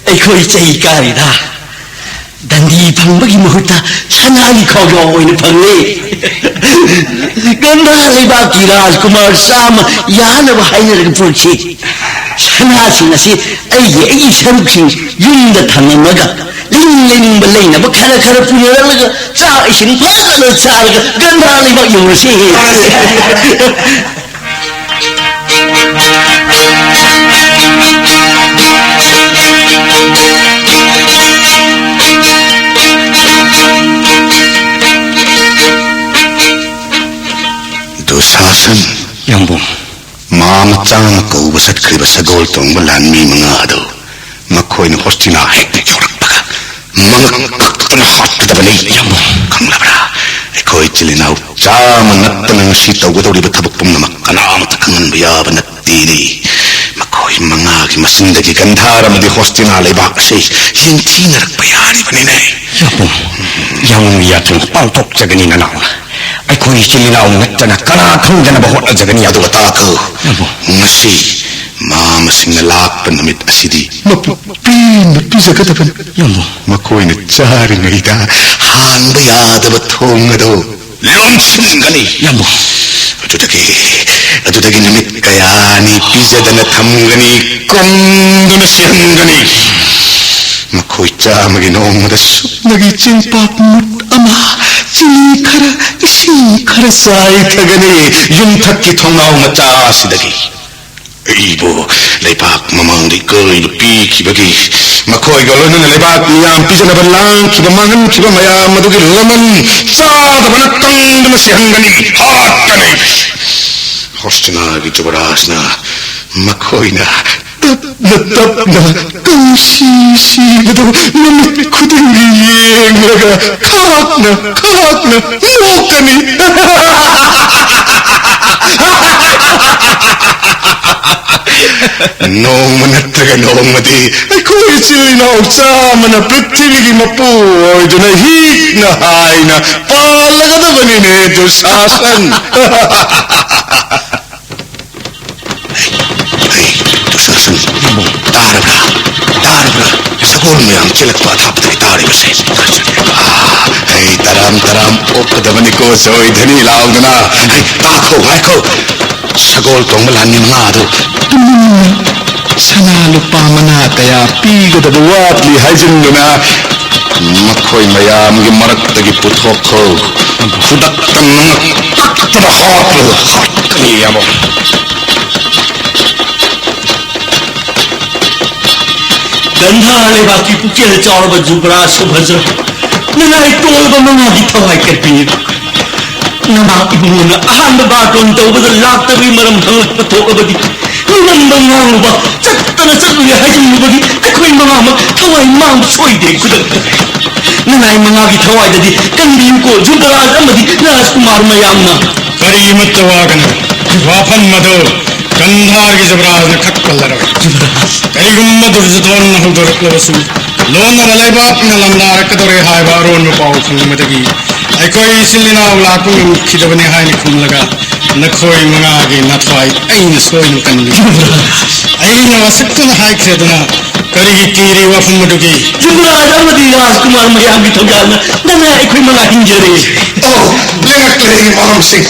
ꯑꯩꯈꯣꯏ ꯆꯩ ꯀꯥꯔꯤꯗ꯫ ꯗꯟꯗꯤ ꯐꯪꯕꯒꯤ ꯃꯍꯨꯠꯇ ꯁꯅꯥꯒꯤ ꯈꯣꯡꯖꯣꯝ ꯑꯣꯏꯅ ꯐꯪꯂꯦ꯫ ꯒꯟꯙꯥ ꯂꯩꯕꯥꯛꯀꯤ ꯔꯥꯖꯀꯨꯃꯥꯔ ꯆꯥꯝꯃ ꯌꯥꯅꯕ ꯍꯥꯏꯅꯔꯒ ꯄꯨꯔꯛꯈꯤ꯫ ꯁꯅꯥꯁꯤꯡ ꯑꯁꯤ ꯑꯩꯒꯤ, ꯑꯩꯒꯤ ꯁꯔꯨꯛꯁꯤꯡ ꯌꯨꯝꯗ ꯊꯝꯂꯝꯃꯒ ꯂꯩꯅꯤꯡ ꯂꯩꯅꯤꯡꯕ ꯂꯩꯅꯕ ꯈꯔ ꯈꯔ ꯄꯨꯅꯔꯛꯂꯒ ꯆꯥꯛ ꯏꯁꯤꯡ ꯐꯖꯅ ꯆꯥꯔꯒ ꯒꯟꯙꯥ ꯂꯩꯕꯥꯛ ꯌꯧꯔꯁꯤ꯫ ꯗꯨꯁꯥꯁꯟ꯫ ꯌꯥꯝꯕꯨꯡ꯫ ꯃꯥ ꯃꯆꯥꯅ ꯀꯧꯕ ꯆꯠꯈ꯭ꯔꯤꯕ ꯁꯒꯣꯜ ꯇꯣꯡꯕ ꯂꯥꯟꯃꯤ ꯃꯉꯥ ꯑꯗꯨ ꯃꯈꯣꯏꯅ ꯍꯣꯁꯇꯤꯅꯥ ꯍꯦꯛ ꯌꯧꯔꯛꯄꯒ ꯃꯉꯛ ꯀꯛꯇꯨꯅ ꯍꯥꯠꯀꯗꯕꯅꯤ꯫ ꯌꯥꯝꯕꯨꯡ꯫ ꯈꯪꯂꯕ꯭ꯔꯥ? ꯑꯩꯈꯣꯏ ꯏꯆꯤꯜ ꯏꯅꯥꯎ ꯆꯥꯝꯃ ꯅꯠꯇꯅ ꯉꯁꯤ ꯇꯧꯒꯗꯧꯔꯤꯕ ꯊꯕꯛ ꯄꯨꯝꯅꯃꯛ ꯀꯅꯥꯃꯠꯇ ꯈꯪꯍꯟꯕ ꯌꯥꯕ ꯅꯠꯇꯦꯅꯦ꯫ ꯃꯈꯣꯏ ꯃꯉꯥꯒꯤ ꯃꯆꯤꯟꯗꯒꯤ ꯒꯟꯙꯥꯔ ꯑꯃꯗꯤ ꯍꯣꯁꯇꯤꯅꯥ ꯂꯩꯕꯥꯛ ꯑꯁꯤ ꯌꯦꯡꯊꯤꯅꯔꯛꯄ ꯌꯥꯔꯤꯕꯅꯤꯅꯦ꯫ ꯌꯥꯝꯕꯨꯡ, ꯌꯥꯝꯕꯨꯡꯒꯤ ꯌꯥꯊꯪ ꯄꯥꯡꯊꯣꯛꯆꯒꯅꯤ ꯅꯅꯥꯎꯅ꯫ ꯑꯩꯈꯣꯏ ꯏꯆꯤꯜ ꯏꯅꯥꯎ ꯅꯠꯇꯅ ꯀꯅꯥ ꯈꯪꯗꯅꯕ ꯍꯣꯠꯅꯖꯒꯅꯤ꯫ ꯑꯗꯨꯒ ꯇꯥꯈꯣ, ꯌꯥꯝꯕꯨꯡ꯫ ꯉꯁꯤ ꯃꯥ ꯃꯁꯤꯡꯅ ꯂꯥꯛꯄ ꯅꯨꯃꯤꯠ ꯑꯁꯤꯗꯤ ꯃꯄꯨ ꯄꯦꯟꯅ ꯄꯤꯖꯒꯗꯕꯅꯤ꯫ ꯌꯥꯝꯕꯨꯡ꯫ ꯃꯈꯣꯏꯅ ꯆꯥꯔꯤꯉꯩꯗ ꯍꯥꯡꯕ ꯌꯥꯗꯕ ꯊꯣꯡ ꯑꯗꯨ ꯂꯣꯟꯁꯤꯟꯒꯅꯤ꯫ ꯌꯥꯝꯕꯨꯡ꯫ ꯑꯗꯨꯗꯒꯤ, ꯑꯗꯨꯗꯒꯤ ꯅꯨꯃꯤꯠ ꯀꯌꯥꯅꯤ ꯄꯤꯖꯗꯅ ꯊꯝꯒꯅꯤ, ꯀꯪꯗꯨꯅ ꯁꯤꯍꯟꯒꯅꯤ꯫ ꯃꯈꯣꯏ ꯆꯥꯝꯃꯒꯤ ꯅꯣꯡꯃꯗ ꯁꯨꯞꯅꯒꯤ ꯆꯦꯡꯄꯥꯛ ꯃꯨꯠ ꯑꯃ, ꯆꯤꯅꯤ ꯈꯔ, ꯏꯁꯤꯡ ꯈꯔ ꯆꯥꯏꯊꯒꯅꯤ ꯌꯨꯝꯊꯛꯀꯤ ꯊꯣꯡꯅꯥꯎ ꯃꯆꯥ ꯑꯁꯤꯗꯒꯤ꯫ ꯑꯩꯕꯨ ꯂꯩꯕꯥꯛ ꯃꯃꯥꯡꯗ ꯏꯀꯥꯏꯕ ꯄꯤꯈꯤꯕꯒꯤ, ꯃꯈꯣꯏꯒ ꯂꯣꯏꯅꯅ ꯂꯩꯕꯥꯛ ꯃꯤꯌꯥꯝ ꯄꯤꯖꯅꯕ ꯂꯥꯡꯈꯤꯕ, ꯃꯥꯡꯍꯟꯈꯤꯕ ꯃꯌꯥꯝ ꯑꯗꯨꯒꯤ ꯂꯃꯟ ꯆꯥꯗꯕꯅ ꯀꯪꯗꯨꯅ ꯁꯤꯍꯟꯒꯅꯤ, ꯍꯥꯠꯀꯅꯤ꯫ ꯍꯣꯁꯇꯤꯅꯥꯒꯤ ꯖꯨꯕꯔꯥꯖꯅ ꯃꯈꯣꯏꯅ ꯇꯞꯅ ꯇꯞꯅ ꯀꯪꯁꯤ ꯁꯤꯕꯗꯨ ꯅꯨꯃꯤꯠ ꯈꯨꯗꯤꯡꯒꯤ ꯌꯦꯡꯂꯒ ꯈꯥꯛꯅ ꯈꯥꯛꯅ ꯅꯣꯛꯀꯅꯤ꯫ ꯅꯣꯡꯃ ꯅꯠꯇ꯭ꯔꯒ ꯅꯣꯡꯃꯗꯤ ꯑꯩꯈꯣꯏ ꯏꯆꯤꯜ ꯏꯅꯥꯎ ꯆꯥꯝꯃꯅ ꯄ꯭ꯔꯤꯊꯤꯕꯤꯒꯤ ꯃꯄꯨ ꯑꯣꯏꯗꯨꯅ ꯍꯤꯛꯅ ꯍꯥꯏꯅ ꯄꯥꯜꯂꯒꯗꯕꯅꯤꯅꯦ, ꯗꯨꯁꯥꯁꯟ꯫ ꯁꯒꯣꯜ ꯃꯌꯥꯝ ꯆꯦꯜꯂꯛꯄ ꯑꯊꯥꯞꯄꯗꯒꯤ ꯇꯥꯔꯤꯕꯁꯦ꯫ ꯑꯥ, ꯑꯩ ꯇꯔꯥꯝ ꯇꯔꯥꯝ ꯑꯣꯛꯀꯗꯕꯅꯤꯀꯣ, ꯁꯣꯏꯗꯅꯤ ꯂꯥꯎꯗꯅ꯫ ꯑꯩ ꯇꯥꯈꯣ, ꯉꯥꯏꯈꯣ꯫ ꯁꯒꯣꯜ ꯇꯣꯡꯕ ꯂꯥꯟꯃꯤ ꯃꯉꯥ ꯑꯗꯨ ꯇꯨꯃꯤꯟꯅ ꯁꯅꯥ ꯂꯨꯄꯥ ꯃꯅꯥ ꯀꯌꯥ ꯄꯤꯒꯗꯕ ꯋꯥꯠꯂꯤ ꯍꯥꯏꯖꯤꯟꯗꯨꯅ ꯃꯈꯣꯏ ꯃꯌꯥꯝꯒꯤ ꯃꯔꯛꯇꯒꯤ ꯄꯨꯊꯣꯛꯈꯣ꯫ ꯈꯨꯗꯛꯇ ꯅꯪꯅ ꯇꯛꯇꯅ ꯍꯥꯠꯂꯨ꯫ ꯍꯥꯠꯀꯅꯤ, ꯏꯌꯥꯝꯕ꯫ ꯒꯟꯙꯥꯔ ꯂꯩꯕꯥꯛꯀꯤ ꯄꯨꯛꯆꯦꯜ ꯆꯥꯎꯔꯕ ꯖꯨꯕꯔꯥꯖ ꯁꯨꯚꯗ꯭ꯔ, ꯅꯅꯥꯏ ꯇꯣꯜꯂꯕ ꯃꯉꯥꯒꯤ ꯊꯋꯥꯏ ꯀꯠꯄꯤꯔꯤꯕ ꯅꯃꯥ ꯏꯕꯨꯡꯉꯣꯅ ꯑꯍꯥꯟꯕ ꯕꯥꯔꯇꯣꯟ ꯇꯧꯕꯗ ꯂꯥꯛꯇꯕꯒꯤ ꯃꯔꯝ ꯍꯪꯂꯛꯄ ꯊꯣꯛꯂꯕꯗꯤ, ꯉꯝꯕ ꯉꯥꯡꯂꯨꯕ, ꯆꯠꯇꯅ ꯆꯠꯂꯨꯔꯦ ꯍꯥꯏꯖꯤꯜꯂꯨꯕꯒꯤ ꯑꯩꯈꯣꯏ ꯃꯉꯥꯃꯛ ꯊꯋꯥꯏ ꯃꯥꯡꯕ ꯁꯣꯏꯗꯦ꯫ ꯈꯨꯗꯛꯇ ꯅꯅꯥꯏ ꯃꯉꯥꯒꯤ ꯊꯋꯥꯏꯗꯗꯤ ꯀꯟꯕꯤꯌꯨꯀꯣ, ꯖꯨꯕꯔꯥꯖ ꯑꯃꯗꯤ ꯔꯥꯖꯀꯨꯃꯥꯔ ꯃꯌꯥꯝꯅ꯫ ꯀꯔꯤꯃꯠꯇ ꯋꯥꯒꯅꯨ, ꯋꯥꯐꯝ ꯑꯗꯨ ꯒꯟꯙꯥꯔꯒꯤ ꯖꯨꯕꯔꯥꯖꯅ ꯈꯛ ꯄꯜꯂꯔꯣꯏ꯫ ꯖꯨꯕꯔꯥꯖ꯫ ꯀꯔꯤꯒꯨꯝꯕ ꯗꯨꯔꯖꯣꯙꯟꯅ ꯍꯧꯗꯣꯔꯛꯂꯕꯁꯨ, ꯂꯣꯟꯅꯕ ꯂꯩꯕꯥꯛꯅ ꯂꯝꯅꯥꯔꯛꯀꯗꯧꯔꯦ ꯍꯥꯏꯕ ꯑꯔꯣꯟꯕ ꯄꯥꯎ ꯐꯪꯕꯗꯒꯤ ꯑꯩꯈꯣꯏ ꯏꯆꯤꯜ ꯏꯅꯥꯎ ꯂꯥꯛꯄ ꯉꯝꯈꯤꯗꯕꯅꯤ ꯍꯥꯏꯅ ꯈꯨꯝꯂꯒ, ꯅꯈꯣꯏ ꯃꯉꯥꯒꯤ ꯅꯊ꯭ꯋꯥꯏ ꯑꯩꯅ ꯁꯣꯏꯗꯅ ꯀꯟꯕꯤꯒꯅꯤ꯫ ꯑꯩꯅ ꯋꯥꯁꯛꯇꯨꯅ ꯍꯥꯏꯈ꯭ꯔꯦꯗꯅ, ꯀꯔꯤꯒꯤ ꯀꯤꯔꯤ ꯋꯥꯐꯝ ꯑꯗꯨꯒꯤ? ꯖꯨꯕꯔꯥꯖ ꯑꯃꯗꯤ ꯔꯥꯖꯀꯨꯃꯥꯔ ꯃꯌꯥꯝꯒꯤ ꯊꯧꯖꯥꯜꯅ ꯅꯅꯥꯏ ꯑꯩꯈꯣꯏ ꯃꯉꯥ ꯍꯤꯡꯖꯔꯦ꯫ ꯑꯣ, ꯂꯦꯡꯉꯛꯂꯦ ꯃꯔꯝꯁꯤꯡ꯫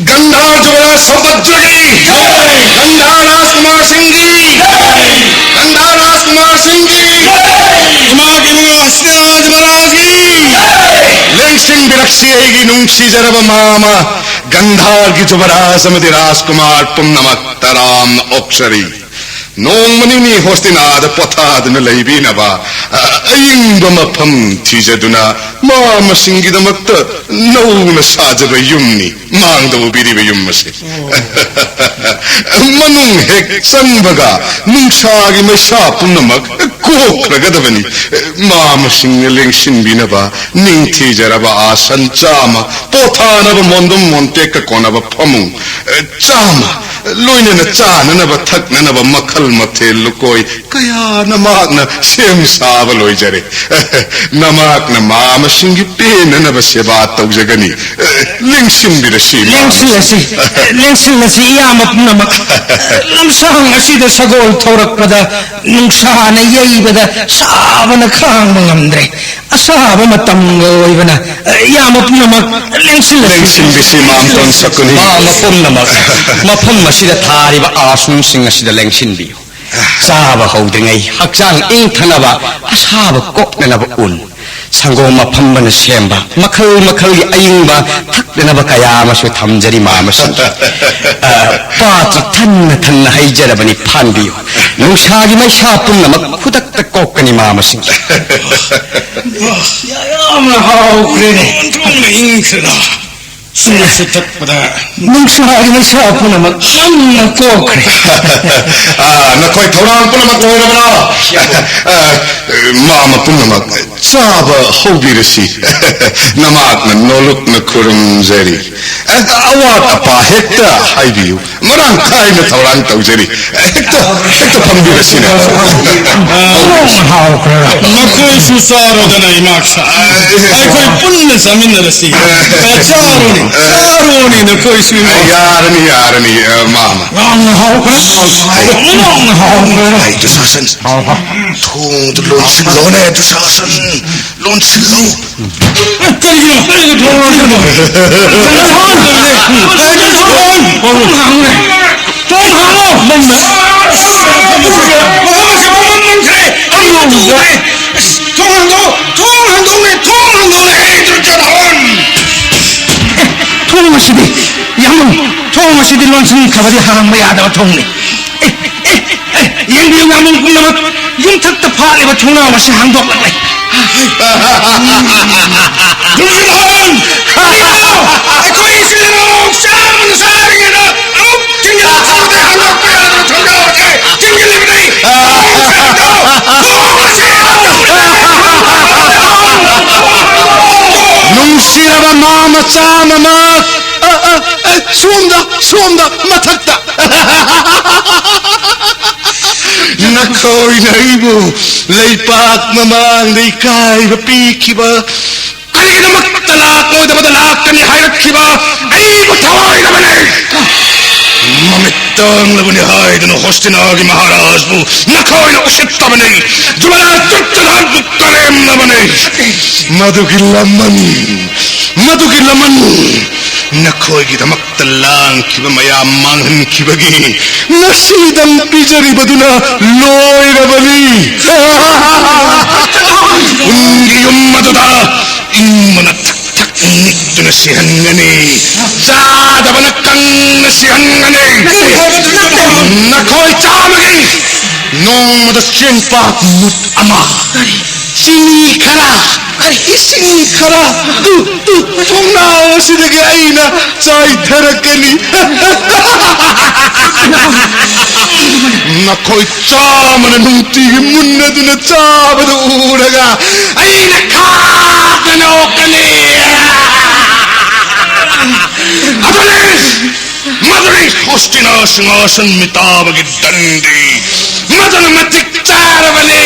ꯒꯟꯙꯥꯔ ꯖꯨꯕꯔꯥꯖ ꯁꯝꯕꯠꯖꯒꯤ, ꯒꯟꯙꯥꯔ ꯔꯥꯖꯀꯨꯃꯥꯔ ꯁꯤꯡꯒꯤ, ꯒꯟꯙꯥꯔ ꯔꯥꯖꯀꯨꯃꯥꯔ ꯁꯤꯡꯒꯤ, ꯏꯃꯥꯒꯤ ꯏꯕꯨꯡꯉꯣ ꯍꯁꯇꯤꯅꯥ ꯖꯨꯕꯔꯥꯖꯒꯤ꯫ ꯂꯦꯡꯁꯤꯟꯕꯤꯔꯛꯁꯤ ꯑꯩꯒꯤ ꯅꯨꯡꯁꯤꯖꯔꯕ ꯃꯥꯃ, ꯒꯟꯙꯥꯔꯒꯤ ꯖꯨꯕꯔꯥꯖ ꯑꯃꯗꯤ ꯔꯥꯖꯀꯨꯃꯥꯔ ꯄꯨꯝꯅꯃꯛ ꯇꯔꯥꯝꯅ ꯑꯣꯛꯆꯔꯤ꯫ ꯅꯣꯡꯃ ꯅꯤꯅꯤ ꯍꯣꯁꯇꯤꯅꯥꯗ ꯄꯣꯊꯥꯗꯨꯅ ꯂꯩꯕꯤꯅꯕ, ꯑ, ꯑꯏꯪꯕ ꯃꯐꯝ ꯊꯤꯖꯗꯨꯅ ꯃꯥꯃꯁꯤꯡꯒꯤꯗꯃꯛꯇ ꯅꯧꯅ ꯁꯥꯖꯕ ꯌꯨꯝꯅꯤ꯫ ꯃꯥꯡꯗ ꯎꯕꯤꯔꯤꯕ ꯌꯨꯝ ꯑꯁꯤ꯫ ꯃꯅꯨꯡ ꯍꯦꯛ ꯆꯪꯕꯒ ꯅꯨꯡꯁꯥꯒꯤ ꯃꯩꯁꯥ ꯄꯨꯝꯅꯃꯛ ꯀꯣꯛꯈ꯭ꯔꯒꯗꯕꯅꯤ꯫ ꯃꯥꯃꯁꯤꯡꯅ ꯂꯦꯡꯁꯤꯟꯕꯤꯅꯕ ꯅꯤꯡꯊꯤꯖꯔꯕ ꯑꯥꯁꯟ ꯆꯥꯝꯃ, ꯄꯣꯊꯥꯅꯕ ꯃꯣꯟꯗꯨꯝ ꯃꯣꯟꯇꯦꯛꯀ ꯀꯣꯟꯅꯕ ꯐꯃꯨꯡ ꯆꯥꯝꯃ, ꯂꯣꯏꯅꯅ ꯆꯥꯅꯅꯕ ꯊꯛꯅꯅꯕ ꯃꯈꯜ ꯃꯊꯦꯜ ꯂꯨꯀꯣꯏ ꯀꯌꯥ ꯅꯃꯥꯛꯅ ꯁꯦꯝ ꯁꯥꯕ ꯂꯣꯏꯖꯔꯦ꯫ ꯅꯃꯥꯛꯅ ꯃꯥꯃꯁꯤꯡꯒꯤ ꯄꯦꯟꯅꯅꯕ ꯁꯦꯕꯥ ꯇꯧꯖꯒꯅꯤ꯫ ꯂꯦꯡꯁꯤꯟꯕꯤꯔꯁꯤ, ꯃꯥꯃꯁꯤꯡ꯫ ꯂꯦꯡꯁꯤꯜꯂꯁꯤ, ꯂꯦꯡꯁꯤꯜꯂꯁꯤ, ꯏꯌꯥꯝꯕ ꯄꯨꯝꯅꯃꯛ꯫ ꯂꯝꯁꯥꯡ ꯑꯁꯤꯗ ꯁꯒꯣꯜ ꯊꯧꯔꯛꯄꯗ, ꯅꯨꯡꯁꯥꯅ ꯌꯩꯕꯗ ꯁꯥꯕꯅ ꯈꯥꯡꯕ ꯉꯝꯗ꯭ꯔꯦ꯫ ꯑꯁꯥꯕ ꯃꯇꯝꯒ ꯑꯣꯏꯕꯅ, ꯏꯌꯥꯝꯕ ꯄꯨꯝꯅꯃꯛ ꯂꯦꯡꯁꯤꯜꯂꯁꯤ꯫ ꯂꯦꯡꯁꯤꯟꯕꯤꯁꯤ, ꯃꯥꯝꯇꯣꯟ ꯁꯀꯨꯅꯤ꯫ ꯃꯥꯝꯃ ꯄꯨꯝꯅꯃꯛ, ꯃꯐꯝ ꯑꯁꯤꯗ ꯊꯥꯔꯤꯕ ꯑꯥꯁꯅꯁꯤꯡ ꯑꯁꯤꯗ ꯂꯦꯡꯁꯤꯟꯕꯤꯌꯨ꯫ ꯆꯥꯕ ꯍꯧꯗ꯭ꯔꯤꯉꯩ ꯍꯛꯆꯥꯡ ꯏꯪꯊꯅꯕ, ꯑꯁꯥꯕ ꯀꯣꯛꯅꯅꯕ ꯎꯟ, ꯁꯪꯒꯣꯝ ꯑꯐꯝꯕꯅ ꯁꯦꯝꯕ ꯃꯈꯜ ꯃꯈꯜꯒꯤ ꯑꯏꯪꯕ ꯊꯛꯅꯅꯕ ꯀꯌꯥ ꯑꯃꯁꯨ ꯊꯝꯖꯔꯤ, ꯃꯥꯃꯁꯤꯡ꯫ ꯑ, ꯄꯥꯇ꯭ꯔ ꯊꯟꯅ ꯊꯟꯅ ꯍꯩꯖꯔꯕꯅꯤ, ꯐꯥꯟꯕꯤꯌꯨ꯫ ꯅꯨꯡꯁꯥꯒꯤ ꯃꯩꯁꯥ ꯄꯨꯝꯅꯃꯛ ꯈꯨꯗꯛꯇ ꯀꯣꯛꯀꯅꯤ, ꯃꯥꯃꯁꯤꯡ꯫ ꯌꯥꯝꯅ ꯍꯥꯎꯈ꯭ꯔꯦꯅꯦ꯫ ꯑꯣꯟꯊꯣꯛꯅ ꯏꯪꯈ꯭ꯔꯦꯗ꯫ ꯁꯨꯝꯅꯁꯨ ꯊꯛꯄꯗ ꯅꯨꯡꯁꯥꯒꯤ ꯃꯩꯁꯥ ꯄꯨꯝꯅꯃꯛ ꯌꯥꯝꯅ ꯀꯣꯛꯈ꯭ꯔꯦ꯫ ꯑꯥ, ꯅꯈꯣꯏ ꯊꯧꯔꯥꯡ ꯄꯨꯝꯅꯃꯛ ꯂꯣꯏꯔꯕ꯭ꯔꯥ? ꯑꯥ, ꯃꯥꯃ ꯄꯨꯝꯅꯃꯛ ꯆꯥꯕ ꯍꯧꯕꯤꯔꯁꯤ꯫ ꯅꯃꯥꯛꯅ ꯅꯣꯂꯨꯛꯅ ꯈꯨꯔꯨꯝꯖꯔꯤ꯫ ꯑꯦ, ꯑꯋꯥꯠ ꯑꯄꯥ ꯍꯦꯛꯇ ꯍꯥꯏꯕꯤꯌꯨ꯫ ꯃꯔꯥꯡ ꯀꯥꯏꯅ ꯊꯧꯔꯥꯡ ꯇꯧꯖꯔꯤ꯫ ꯍꯦꯛꯇ, ꯍꯦꯛꯇ ꯐꯝꯕꯤꯔꯁꯤꯅꯦ꯫ ꯍꯥꯎꯈ꯭ꯔꯦ꯫ ꯅꯈꯣꯏꯁꯨ ꯆꯥꯔꯣꯗꯅ, ꯏꯃꯥꯛꯁꯥ꯫ ꯑꯩꯈꯣꯏ ꯄꯨꯟꯅ ꯆꯥꯃꯤꯟꯅꯔꯁꯤ꯫ ꯆꯥꯔꯣꯅꯦ, ꯆꯥꯔꯣꯅꯦ, ꯅꯈꯣꯏꯁꯨ, ꯏꯃꯥꯛꯁꯥ꯫ ꯌꯥꯔꯅꯤ, ꯌꯥꯔꯅꯤ, ꯑ, ꯃꯥꯃ꯫ ꯌꯥꯝꯅ ꯍꯥꯎꯈ꯭ꯔꯦ꯫ ꯌꯥꯝꯅ ꯍꯥꯎꯈ꯭ꯔꯦ꯫ ꯑꯩ, ꯗꯨꯁꯥꯁꯟ, ꯍꯥꯎ, ꯍꯥꯎ꯫ ꯊꯣꯡꯗꯨ ꯂꯣꯟꯁꯤꯜꯂꯣꯅꯦ, ꯗꯨꯁꯥꯁꯟ꯫ ꯂꯣꯟꯁꯤꯜꯂꯨ꯫ ꯀꯔꯤꯒꯤꯅꯣ? ꯀꯔꯤꯒꯤꯅꯣ? ꯊꯣꯡ ꯍꯥꯡꯉꯨꯅꯦ꯫ ꯊꯣꯡ ꯍꯥꯡꯉꯨꯅꯦ꯫ ꯊꯣꯡ ꯍꯥꯡꯉꯣ꯫ ꯃꯐꯝ ꯑꯁꯤ ꯄꯨꯝꯕ ꯃꯨꯟꯈ꯭ꯔꯦ꯫ ꯑꯩ ꯃꯇꯨ ꯎꯗ꯭ꯔꯦ꯫ ꯑꯁ, ꯊꯣꯡ ꯍꯥꯡꯗꯣꯛꯑꯣ꯫ ꯊꯣꯡ ꯍꯥꯡꯗꯣꯛꯑꯣꯅꯦ꯫ ꯊꯣꯡ ꯑꯁꯤꯗꯤ, ꯌꯥꯝꯕꯨꯡ, ꯊꯣꯡ ꯑꯁꯤꯗꯤ ꯂꯣꯟꯁꯤꯟꯈ꯭ꯔꯕꯗꯤ ꯍꯥꯡꯕ ꯌꯥꯗꯕ ꯊꯣꯡꯅꯤ꯫ ꯑꯦ, ꯑꯦ, ꯑꯦ, ꯌꯦꯡꯕꯤꯌꯨ, ꯌꯥꯝꯕꯨꯡ ꯄꯨꯝꯅꯃꯛ, ꯌꯨꯝꯊꯛꯇ ꯐꯥꯠꯂꯤꯕ ꯊꯣꯡꯅꯥꯎ ꯑꯁꯤ ꯍꯥꯡꯗꯣꯛꯂꯛꯂꯦ꯫ ꯗꯨꯔꯖꯣꯙꯟ! ꯀꯔꯤꯅꯣ? ꯑꯩꯈꯣꯏ ꯏꯆꯤꯜ ꯏꯅꯥꯎ ꯆꯥꯕꯅ ꯆꯥꯔꯤꯉꯩꯗ ꯑꯃꯨꯛ ꯊꯤꯡꯖꯤꯜꯂꯛꯄꯗ ꯍꯥꯡꯗꯣꯛꯄ ꯌꯥꯗꯕ ꯊꯣꯡꯅꯥꯎ ꯑꯁꯤ ꯊꯤꯡꯖꯤꯜꯂꯤꯕꯅꯤ꯫ ꯊꯣꯡ ꯍꯥꯡꯗꯣꯛ! ꯊꯣꯡ ꯑꯁꯤ ꯍꯥꯡꯗꯣꯛ! ꯅꯨꯡꯁꯤꯔꯕ ꯃꯥ ꯃꯆꯥ ꯃꯃꯥ, ꯑ, ꯑ, ꯑ, ꯁꯣꯝꯗ, ꯁꯣꯝꯗ, ꯃꯊꯛꯇ꯫ ꯅꯈꯣꯏꯅ ꯑꯩꯕꯨ ꯂꯩꯄꯥꯛ ꯃꯃꯥꯡꯗ ꯏꯀꯥꯏꯕ ꯄꯤꯈꯤꯕ ꯀꯔꯤꯒꯤꯗꯃꯛꯇ ꯂꯥꯛꯂꯣꯏꯗꯕꯗ ꯂꯥꯛꯀꯅꯤ ꯍꯥꯏꯔꯛꯈꯤꯕ ꯑꯩꯕꯨ ꯊꯋꯥꯏꯗꯕꯅꯤ? ꯃꯃꯤꯠ ꯇꯥꯡꯂꯕꯅꯤ ꯍꯥꯏꯗꯨꯅ ꯍꯣꯁꯇꯤꯅꯥꯒꯤ ꯃꯍꯥꯔꯥꯖꯕꯨ ꯅꯈꯣꯏꯅ ꯎꯁꯤꯠꯇꯕꯅꯤ꯫ ꯖꯨꯕꯂꯥ ꯆꯨꯞꯆꯗꯥꯛꯄꯨ ꯀꯔꯦꯝꯅꯕꯅꯤ꯫ ꯃꯗꯨꯒꯤ ꯂꯃꯟ, ꯃꯗꯨꯒꯤ ꯂꯃꯟ ꯅꯈꯣꯏꯒꯤꯗꯃꯛ ꯂꯥꯡꯈꯤꯕ ꯃꯌꯥꯝ ꯃꯥꯡꯍꯟꯈꯤꯕꯒꯤ ꯉꯁꯤꯗꯪ ꯄꯤꯖꯔꯤꯕꯗꯨꯅ ꯂꯣꯏꯔꯕꯅꯤ꯫ ꯎꯟꯒꯤ ꯌꯨꯝ ꯑꯗꯨꯗ ꯏꯪꯕꯅ ꯊꯛ ꯊꯛ ꯅꯤꯛꯇꯨꯅ ꯁꯤꯍꯟꯒꯅꯤ꯫ ꯆꯥꯗꯕꯅ ꯀꯪꯅ ꯁꯤꯍꯟꯒꯅꯤ꯫ ꯅꯈꯣꯏ ꯆꯥꯕꯒꯤ ꯅꯣꯡꯃꯗ ꯆꯦꯡꯄꯥꯛ ꯃꯨꯠ ꯑꯃ, ꯆꯤꯅꯤ ꯈꯔ, ꯏꯁꯤꯡ ꯈꯔ, ꯇꯨ, ꯇꯨ, ꯊꯣꯡꯅꯥꯎ ꯑꯁꯤꯗꯒꯤ ꯑꯩꯅ ꯆꯥꯏꯊꯔꯛꯀꯅꯤ꯫ ꯅꯈꯣꯏ ꯆꯥꯃꯅ ꯅꯨꯡꯇꯤꯒꯤ ꯃꯨꯟꯅꯗꯨꯅ ꯆꯥꯕꯗꯨ ꯎꯔꯒ ꯑꯩꯅ ꯈꯥꯛꯇ ꯅꯣꯛꯀꯅꯤ꯫ ꯑꯗꯨꯅꯤ, ꯃꯗꯨꯅꯤ ꯍꯣꯁꯇꯤꯅꯥ ꯁꯤꯡꯍꯥꯁꯟ ꯃꯤꯇꯥꯕꯒꯤ ꯗꯟꯗꯤ꯫ ꯃꯗꯨꯅ ꯃꯇꯤꯛ ꯆꯥꯔꯕꯅꯤ꯫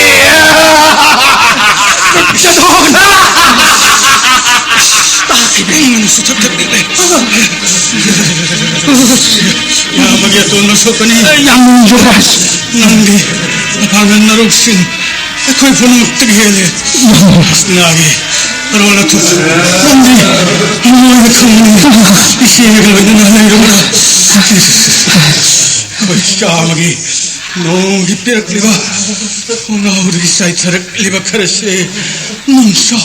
ꯇꯥꯈꯤꯕ ꯏꯃꯨꯡ ꯃꯅꯨꯡꯁꯨ ꯊꯛꯊꯛꯅꯤꯡꯂꯦ꯫ ꯌꯥꯝꯕꯒꯤ ꯑꯇꯣꯟꯕ ꯁꯣꯛꯀꯅꯤ꯫ ꯌꯥꯝ ꯅꯨꯡꯉꯥꯏꯖꯔꯦ꯫ ꯅꯪꯗꯤ ꯑꯐꯥꯡꯒꯜ ꯅꯔꯨꯛꯁꯤꯡ ꯑꯩꯈꯣꯏ ꯄꯨꯝꯅꯃꯛꯇꯒꯤ ꯍꯦꯜꯂꯦ꯫ ꯉꯥꯒꯤ ꯑꯔꯣꯜ ꯑꯊꯨꯞ ꯅꯪꯗꯤ ꯃꯣꯏꯅ ꯈꯪꯕꯅꯤ꯫ ꯏꯆꯦꯒ ꯂꯣꯏꯅꯅ ꯂꯩꯔꯝꯕ ꯑꯩꯈꯣꯏ ꯆꯥꯃꯒꯤ ꯅꯣꯡꯃꯒꯤ ꯄꯤꯔꯛꯂꯤꯕ ꯈꯣꯡꯒ꯭ꯔꯥꯎꯗꯒꯤ ꯆꯥꯏꯊꯔꯛꯂꯤꯕ ꯈꯔꯁꯦ ꯅꯪꯁꯨ,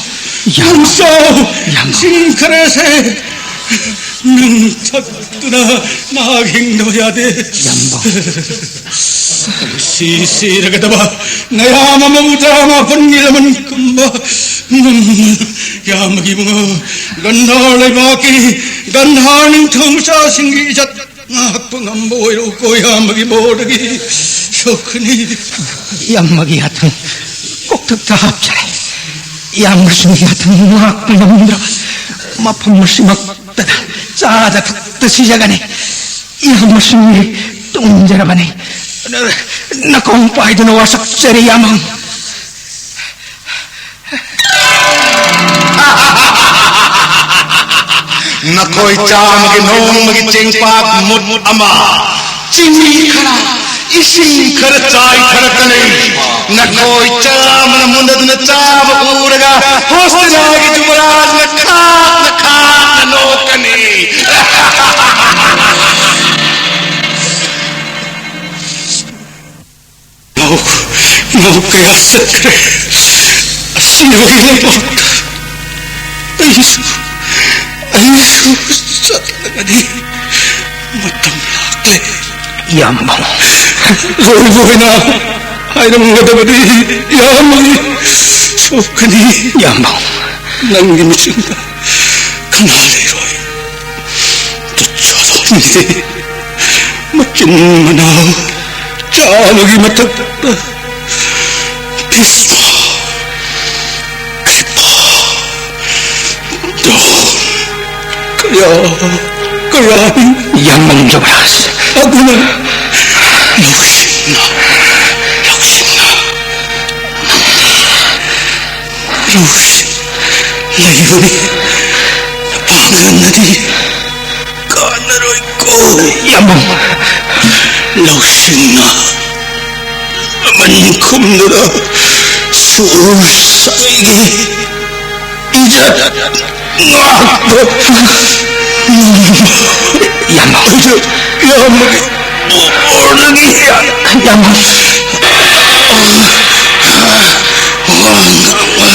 ꯌꯥꯝ, ꯅꯪꯁꯨ ꯌꯥꯝ꯫ ꯏꯁꯤꯡ ꯈꯔꯁꯦ ꯅꯪ ꯊꯛꯇꯨꯅ ꯃꯍꯥꯛ ꯍꯤꯡꯗꯕ ꯌꯥꯗꯦ꯫ ꯌꯥꯝꯕ꯫ ꯁꯤ ꯁꯤꯔꯒꯗꯕ ꯅꯌꯥꯝ ꯑꯃꯕꯨ ꯇꯔꯥꯃꯥꯄꯟꯒꯤ ꯂꯃꯟ ꯀꯨꯝꯕ ꯉꯝꯅ ꯌꯥꯝꯕꯒꯤ ꯃꯉꯥ ꯒꯟꯙꯥꯔ ꯂꯩꯕꯥꯛꯀꯤ ꯒꯟꯙꯥꯔ ꯅꯤꯡꯊꯧ ꯃꯆꯥꯁꯤꯡꯒꯤ ꯏꯖꯠ ꯉꯥꯛꯄ ꯉꯝꯕ ꯑꯣꯏꯔꯣꯀꯣ꯫ ꯏꯌꯥꯝꯕꯒꯤ ꯃꯣꯔꯗꯒꯤ ꯁꯣꯛꯀꯅꯤ꯫ ꯏꯌꯥꯝꯕꯒꯤ ꯍꯥꯊꯨ ꯀꯣꯛꯊꯛꯇ ꯍꯥꯞꯆꯔꯦ꯫ ꯏꯌꯥꯝꯕꯁꯤꯡꯒꯤ ꯍꯥꯊꯨ ꯉꯥꯛꯄ ꯉꯝꯗ꯭ꯔꯕ ꯃꯐꯝ ꯑꯁꯤꯃꯛꯇꯗ ꯆꯥꯗ ꯊꯛꯇ ꯁꯤꯖꯒꯅꯤ꯫ ꯏꯌꯥꯝꯕꯁꯤꯡꯒꯤ ꯇꯨꯝꯖꯔꯕꯅꯤ꯫ ꯅꯀꯣꯡ ꯄꯥꯏꯗꯨꯅ ꯋꯥꯁꯛꯆꯔꯤ, ꯌꯥꯝꯕꯝ꯫ ꯅꯈꯣꯏ ꯆꯥꯝꯃꯒꯤ ꯅꯣꯡꯃꯒꯤ ꯆꯦꯡꯄꯥꯛ ꯃꯨꯠ ꯑꯃ, ꯆꯤꯅꯤ ꯈꯔ, ꯏꯁꯤꯡ ꯈꯔ ꯆꯥꯏꯊꯔꯛꯀꯅꯤ꯫ ꯅꯈꯣꯏ ꯆꯥꯝꯃꯅ ꯃꯨꯟꯅꯗꯨꯅ ꯆꯥꯕ ꯎꯔꯒ ꯍꯣꯁꯇꯤꯅꯥꯒꯤ ꯖꯨꯕꯔꯥꯖꯅ ꯈꯥꯛꯅ ꯈꯥꯛꯅ ꯅꯣꯛꯀꯅꯤ꯫ ꯃꯧ, ꯃꯧ ꯀꯌꯥ ꯆꯠꯈ꯭ꯔꯦ ꯑꯁꯤꯕꯒꯤ ꯂꯩꯕꯥꯛꯇ꯫ ꯑꯩꯁꯨ, ꯑꯩꯁꯨ ꯆꯠꯂꯒꯅꯤ꯫ ꯃꯇꯝ ꯂꯥꯛꯂꯦ꯫ ꯏꯌꯥꯝꯕ꯫ ꯂꯣꯏꯕ ꯑꯣꯏꯅ ꯍꯥꯏꯔꯝꯒꯗꯕꯗꯤ ꯏꯌꯥꯝꯕꯒꯤ ꯁꯣꯛꯀꯅꯤ꯫ ꯏꯌꯥꯝꯕ꯫ ꯅꯪꯒꯤ ꯃꯤꯆꯪꯗ ꯀꯅꯥ ꯂꯩꯔꯣꯏ? ꯇꯨꯠ ꯆꯥꯗꯣꯟꯗꯤ ꯃꯆꯤꯟ ꯃꯅꯥꯎ ꯆꯥꯝꯃꯒꯤ ꯃꯊꯛꯇ ꯄꯤꯁꯇꯣꯜ, ꯀ꯭ꯔꯤꯄꯥ, ꯗ꯭ꯔꯣꯟ ꯀꯌꯥ ꯀꯌꯥꯅꯤ꯫ ꯌꯥꯝꯕꯝ ꯌꯨꯕꯔꯥꯖ꯫ ꯑꯗꯨꯅ ꯂꯧꯁꯤꯡꯅ, ꯂꯧꯁꯤꯡꯅ ꯂꯧꯁꯤꯡ ꯂꯩꯕꯅꯤ꯫ ꯄꯥꯡꯒꯜꯅꯗꯤ ꯀꯥꯟꯅꯔꯣꯏꯀꯣ꯫ ꯌꯥꯝꯕꯝ꯫ ꯂꯧꯁꯤꯡꯅ ꯑꯃꯅꯤ ꯈꯨꯝꯗꯨꯅ ꯁꯣꯔ ꯁꯥꯏꯒꯤ ꯏꯖꯠ ꯉꯥꯛꯄ ꯉꯝꯕ꯫ ꯌꯥꯝꯕꯝ꯫ ꯏꯌꯥꯝꯕꯒꯤ ꯕꯣꯔꯗꯒꯤ ꯌꯥꯝꯕꯝ꯫ ꯋꯥ ꯉꯥꯡꯕ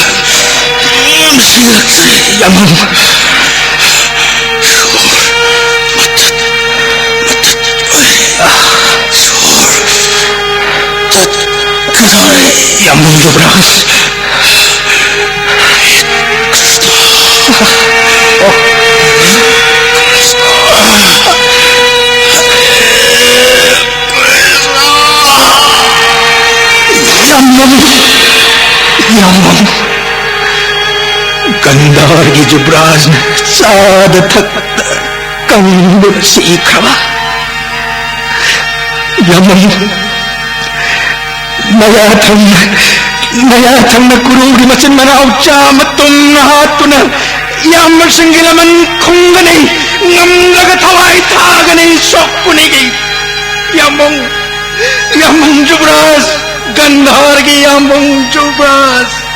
ꯉꯝꯁꯤꯜꯂꯛꯇ꯭ꯔꯦ꯫ ꯌꯥꯝꯕꯝ꯫ ꯁꯣꯔ ꯃꯊꯛ, ꯃꯊꯛ ꯁꯣꯔ ꯇꯠꯀꯗꯧꯔꯦ꯫ ꯌꯥꯝꯕꯝ ꯌꯨꯕꯔꯥꯖ꯫ ꯌꯥꯝꯕꯝ, ꯌꯥꯝꯕꯝ꯫ ꯒꯟꯙꯥꯔꯒꯤ ꯖꯨꯕꯔꯥꯖꯅ ꯆꯥꯗ ꯊꯛꯇ ꯀꯪꯗꯨꯅ ꯁꯤꯈ꯭ꯔꯕ꯫ ꯌꯥꯝꯕꯨꯡ, ꯃꯌꯥ ꯊꯪꯅ, ꯃꯌꯥ ꯊꯪꯅ ꯀꯨꯔꯨꯒꯤ ꯃꯆꯤꯟ ꯃꯅꯥꯎ ꯆꯥꯃ ꯇꯨꯝꯅ ꯍꯥꯠꯇꯨꯅ ꯏꯌꯥꯝꯕꯁꯤꯡꯒꯤ ꯂꯃꯟ ꯈꯨꯝꯒꯅꯤ, ꯉꯝꯂꯒ ꯊꯋꯥꯏ ꯊꯥꯒꯅꯤ, ꯁꯣꯛꯄꯅꯤꯒꯤ ꯌꯥꯝꯕꯨꯡ, ꯌꯥꯝꯕꯨꯡ ꯖꯨꯕ꯭ꯔꯥꯖ, ꯒꯟꯙꯥꯔꯒꯤ ꯌꯥꯝꯕꯨꯡ ꯖꯨꯕ꯭ꯔꯥꯖ꯫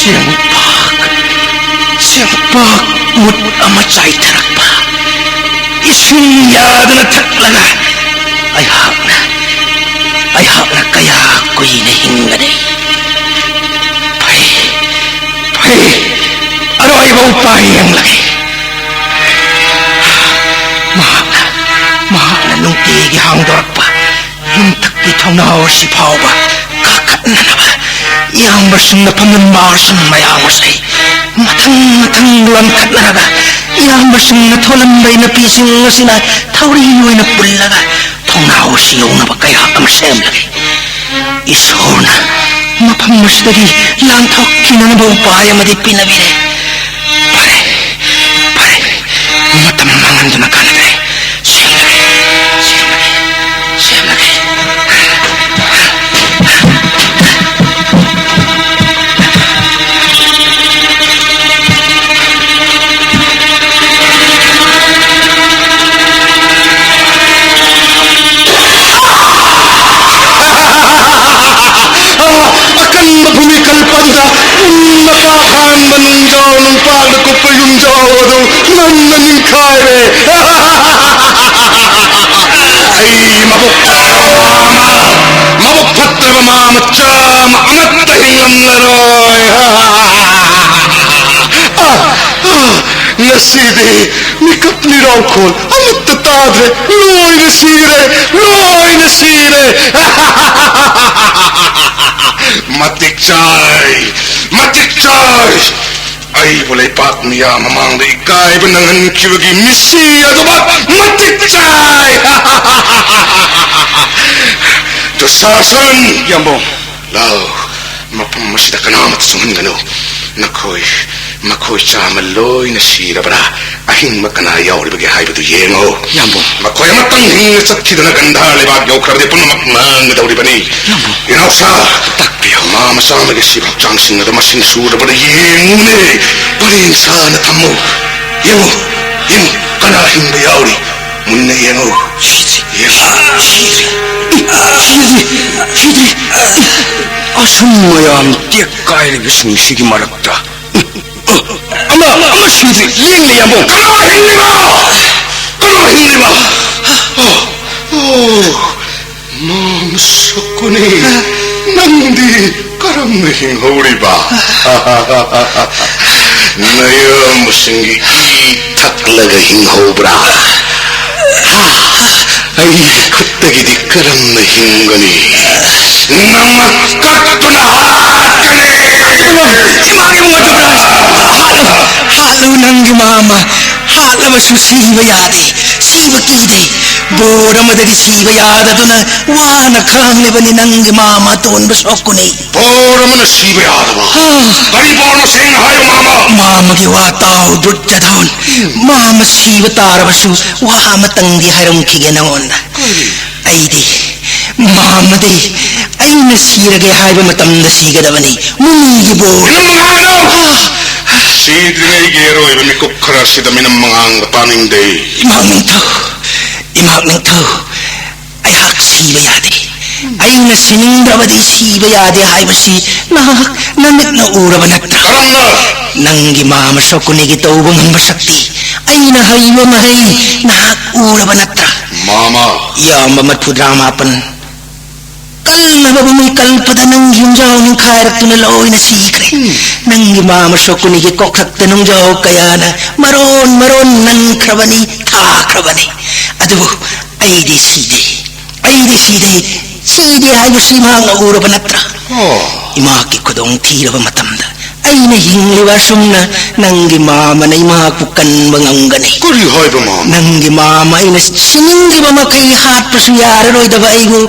ꯆꯦꯡꯄꯥꯛ, ꯆꯦꯡꯄꯥꯛ ꯃꯨꯠ ꯑꯃ ꯆꯥꯏꯊꯔꯛꯄ꯫ ꯏꯁꯤꯡ ꯌꯥꯗꯅ ꯊꯛꯂꯒ ꯑꯩꯍꯥꯛꯅ, ꯑꯩꯍꯥꯛꯅ ꯀꯌꯥ ꯀꯨꯏꯅ ꯍꯤꯡꯒꯅꯤ? ꯐꯩ, ꯐꯩ, ꯑꯔꯣꯏꯕ ꯎꯄꯥꯏ ꯌꯦꯡꯂꯒꯦ꯫ ꯃꯍꯥꯛꯅ, ꯃꯍꯥꯛꯅ ꯅꯨꯡꯇꯤꯒꯤ ꯍꯥꯡꯗꯣꯔꯛꯄ ꯌꯨꯝꯊꯛꯀꯤ ꯊꯣꯡꯅꯥꯎ ꯑꯁꯤ ꯐꯥꯎꯕ ꯀꯥꯈꯠꯅꯅꯕ ꯏꯌꯥꯝꯕꯁꯤꯡꯅ ꯐꯝꯂꯝꯕ ꯑꯥꯁꯟ ꯃꯌꯥꯝ ꯑꯁꯤ ꯃꯊꯪ ꯃꯊꯪ ꯂꯣꯟꯈꯠꯅꯔꯒ, ꯏꯌꯥꯝꯕꯁꯤꯡꯅ ꯊꯣꯛꯂꯝꯕ ꯅꯨꯄꯤꯁꯤꯡ ꯑꯁꯤꯅ ꯊꯧꯔꯤ ꯑꯣꯏꯅ ꯄꯨꯜꯂꯒ ꯊꯣꯡꯅꯥꯎ ꯑꯁꯤ ꯌꯧꯅꯕ ꯀꯌꯥ ꯑꯃ ꯁꯦꯝꯂꯒꯦ꯫ ꯏꯁꯣꯔꯅ ꯃꯐꯝ ꯑꯁꯤꯗꯒꯤ ꯂꯥꯟꯊꯣꯛꯈꯤꯅꯅꯕ ꯎꯄꯥꯏ ꯑꯃꯗꯤ ꯄꯤꯅꯕꯤꯔꯦ꯫ ꯐꯔꯦ, ꯐꯔꯦ, ꯃꯇꯝ ꯃꯥꯡꯍꯟꯗꯨꯅ ꯀꯥꯟꯅꯗ꯭ꯔꯦ꯫ ꯁꯦꯝꯂꯒꯦ, ꯁꯦꯝꯂꯒꯦ, ꯁꯦꯝꯂꯒꯦ꯫ ꯑꯀꯟꯕ ꯐꯨꯝꯕꯤ ꯀꯜꯂꯛꯄ ꯑꯗꯨꯗ ꯄꯨꯝꯅ ꯀꯥꯈꯥꯡꯕ ꯅꯨꯡꯖꯥꯎ ꯅꯨꯡꯄꯥꯛꯅ ꯀꯨꯞꯄ ꯌꯨꯝꯖꯥꯎ ꯑꯗꯨ ꯉꯝꯅ ꯅꯤꯡꯈꯥꯏꯔꯦ꯫ ꯑꯩ ꯃꯕꯨꯛ ꯐꯠꯇꯕ ꯃꯃꯥ ꯑꯃ, ꯃꯕꯨꯛ ꯐꯠꯇ꯭ꯔꯕ ꯃꯃꯥ ꯃꯆꯥ ꯑꯃ ꯑꯃꯠꯇ ꯍꯤꯡꯂꯝꯂꯔꯣꯏ꯫ ꯑ, ꯑ, ꯉꯁꯤꯗꯤ ꯃꯤꯀꯞ ꯃꯤꯔꯥꯎꯈꯣꯜ ꯑꯃꯠꯇ ꯇꯥꯗ꯭ꯔꯦ꯫ ꯂꯣꯏꯅ ꯁꯤꯔꯦ, ꯂꯣꯏꯅ ꯁꯤꯔꯦ꯫ ꯃꯇꯤꯛ ꯆꯥꯏ, ꯃꯇꯤꯛ ꯆꯥꯏ꯫ ꯑꯩꯕꯨ ꯂꯩꯄꯥꯛ ꯃꯤꯌꯥꯝ ꯃꯃꯥꯡꯗ ꯏꯀꯥꯏꯕ ꯅꯪꯍꯟꯈꯤꯕꯒꯤ ꯃꯤꯁꯤ ꯑꯗꯨꯃꯛ ꯃꯇꯤꯛ ꯆꯥꯏ꯫ ꯗꯨꯁꯥꯁꯟ! ꯌꯥꯝꯕꯨꯡ꯫ ꯂꯥꯎ, ꯃꯐꯝ ꯑꯁꯤꯗ ꯀꯅꯥꯃꯠꯇ ꯆꯪꯍꯟꯒꯅꯨ꯫ ꯅꯈꯣꯏ, ꯃꯈꯣꯏ ꯆꯥꯝꯃ ꯂꯣꯏꯅ ꯁꯤꯔꯕ꯭ꯔꯥ? ꯑꯍꯤꯡꯕ ꯀꯅꯥ ꯌꯥꯎꯔꯤꯕꯒꯦ ꯍꯥꯏꯕꯗꯨ ꯌꯦꯡꯉꯨ꯫ ꯌꯥꯝꯕꯨꯡ꯫ ꯃꯈꯣꯏ ꯑꯃꯇꯪ ꯍꯤꯡꯅ ꯆꯠꯈꯤꯗꯅ ꯒꯟꯙꯥꯔ ꯂꯩꯕꯥꯛ ꯌꯧꯈ꯭ꯔꯕꯗꯤ ꯄꯨꯝꯅꯃꯛ ꯃꯥꯡꯒꯗꯧꯔꯤꯕꯅꯤ꯫ ꯌꯥꯝꯕꯨꯡ꯫ ꯏꯅꯥꯎꯁꯥ, ꯇꯥꯛꯄꯤꯌꯨ꯫ ꯃꯥ ꯃꯆꯥ ꯑꯃꯒꯤ ꯁꯤꯕ ꯍꯛꯆꯥꯡꯁꯤꯡ ꯑꯗꯨ ꯃꯁꯤꯡ ꯁꯨꯔꯕꯗ ꯌꯦꯡꯉꯨꯅꯦ꯫ ꯄꯔꯦꯡ ꯁꯥꯅ ꯊꯝꯃꯨ꯫ ꯌꯦꯡꯉꯨ, ꯌꯦꯡꯉꯨ, ꯀꯅꯥ ꯍꯤꯡꯕ ꯌꯥꯎꯔꯤ? ꯃꯨꯟꯅ ꯌꯦꯡꯉꯨ꯫ ꯁꯤꯗ꯭ꯔꯤ꯫ ꯌꯦꯡꯉꯨ꯫ ꯁꯤꯗ꯭ꯔꯤ꯫ ꯁꯤꯗ꯭ꯔꯤ꯫ ꯁꯤꯗ꯭ꯔꯤ꯫ ꯑꯁꯨꯝ ꯃꯌꯥꯝ ꯇꯦꯛ ꯀꯥꯏꯔꯤꯕꯁꯤꯡꯁꯤꯒꯤ ꯃꯔꯛꯇ ꯑꯃ, ꯑꯃ ꯁꯤꯗ꯭ꯔꯤ꯫ ꯌꯦꯡꯂꯦ, ꯌꯥꯝꯕꯨꯡ꯫ ꯀꯅꯥ ꯍꯤꯡꯂꯤꯕ? ꯀꯅꯥ ꯍꯤꯡꯂꯤꯕ? ꯑꯣ, ꯑꯣ, ꯃꯥꯝ ꯁꯣꯀꯨꯅꯤ, ꯅꯪꯗꯤ ꯀꯔꯝꯅ ꯍꯤꯡꯍꯧꯔꯤꯕ? ꯅꯌꯥꯝꯕꯁꯤꯡꯒꯤ ꯏ ꯊꯛꯂꯒ ꯍꯤꯡꯍꯧꯕ꯭ꯔꯥ? ꯑꯩꯒꯤ ꯈꯨꯠꯇꯒꯤꯗꯤ ꯀꯔꯝꯅ ꯍꯤꯡꯒꯅꯤ? ꯅꯪꯅ ꯀꯠꯇꯨꯅ ꯍꯥꯠꯀꯅꯤ! ꯏꯃꯥꯒꯤ ꯃꯉꯛꯇ ꯍꯥꯠꯂꯨ, ꯅꯪꯒꯤ ꯃꯥꯝꯃ꯫ ꯍꯥꯠꯂꯕꯁꯨ ꯁꯤꯕ ꯌꯥꯗꯦ, ꯁꯤꯕ ꯀꯤꯗꯦ꯫ ꯕꯣꯔ ꯑꯃꯗꯒꯤ ꯁꯤꯕ ꯌꯥꯗꯗꯨꯅ ꯋꯥꯅ ꯈꯥꯡꯂꯤꯕꯅꯤ ꯅꯪꯒꯤ ꯃꯥꯝꯃ ꯑꯇꯣꯟꯕ ꯁꯣꯀꯨꯅꯤ꯫ ꯕꯣꯔ ꯑꯃꯅ ꯁꯤꯕ ꯌꯥꯗꯕ? ꯑꯥ꯫ ꯀꯔꯤ ꯕꯣꯔꯅꯣ? ꯁꯦꯡꯅ ꯍꯥꯏꯌꯨ, ꯃꯥꯝꯃ꯫ ꯃꯥꯝꯃꯒꯤ ꯋꯥ ꯇꯥꯎ, ꯗꯨꯔꯖꯣꯙꯟ꯫ ꯃꯥꯝꯃ ꯁꯤꯕ ꯇꯥꯔꯕꯁꯨ ꯋꯥ ꯑꯃꯇꯪꯗꯤ ꯍꯥꯏꯔꯝꯈꯤꯒꯦ ꯅꯉꯣꯟꯗ꯫ ꯀꯔꯤ? ꯑꯩꯗꯤ, ꯃꯥꯝꯃꯗꯤ ꯑꯩꯅ ꯁꯤꯔꯒꯦ ꯍꯥꯏꯕ ꯃꯇꯝꯗ ꯁꯤꯒꯗꯕꯅꯤ꯫ ꯃꯨꯅꯤꯒꯤ ꯕꯣꯔ꯫ ꯃꯤꯅꯝ ꯃꯉꯥꯡ! ꯑꯥ! ꯁꯤꯗ꯭ꯔꯤꯉꯩꯒꯤ ꯑꯔꯣꯏꯕ ꯃꯤꯀꯨꯞ ꯈꯔ ꯑꯁꯤꯗ ꯃꯤꯅꯝ ꯃꯉꯥꯡꯕ ꯇꯥꯅꯤꯡꯗꯦ꯫ ꯏꯃꯥ ꯅꯤꯡꯊꯧ, ꯏꯃꯥ ꯅꯤꯡꯊꯧ, ꯑꯩꯍꯥꯛ ꯁꯤꯕ ꯌꯥꯗꯦ꯫ ꯑꯩꯅ ꯁꯤꯅꯤꯡꯗ꯭ꯔꯕꯗꯤ ꯁꯤꯕ ꯌꯥꯗꯦ ꯍꯥꯏꯕꯁꯤ ꯅꯍꯥꯛ ꯅꯃꯤꯠꯅ ꯎꯔꯕ ꯅꯠꯇ꯭ꯔꯥ? ꯀꯔꯝꯅ? ꯅꯪꯒꯤ ꯃꯥꯝꯃ ꯁꯣꯀꯨꯅꯤꯒꯤ ꯇꯧꯕ ꯉꯝꯕ ꯁꯛꯇꯤ, ꯑꯩꯅ ꯍꯩꯕ ꯃꯍꯩ ꯅꯍꯥꯛ ꯎꯔꯕ ꯅꯠꯇ꯭ꯔꯥ? ꯃꯥꯝꯃ꯫ ꯏꯌꯥꯝꯕ ꯃꯔꯐꯨꯇꯔꯥ ꯃꯥꯄꯟ꯫ ꯀꯜꯂꯕ ꯃꯃꯩ ꯀꯜꯄꯗ ꯅꯪꯒꯤ ꯌꯨꯝꯖꯥꯎ ꯅꯤꯡꯈꯥꯏꯔꯛꯇꯨꯅ ꯂꯣꯏꯅ ꯁꯤꯈ꯭ꯔꯦ꯫ ꯅꯪꯒꯤ ꯃꯥꯝꯃ ꯁꯣꯀꯨꯅꯤꯒꯤ ꯀꯣꯛꯊꯛꯇ ꯅꯨꯡꯖꯥꯎ ꯀꯌꯥꯅ ꯃꯔꯣꯟ ꯃꯔꯣꯟ ꯅꯟꯈ꯭ꯔꯕꯅꯤ, ꯊꯥꯈ꯭ꯔꯕꯅꯤ꯫ ꯑꯗꯨꯕꯨ ꯑꯩꯗꯤ ꯁꯤꯗꯦ, ꯑꯩꯗꯤ ꯁꯤꯗꯦ, ꯁꯤꯗꯦ ꯍꯥꯏꯕꯁꯤ ꯃꯍꯥꯛꯅ ꯎꯔꯕ ꯅꯠꯇ꯭ꯔꯥ? ꯑꯣ꯫ ꯏꯃꯥꯒꯤ ꯈꯨꯗꯣꯡ ꯊꯤꯔꯕ ꯃꯇꯝꯗ ꯑꯩꯅ ꯍꯤꯡꯂꯤꯕ ꯑꯁꯨꯝꯅ ꯅꯪꯒꯤ ꯃꯥꯃꯅ ꯏꯃꯥꯕꯨ ꯀꯟꯕ ꯉꯝꯒꯅꯤ꯫ ꯀꯔꯤ ꯍꯥꯏꯕ, ꯃꯥꯃ? ꯅꯪꯒꯤ ꯃꯥꯃ ꯑꯩꯅ ꯁꯤꯅꯤꯡꯂꯤꯕ ꯃꯈꯩ ꯍꯥꯠꯄꯁꯨ ꯌꯥꯔꯔꯣꯏꯗꯕ ꯑꯩꯕꯨ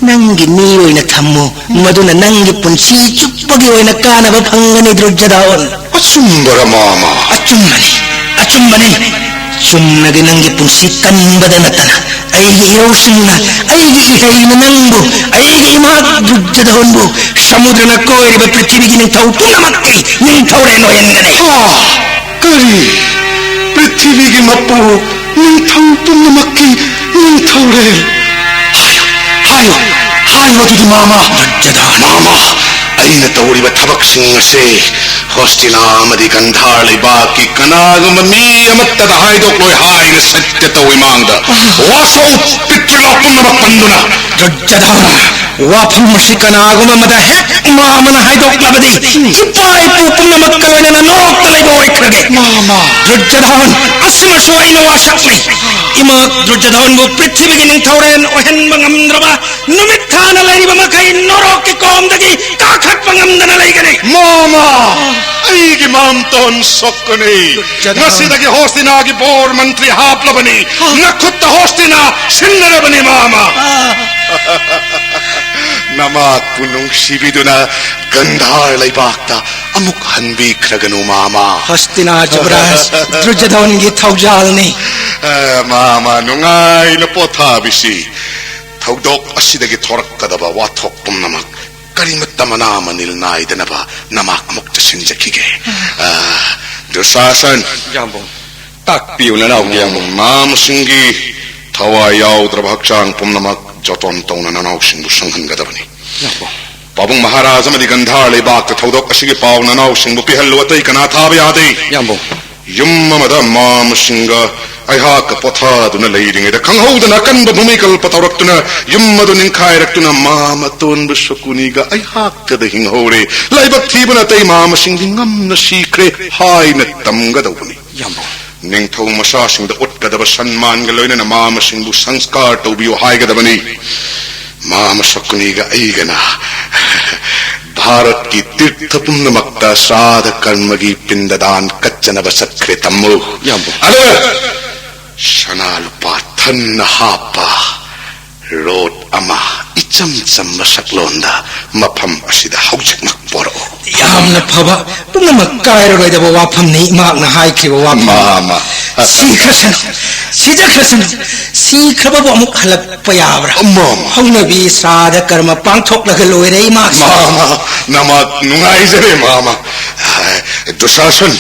ꯅꯪꯒꯤ ꯃꯤ ꯑꯣꯏꯅ ꯊꯝꯃꯨ꯫ ꯃꯗꯨꯅ ꯅꯪꯒꯤ ꯄꯨꯟꯁꯤ ꯆꯨꯞꯄꯒꯤ ꯑꯣꯏꯅ ꯀꯥꯟꯅꯕ ꯐꯪꯒꯅꯤ, ꯗꯨꯔꯖꯣꯙꯟ꯫ ꯑꯆꯨꯝꯕꯔ, ꯃꯥꯃ? ꯑꯆꯨꯝꯕꯅꯤ, ꯑꯆꯨꯝꯕꯅꯤ꯫ ꯆꯨꯝꯅꯒꯤ ꯅꯪꯒꯤ ꯄꯨꯟꯁꯤ ꯀꯟꯕꯗ ꯅꯠꯇꯅ ꯑꯩꯒꯤ ꯏꯔꯧꯁꯤꯡꯅ, ꯑꯩꯒꯤ ꯏꯍꯩꯅ ꯅꯪꯕꯨ, ꯑꯩꯒꯤ ꯏꯃꯥ ꯗꯨꯔꯖꯣꯙꯟꯕꯨ ꯁꯃꯨꯗ꯭ꯔꯅ ꯀꯣꯏꯔꯤꯕ ꯄ꯭ꯔꯤꯊꯤꯕꯤꯒꯤ ꯅꯤꯡꯊꯧ ꯄꯨꯝꯅꯃꯛꯀꯤ ꯅꯤꯡꯊꯧꯔꯦꯜ ꯑꯣꯏꯍꯟꯒꯅꯤ꯫ ꯑꯥ! ꯀꯔꯤ? ꯄ꯭ꯔꯤꯊꯤꯕꯤꯒꯤ ꯃꯄꯨ, ꯅꯤꯡꯊꯧ ꯄꯨꯝꯅꯃꯛꯀꯤ ꯅꯤꯡꯊꯧꯔꯦꯜ? ꯍꯥꯏꯌꯨ, ꯍꯥꯏꯌꯨ, ꯍꯥꯏꯌꯨ ꯑꯗꯨꯗꯤ, ꯃꯥꯃ꯫ ꯗꯨꯔꯖꯣꯙꯟ꯫ ꯃꯥꯃ, ꯑꯩꯅ ꯇꯧꯔꯤꯕ ꯊꯕꯛꯁꯤꯡ ꯑꯁꯤ ꯍꯣꯁꯇꯤꯅꯥ ꯑꯃꯗꯤ ꯒꯟꯙꯥꯔ ꯂꯩꯕꯥꯛꯀꯤ ꯀꯅꯥꯒꯨꯝꯕ ꯃꯤ ꯑꯃꯠꯇꯗ ꯍꯥꯏꯗꯣꯛꯂꯣꯏ ꯍꯥꯏꯅ ꯁꯠꯇ ꯇꯧꯏ ꯃꯥꯡꯗ꯫ ꯋꯥꯁꯧ, ꯄꯤꯛꯇ꯭ꯔꯤꯂꯣꯛ ꯄꯨꯝꯅꯃꯛ ꯄꯟꯗꯨꯅ꯫ ꯗꯨꯔꯖꯣꯙꯟ, ꯋꯥꯐꯝ ꯑꯁꯤ ꯀꯅꯥꯒꯨꯝꯕ ꯑꯃꯗ ꯍꯦꯛ ꯃꯥꯃꯅ ꯍꯥꯏꯗꯣꯛꯂꯕꯗꯤ ꯏꯄꯥ ꯏꯄꯨ ꯄꯨꯝꯅꯃꯛꯀ ꯂꯣꯏꯅꯅ ꯅꯣꯔꯣꯛꯇ ꯂꯩꯕ ꯑꯣꯏꯈ꯭ꯔꯒꯦ꯫ ꯃꯥꯃ꯫ ꯗꯨꯔꯖꯣꯙꯟ, ꯑꯁꯤꯃꯁꯨ ꯑꯩꯅ ꯋꯥꯁꯛꯅꯤ꯫ ꯏꯃꯥ ꯗꯨꯔꯖꯣꯙꯟꯕꯨ ꯄ꯭ꯔꯤꯊꯤꯕꯤꯒꯤ ꯅꯤꯡꯊꯧꯔꯦꯜ ꯑꯣꯏꯍꯟꯕ ꯉꯝꯗ꯭ꯔꯕ ꯅꯨꯃꯤꯠ ꯊꯥꯅ ꯂꯩꯔꯤꯕ ꯃꯈꯩ ꯅꯣꯔꯣꯛꯀꯤ ꯀꯣꯝꯗꯒꯤ ꯀꯥꯈꯠꯄ ꯉꯝꯗꯅ ꯂꯩꯒꯅꯤ꯫ ꯃꯥꯃ, ꯑꯩꯒꯤ ꯃꯥꯝꯇꯣꯟ ꯁꯣꯛꯀꯅꯤ꯫ ꯗꯨꯔꯖꯣꯙꯟ꯫ ꯉꯁꯤꯗꯒꯤ ꯍꯣꯁꯇꯤꯅꯥꯒꯤ ꯕꯣꯔ ꯃꯟꯇ꯭ꯔꯤ ꯍꯥꯞꯂꯕꯅꯤ꯫ ꯅꯈꯨꯠꯇ ꯍꯣꯁꯇꯤꯅꯥ ꯁꯤꯟꯅꯔꯕꯅꯤ, ꯃꯥꯃ꯫ ꯅꯃꯥꯛꯄꯨ ꯅꯨꯡꯁꯤꯕꯤꯗꯨꯅ ꯒꯟꯙꯥꯔ ꯂꯩꯕꯥꯛꯇ ꯑꯃꯨꯛ ꯍꯟꯕꯤꯈ꯭ꯔꯒꯅꯨ, ꯃꯥꯃ꯫ ꯍꯣꯁꯇꯤꯅꯥ ꯖꯨꯕꯔꯥꯖ ꯗꯨꯔꯖꯣꯙꯟꯒꯤ ꯊꯧꯖꯥꯜꯅꯤ꯫ ꯑ, ꯃꯥꯃ, ꯅꯨꯡꯉꯥꯏꯅ ꯄꯣꯊꯥꯕꯤꯁꯤ꯫ ꯊꯧꯗꯣꯛ ꯑꯁꯤꯗꯒꯤ ꯊꯣꯔꯛꯀꯗꯕ ꯋꯥꯊꯣꯛ ꯄꯨꯝꯅꯃꯛ ꯀꯔꯤꯃꯠꯇ ꯃꯅꯥ ꯃꯅꯤꯜ ꯅꯥꯏꯗꯅꯕ ꯅꯃꯥꯛ ꯑꯃꯨꯛ ꯆꯠꯁꯤꯟꯖꯈꯤꯒꯦ꯫ ꯑ, ꯗꯨꯁꯥꯁꯟ꯫ ꯌꯥꯝꯕꯨꯡ꯫ ꯇꯥꯛꯄꯤꯌꯨ, ꯅꯅꯥꯎꯒꯤ ꯌꯥꯝꯕꯨꯡ꯫ ꯃꯥꯃꯁꯤꯡꯒꯤ ꯊꯋꯥꯏ ꯌꯥꯎꯗ꯭ꯔꯕ ꯍꯛꯆꯥꯡ ꯄꯨꯝꯅꯃꯛ ꯖꯣꯇꯣꯟ ꯇꯧꯅ ꯅꯅꯥꯎꯁꯤꯡꯕꯨ ꯁꯪꯍꯟꯒꯗꯕꯅꯤ꯫ ꯌꯥꯝꯕꯨꯡ꯫ ꯄꯥꯕꯨꯡ ꯃꯍꯥꯔꯥꯖ ꯑꯃꯗꯤ ꯒꯟꯙꯥꯔ ꯂꯩꯕꯥꯛꯇ ꯊꯧꯗꯣꯛ ꯑꯁꯤꯒꯤ ꯄꯥꯎ ꯅꯅꯥꯎꯁꯤꯡꯕꯨ ꯄꯤꯍꯜꯂꯨ, ꯑꯇꯩ ꯀꯅꯥ ꯊꯥꯕ ꯌꯥꯗꯦ꯫ ꯌꯥꯝꯕꯨꯡ꯫ ꯌꯨꯝ ꯑꯃꯗ ꯃꯥꯃꯁꯤꯡꯒ ꯑꯩꯍꯥꯛꯀ ꯄꯣꯊꯥꯗꯨꯅ ꯂꯩꯔꯤꯉꯩꯗ ꯈꯪꯍꯧꯗꯅ ꯑꯀꯟꯕ ꯚꯨꯃꯤꯀꯜꯄ ꯇꯧꯔꯛꯇꯨꯅ ꯌꯨꯝ ꯑꯗꯨ ꯅꯤꯡꯈꯥꯏꯔꯛꯇꯨꯅ ꯃꯥꯃ ꯑꯇꯣꯟꯕ ꯁꯀꯨꯅꯤꯒ ꯑꯩꯍꯥꯛꯀꯗ ꯍꯤꯡꯍꯧꯔꯦ꯫ ꯂꯥꯏꯕꯛ ꯊꯤꯕꯅ ꯑꯇꯩ ꯃꯥꯃꯁꯤꯡꯗꯤ ꯉꯝꯅ ꯁꯤꯈ꯭ꯔꯦ ꯍꯥꯏꯅ ꯇꯝꯒꯗꯧꯕꯅꯤ꯫ ꯌꯥꯝꯕꯨꯡ꯫ ꯅꯤꯡꯊꯧ ꯃꯆꯥꯁꯤꯡꯗ ꯎꯠꯀꯗꯕ ꯁꯟꯃꯥꯟꯒ ꯂꯣꯏꯅꯅ ꯃꯥꯃꯁꯤꯡꯕꯨ ꯁꯪꯁꯀꯥꯔ ꯇꯧꯕꯤꯌꯨ ꯍꯥꯏꯒꯗꯕꯅꯤ꯫ ꯃꯥꯃ ꯁꯀꯨꯅꯤꯒ ꯑꯩꯒꯅ ꯚꯥꯔꯠꯀꯤ ꯇꯤꯔꯊ ꯄꯨꯝꯅꯃꯛꯇ ꯁ꯭ꯔꯥꯗ ꯀꯔꯃꯒꯤ ꯄꯤꯟꯗꯗꯥꯟ ꯀꯠꯆꯅꯕ ꯆꯠꯈ꯭ꯔꯦ, ꯇꯝꯃꯨ꯫ ꯏꯌꯥꯝꯕ꯫ ꯑꯗꯨꯒ ꯁꯅꯥ ꯂꯨꯄꯥ ꯊꯟꯅ ꯍꯥꯞꯄ ꯔꯣꯠ ꯑꯃ ꯏꯆꯝ ꯆꯝꯕ ꯁꯛꯂꯣꯟꯗ ꯃꯐꯝ ꯑꯁꯤꯗ ꯍꯧꯖꯤꯛꯃꯛ ꯄꯣꯔꯛꯎ꯫ ꯌꯥꯝꯅ ꯐꯕ, ꯄꯨꯝꯅꯃꯛ ꯀꯥꯏꯔꯔꯣꯏꯗꯕ ꯋꯥꯐꯝꯅꯤ ꯏꯃꯥꯛꯅ ꯍꯥꯏꯈꯤꯕ ꯋꯥꯐꯝ꯫ ꯃꯥꯃ꯫ ꯁꯤꯈ꯭ꯔꯁꯅꯨ, ꯁꯤꯖꯈ꯭ꯔꯁꯅꯨ, ꯁꯤꯈ꯭ꯔꯕꯕꯨ ꯑꯃꯨꯛ ꯍꯜꯂꯛꯄ ꯌꯥꯕ꯭ꯔꯥ? ꯃꯥꯃ꯫ ꯍꯧꯅꯕꯤ ꯁ꯭ꯔꯥꯗ ꯀꯔꯃ ꯄꯥꯡꯊꯣꯛꯂꯒ ꯂꯣꯏꯔꯦ ꯏꯃꯥꯛꯁꯨ꯫ ꯃꯥꯃ, ꯅꯃꯥꯛ ꯅꯨꯡꯉꯥꯏꯖꯔꯦ, ꯃꯥꯃ꯫ ꯑ, ꯗꯨꯁꯥꯁꯟ,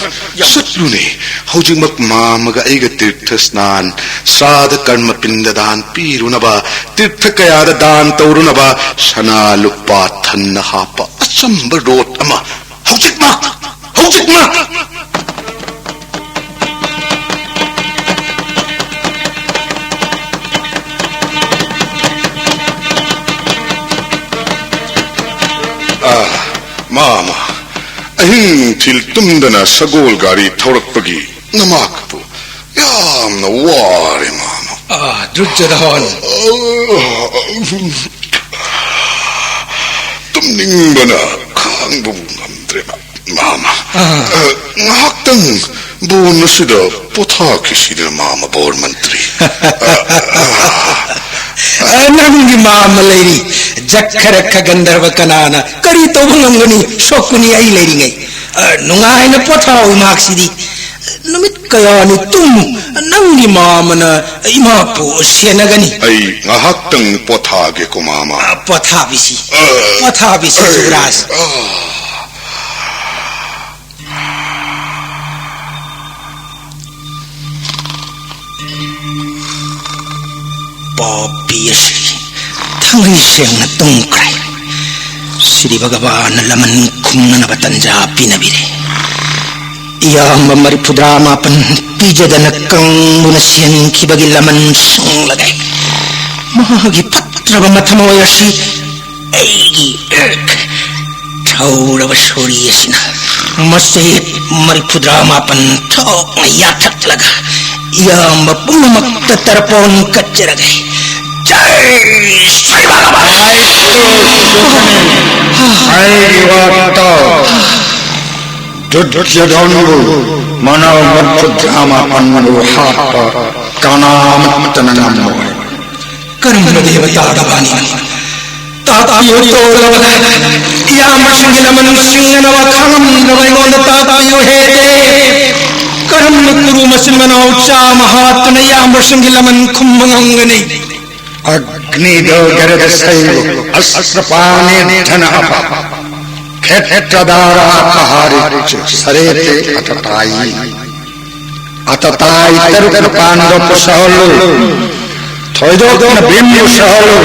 ꯆꯠꯂꯨꯅꯦ꯫ ꯍꯧꯖꯤꯛꯃꯛ ꯃꯥꯃꯒ ꯑꯩꯒ ꯇꯤꯔꯊ ꯁ꯭ꯅꯥꯟ, ꯁ꯭ꯔꯥꯗ ꯀꯔꯃ ꯄꯤꯟꯗꯗꯥꯟ ꯄꯤꯔꯨꯅꯕ, ꯇꯤꯔꯊ ꯀꯌꯥꯗ ꯗꯥꯟ ꯇꯧꯔꯨꯅꯕ ꯁꯅꯥ ꯂꯨꯄꯥ ꯊꯟꯅ ꯍꯥꯞꯄ ꯑꯆꯝꯕ ꯔꯣꯠ ꯑꯃ ꯍꯧꯖꯤꯛꯃꯛ! ꯍꯧꯖꯤꯛꯃꯛ! ꯑꯥ, ꯃꯥꯃ, ꯑꯍꯤꯡ ꯅꯨꯡꯊꯤꯜ ꯇꯨꯝꯗꯅ ꯁꯒꯣꯜ ꯒꯥꯔꯤ ꯊꯧꯔꯛꯄꯒꯤ ꯅꯃꯥꯛꯄꯨ ꯌꯥꯝꯅ ꯋꯥꯔꯦ, ꯃꯥꯃ꯫ ꯑꯥ, ꯗ꯭ꯔꯨꯠꯖꯗꯍꯣꯟ꯫ ꯇꯨꯝꯅꯤꯡꯕꯅ ꯈꯥꯡꯕꯕꯨ ꯉꯝꯗ꯭ꯔꯦ, ꯃꯥꯃ꯫ ꯑꯥ꯫ ꯑ, ꯉꯥꯏꯍꯥꯛꯇꯪ ꯕꯣꯟ ꯑꯁꯤꯗ ꯄꯣꯊꯥꯈꯤꯁꯤꯗꯅ, ꯃꯥꯃ ꯕꯣꯔ ꯃꯟꯇ꯭ꯔꯤ꯫ ꯑ, ꯅꯪꯒꯤ ꯃꯥꯃ ꯂꯩꯔꯤ꯫ ꯖꯛꯈꯔꯛꯈ ꯒꯟꯙꯔꯕ ꯀꯅꯥꯅ ꯀꯔꯤ ꯇꯧꯕ ꯉꯝꯒꯅꯤ? ꯁꯣꯛꯄꯅꯤ ꯑꯩ ꯂꯩꯔꯤꯉꯩ꯫ ꯑ, ꯅꯨꯡꯉꯥꯏꯅ ꯄꯣꯊꯥꯎ ꯏꯃꯥꯛꯁꯤꯗꯤ꯫ ꯅꯨꯃꯤꯠ ꯀꯌꯥꯅꯤ ꯇꯨꯝꯃꯨ, ꯅꯪꯒꯤ ꯃꯥꯃꯅ ꯏꯃꯥꯕꯨ ꯁꯦꯟꯅꯒꯅꯤ꯫ ꯑꯩ ꯉꯥꯏꯍꯥꯛꯇꯪ ꯄꯣꯊꯥꯒꯦꯀꯣ, ꯃꯥꯃ꯫ ꯑ, ꯄꯣꯊꯥꯕꯤꯁꯤ, ꯑ, ꯄꯣꯊꯥꯕꯤꯁꯤ, ꯑ, ꯖꯨꯕꯔꯥꯖ꯫ ꯑ꯫ ꯄꯥꯄꯤ ꯑꯁꯤ ꯊꯃꯣꯏ ꯁꯦꯡꯅ ꯇꯨꯝꯈ꯭ꯔꯦ꯫ ꯁ꯭ꯔꯤ ꯚꯒꯕꯥꯟꯅ ꯂꯃꯟ ꯈꯨꯝꯅꯅꯕ ꯇꯟꯖꯥ ꯄꯤꯅꯕꯤꯔꯦ꯫ ꯏꯌꯥꯝꯕ ꯃꯔꯤꯐꯨꯗ꯭ꯔꯥ ꯃꯥꯄꯟ ꯄꯤꯖꯗꯅ ꯀꯪꯗꯨꯅ ꯁꯤꯍꯟꯈꯤꯕꯒꯤ ꯂꯃꯟ ꯁꯨꯡꯂꯒꯦ꯫ ꯃꯍꯥꯛꯀꯤ ꯐꯠꯇ꯭ꯔꯕ ꯃꯊꯃꯣꯏ ꯑꯁꯤ ꯑꯩꯒꯤ ꯊꯧꯔꯕ ꯁꯣꯔꯤ ꯑꯁꯤꯅ ꯃꯆꯦꯠ ꯃꯔꯤꯐꯨꯗ꯭ꯔꯥ ꯃꯥꯄꯟ ꯊꯣꯛꯅ ꯌꯥꯊꯠꯂꯒ ꯏꯌꯥꯝꯕ ꯄꯨꯝꯅꯃꯛꯇ ꯇꯔꯄꯣꯟ ꯀꯠꯆꯔꯒꯦ꯫ ꯑꯩꯒꯤ ꯋꯥ ꯇꯥꯎ꯫ ꯗꯨꯔꯌꯣꯙꯟꯕꯨ ꯃꯅꯥꯎ ꯃꯔꯐꯨ ꯇꯔꯥꯃꯥꯄꯟꯕꯨ ꯍꯥꯠꯄ ꯀꯅꯥ ꯑꯃꯠꯇꯅ ꯉꯝꯃꯣꯏ꯫ ꯀꯔꯝꯕ ꯗꯦꯕꯇꯥꯒꯤ ꯕꯥꯅꯤꯅꯣ? ꯇꯥꯛꯄꯤꯌꯨ ꯇꯣꯜꯂꯕ ꯏꯌꯥꯝꯕꯁꯤꯡꯒꯤ ꯂꯃꯟ ꯁꯤꯡꯅꯅꯕ ꯈꯪꯍꯟꯅꯕ ꯑꯩꯉꯣꯟꯗ ꯇꯥꯛꯄꯤꯌꯨ ꯍꯦ ꯗꯦꯕ꯫ ꯀꯔꯝꯅ ꯀꯨꯔꯨ ꯃꯆꯤꯟ ꯃꯅꯥꯎ ꯆꯥꯝꯃ ꯍꯥꯠꯇꯨꯅ ꯏꯌꯥꯝꯕꯁꯤꯡꯒꯤ ꯂꯃꯟ ꯈꯨꯝꯕ ꯉꯝꯒꯅꯤ? ꯑꯒ꯭ꯅꯤꯗꯣ ꯒꯔꯗ ꯁꯩꯕ ꯑꯁ꯭ꯇ꯭ꯔ ꯄꯥꯅꯤ ꯙꯅ ꯑꯄ ꯈꯦꯠꯇ꯭ꯔ ꯙꯥꯔ ꯑꯄ ꯍꯥꯔꯤꯆ ꯁꯔꯦꯇꯦ ꯑꯇ ꯇꯥꯏ꯫ ꯑꯇ ꯇꯥꯏ ꯇꯔꯨꯛꯅ ꯄꯥꯟꯗꯣꯞꯄꯨ ꯁꯍꯜꯂꯨ꯫ ꯊꯣꯏꯗꯣꯛꯅ ꯚꯤꯝꯕꯨ ꯁꯍꯜꯂꯨ꯫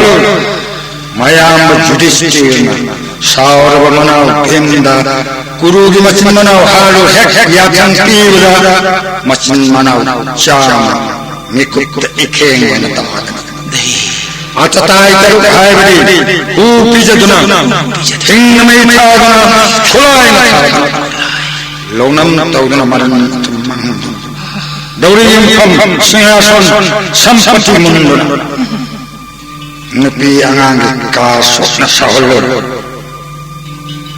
ꯃꯌꯥꯝꯕ ꯌꯨꯙꯤꯁꯇꯤꯔꯅ ꯁꯥꯎꯔꯕ ꯃꯅꯥꯎ ꯚꯤꯝꯗ ꯀꯨꯔꯨꯒꯤ ꯃꯆꯤꯟ ꯃꯅꯥꯎ ꯍꯥꯠꯂꯨ ꯍꯦꯛ ꯌꯥꯊꯪ ꯄꯤꯕꯗ ꯃꯆꯤꯟ ꯃꯅꯥꯎ ꯆꯥꯝꯃ ꯃꯤꯀꯨꯞꯇ ꯏꯈꯦꯡ ꯑꯣꯏꯅ ꯇꯥꯗꯅ ꯑꯇꯇꯥꯏ ꯇꯔꯨꯛ ꯍꯥꯏꯕꯗꯤ ꯎ ꯄꯤꯖꯗꯨꯅ, ꯍꯤꯡꯅ ꯃꯩ ꯊꯥꯗꯨꯅ, ꯈꯨꯠꯂꯥꯏꯅ ꯊꯥꯗꯨꯅ, ꯂꯧꯅꯝ ꯇꯧꯗꯨꯅ ꯃꯔꯟ ꯑꯗꯨꯝ ꯃꯥꯡꯍꯟꯗꯨꯅ, ꯗꯧꯔꯤ ꯌꯨꯝꯐꯝ, ꯁꯤꯡꯍꯥꯁꯟ, ꯁꯝꯄꯇꯤ ꯃꯨꯟꯗꯨꯅ, ꯅꯨꯄꯤ ꯑꯉꯥꯡꯒꯤ ꯀꯥ ꯁꯣꯛꯅ ꯁꯥꯍꯜꯂꯨ꯫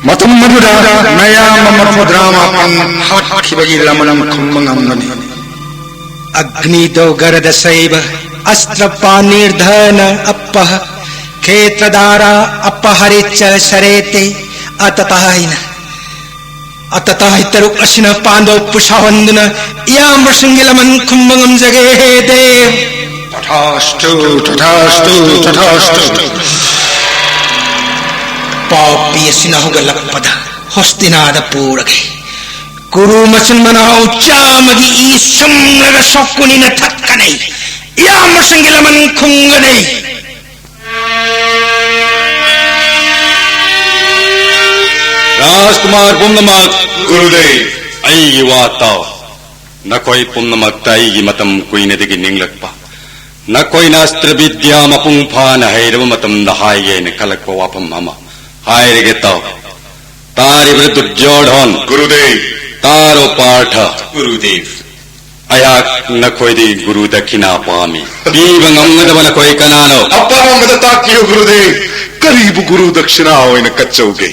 ꯃꯇꯝ ꯑꯗꯨꯗ ꯅꯌꯥꯝꯕ ꯃꯔꯐꯨ ꯇꯔꯥꯃꯥꯄꯟ ꯍꯥꯠꯈꯤꯕꯒꯤ ꯂꯃꯅꯝ ꯈꯨꯝꯕ ꯉꯝꯒꯅꯤ꯫ ꯑꯒ꯭ꯅꯤꯗꯣ ꯒꯔꯗ ꯁꯩꯕ ꯑꯁ꯭ꯇ꯭ꯔ ꯄꯥꯅꯤꯔꯙꯅ ꯑꯄꯍ ꯈꯦꯇ꯭ꯔ ꯙꯥꯔꯥ ꯑꯄꯍꯔꯤꯆ ꯁꯔꯦꯇꯦ ꯑꯇꯇꯥꯏꯅ꯫ ꯑꯇꯇꯥꯏ ꯇꯔꯨꯛ ꯑꯁꯤꯅ ꯄꯥꯟꯗꯣꯞꯄꯨ ꯁꯥꯎꯍꯟꯗꯨꯅ ꯏꯌꯥꯝꯕꯁꯤꯡꯒꯤ ꯂꯃꯟ ꯈꯨꯝꯕ ꯉꯝꯖꯒꯦ ꯍꯦ ꯗꯦꯕ꯫ ꯇꯊꯥꯁꯇꯨ, ꯇꯊꯥꯁꯇꯨ, ꯇꯊꯥꯁꯇꯨ꯫ ꯄꯥꯄꯤ ꯑꯁꯤꯅ ꯍꯧꯒꯠꯂꯛꯄꯗ ꯍꯣꯁꯇꯤꯅꯥꯗ ꯄꯨꯔꯒꯦ꯫ ꯀꯨꯔꯨ ꯃꯆꯤꯟ ꯃꯅꯥꯎ ꯆꯥꯝꯃꯒꯤ ꯏ ꯁꯨꯝꯂꯒ ꯁꯣꯛꯀꯨꯅꯤꯅ ꯊꯛꯀꯅꯤ꯫ ꯏꯌꯥꯝꯕꯁꯤꯡꯒꯤ ꯂꯃꯟ ꯈꯨꯝꯒꯅꯤ꯫ ꯔꯥꯖꯀꯨꯃꯥꯔ ꯄꯨꯝꯅꯃꯛ, ꯒꯨꯔꯨꯗꯦꯕ꯫ ꯑꯩꯒꯤ ꯋꯥ ꯇꯥꯎ꯫ ꯅꯈꯣꯏ ꯄꯨꯝꯅꯃꯛꯇ ꯑꯩꯒꯤ ꯃꯇꯝ ꯀꯨꯏꯅꯗꯒꯤ ꯅꯤꯡꯂꯛꯄ, ꯅꯈꯣꯏꯅ ꯑꯁꯇ꯭ꯔ ꯕꯤꯗ꯭ꯌꯥ ꯃꯄꯨꯡ ꯐꯥꯅ ꯍꯩꯔꯕ ꯃꯇꯝꯗ ꯍꯥꯏꯒꯦ ꯍꯥꯏꯅ ꯈꯜꯂꯛꯄ ꯋꯥꯐꯝ ꯑꯃ ꯍꯥꯏꯔꯒꯦ ꯇꯥꯎ꯫ ꯇꯥꯔꯤꯕ꯭ꯔꯥ ꯗꯨꯔꯖꯣꯙꯟ? ꯒꯨꯔꯨꯗꯦꯕ꯫ ꯇꯥꯔꯣ ꯄꯥꯔꯊ꯫ ꯒꯨꯔꯨꯗꯦꯕ꯫ ꯑꯩꯍꯥꯛ ꯅꯈꯣꯏꯗꯒꯤ ꯒꯨꯔꯨ ꯗꯈꯤꯅꯥ ꯄꯥꯝꯃꯤ꯫ ꯄꯤꯕ ꯉꯝꯒꯗꯕ ꯅꯈꯣꯏ ꯀꯅꯥꯅꯣ? ꯑꯄꯥꯝꯕꯗ ꯇꯥꯛꯄꯤꯌꯨ ꯒꯨꯔꯨꯗꯦꯕ꯫ ꯀꯔꯤꯕꯨ ꯒꯨꯔꯨ ꯗꯈꯤꯅꯥ ꯑꯣꯏꯅ ꯀꯠꯆꯧꯒꯦ?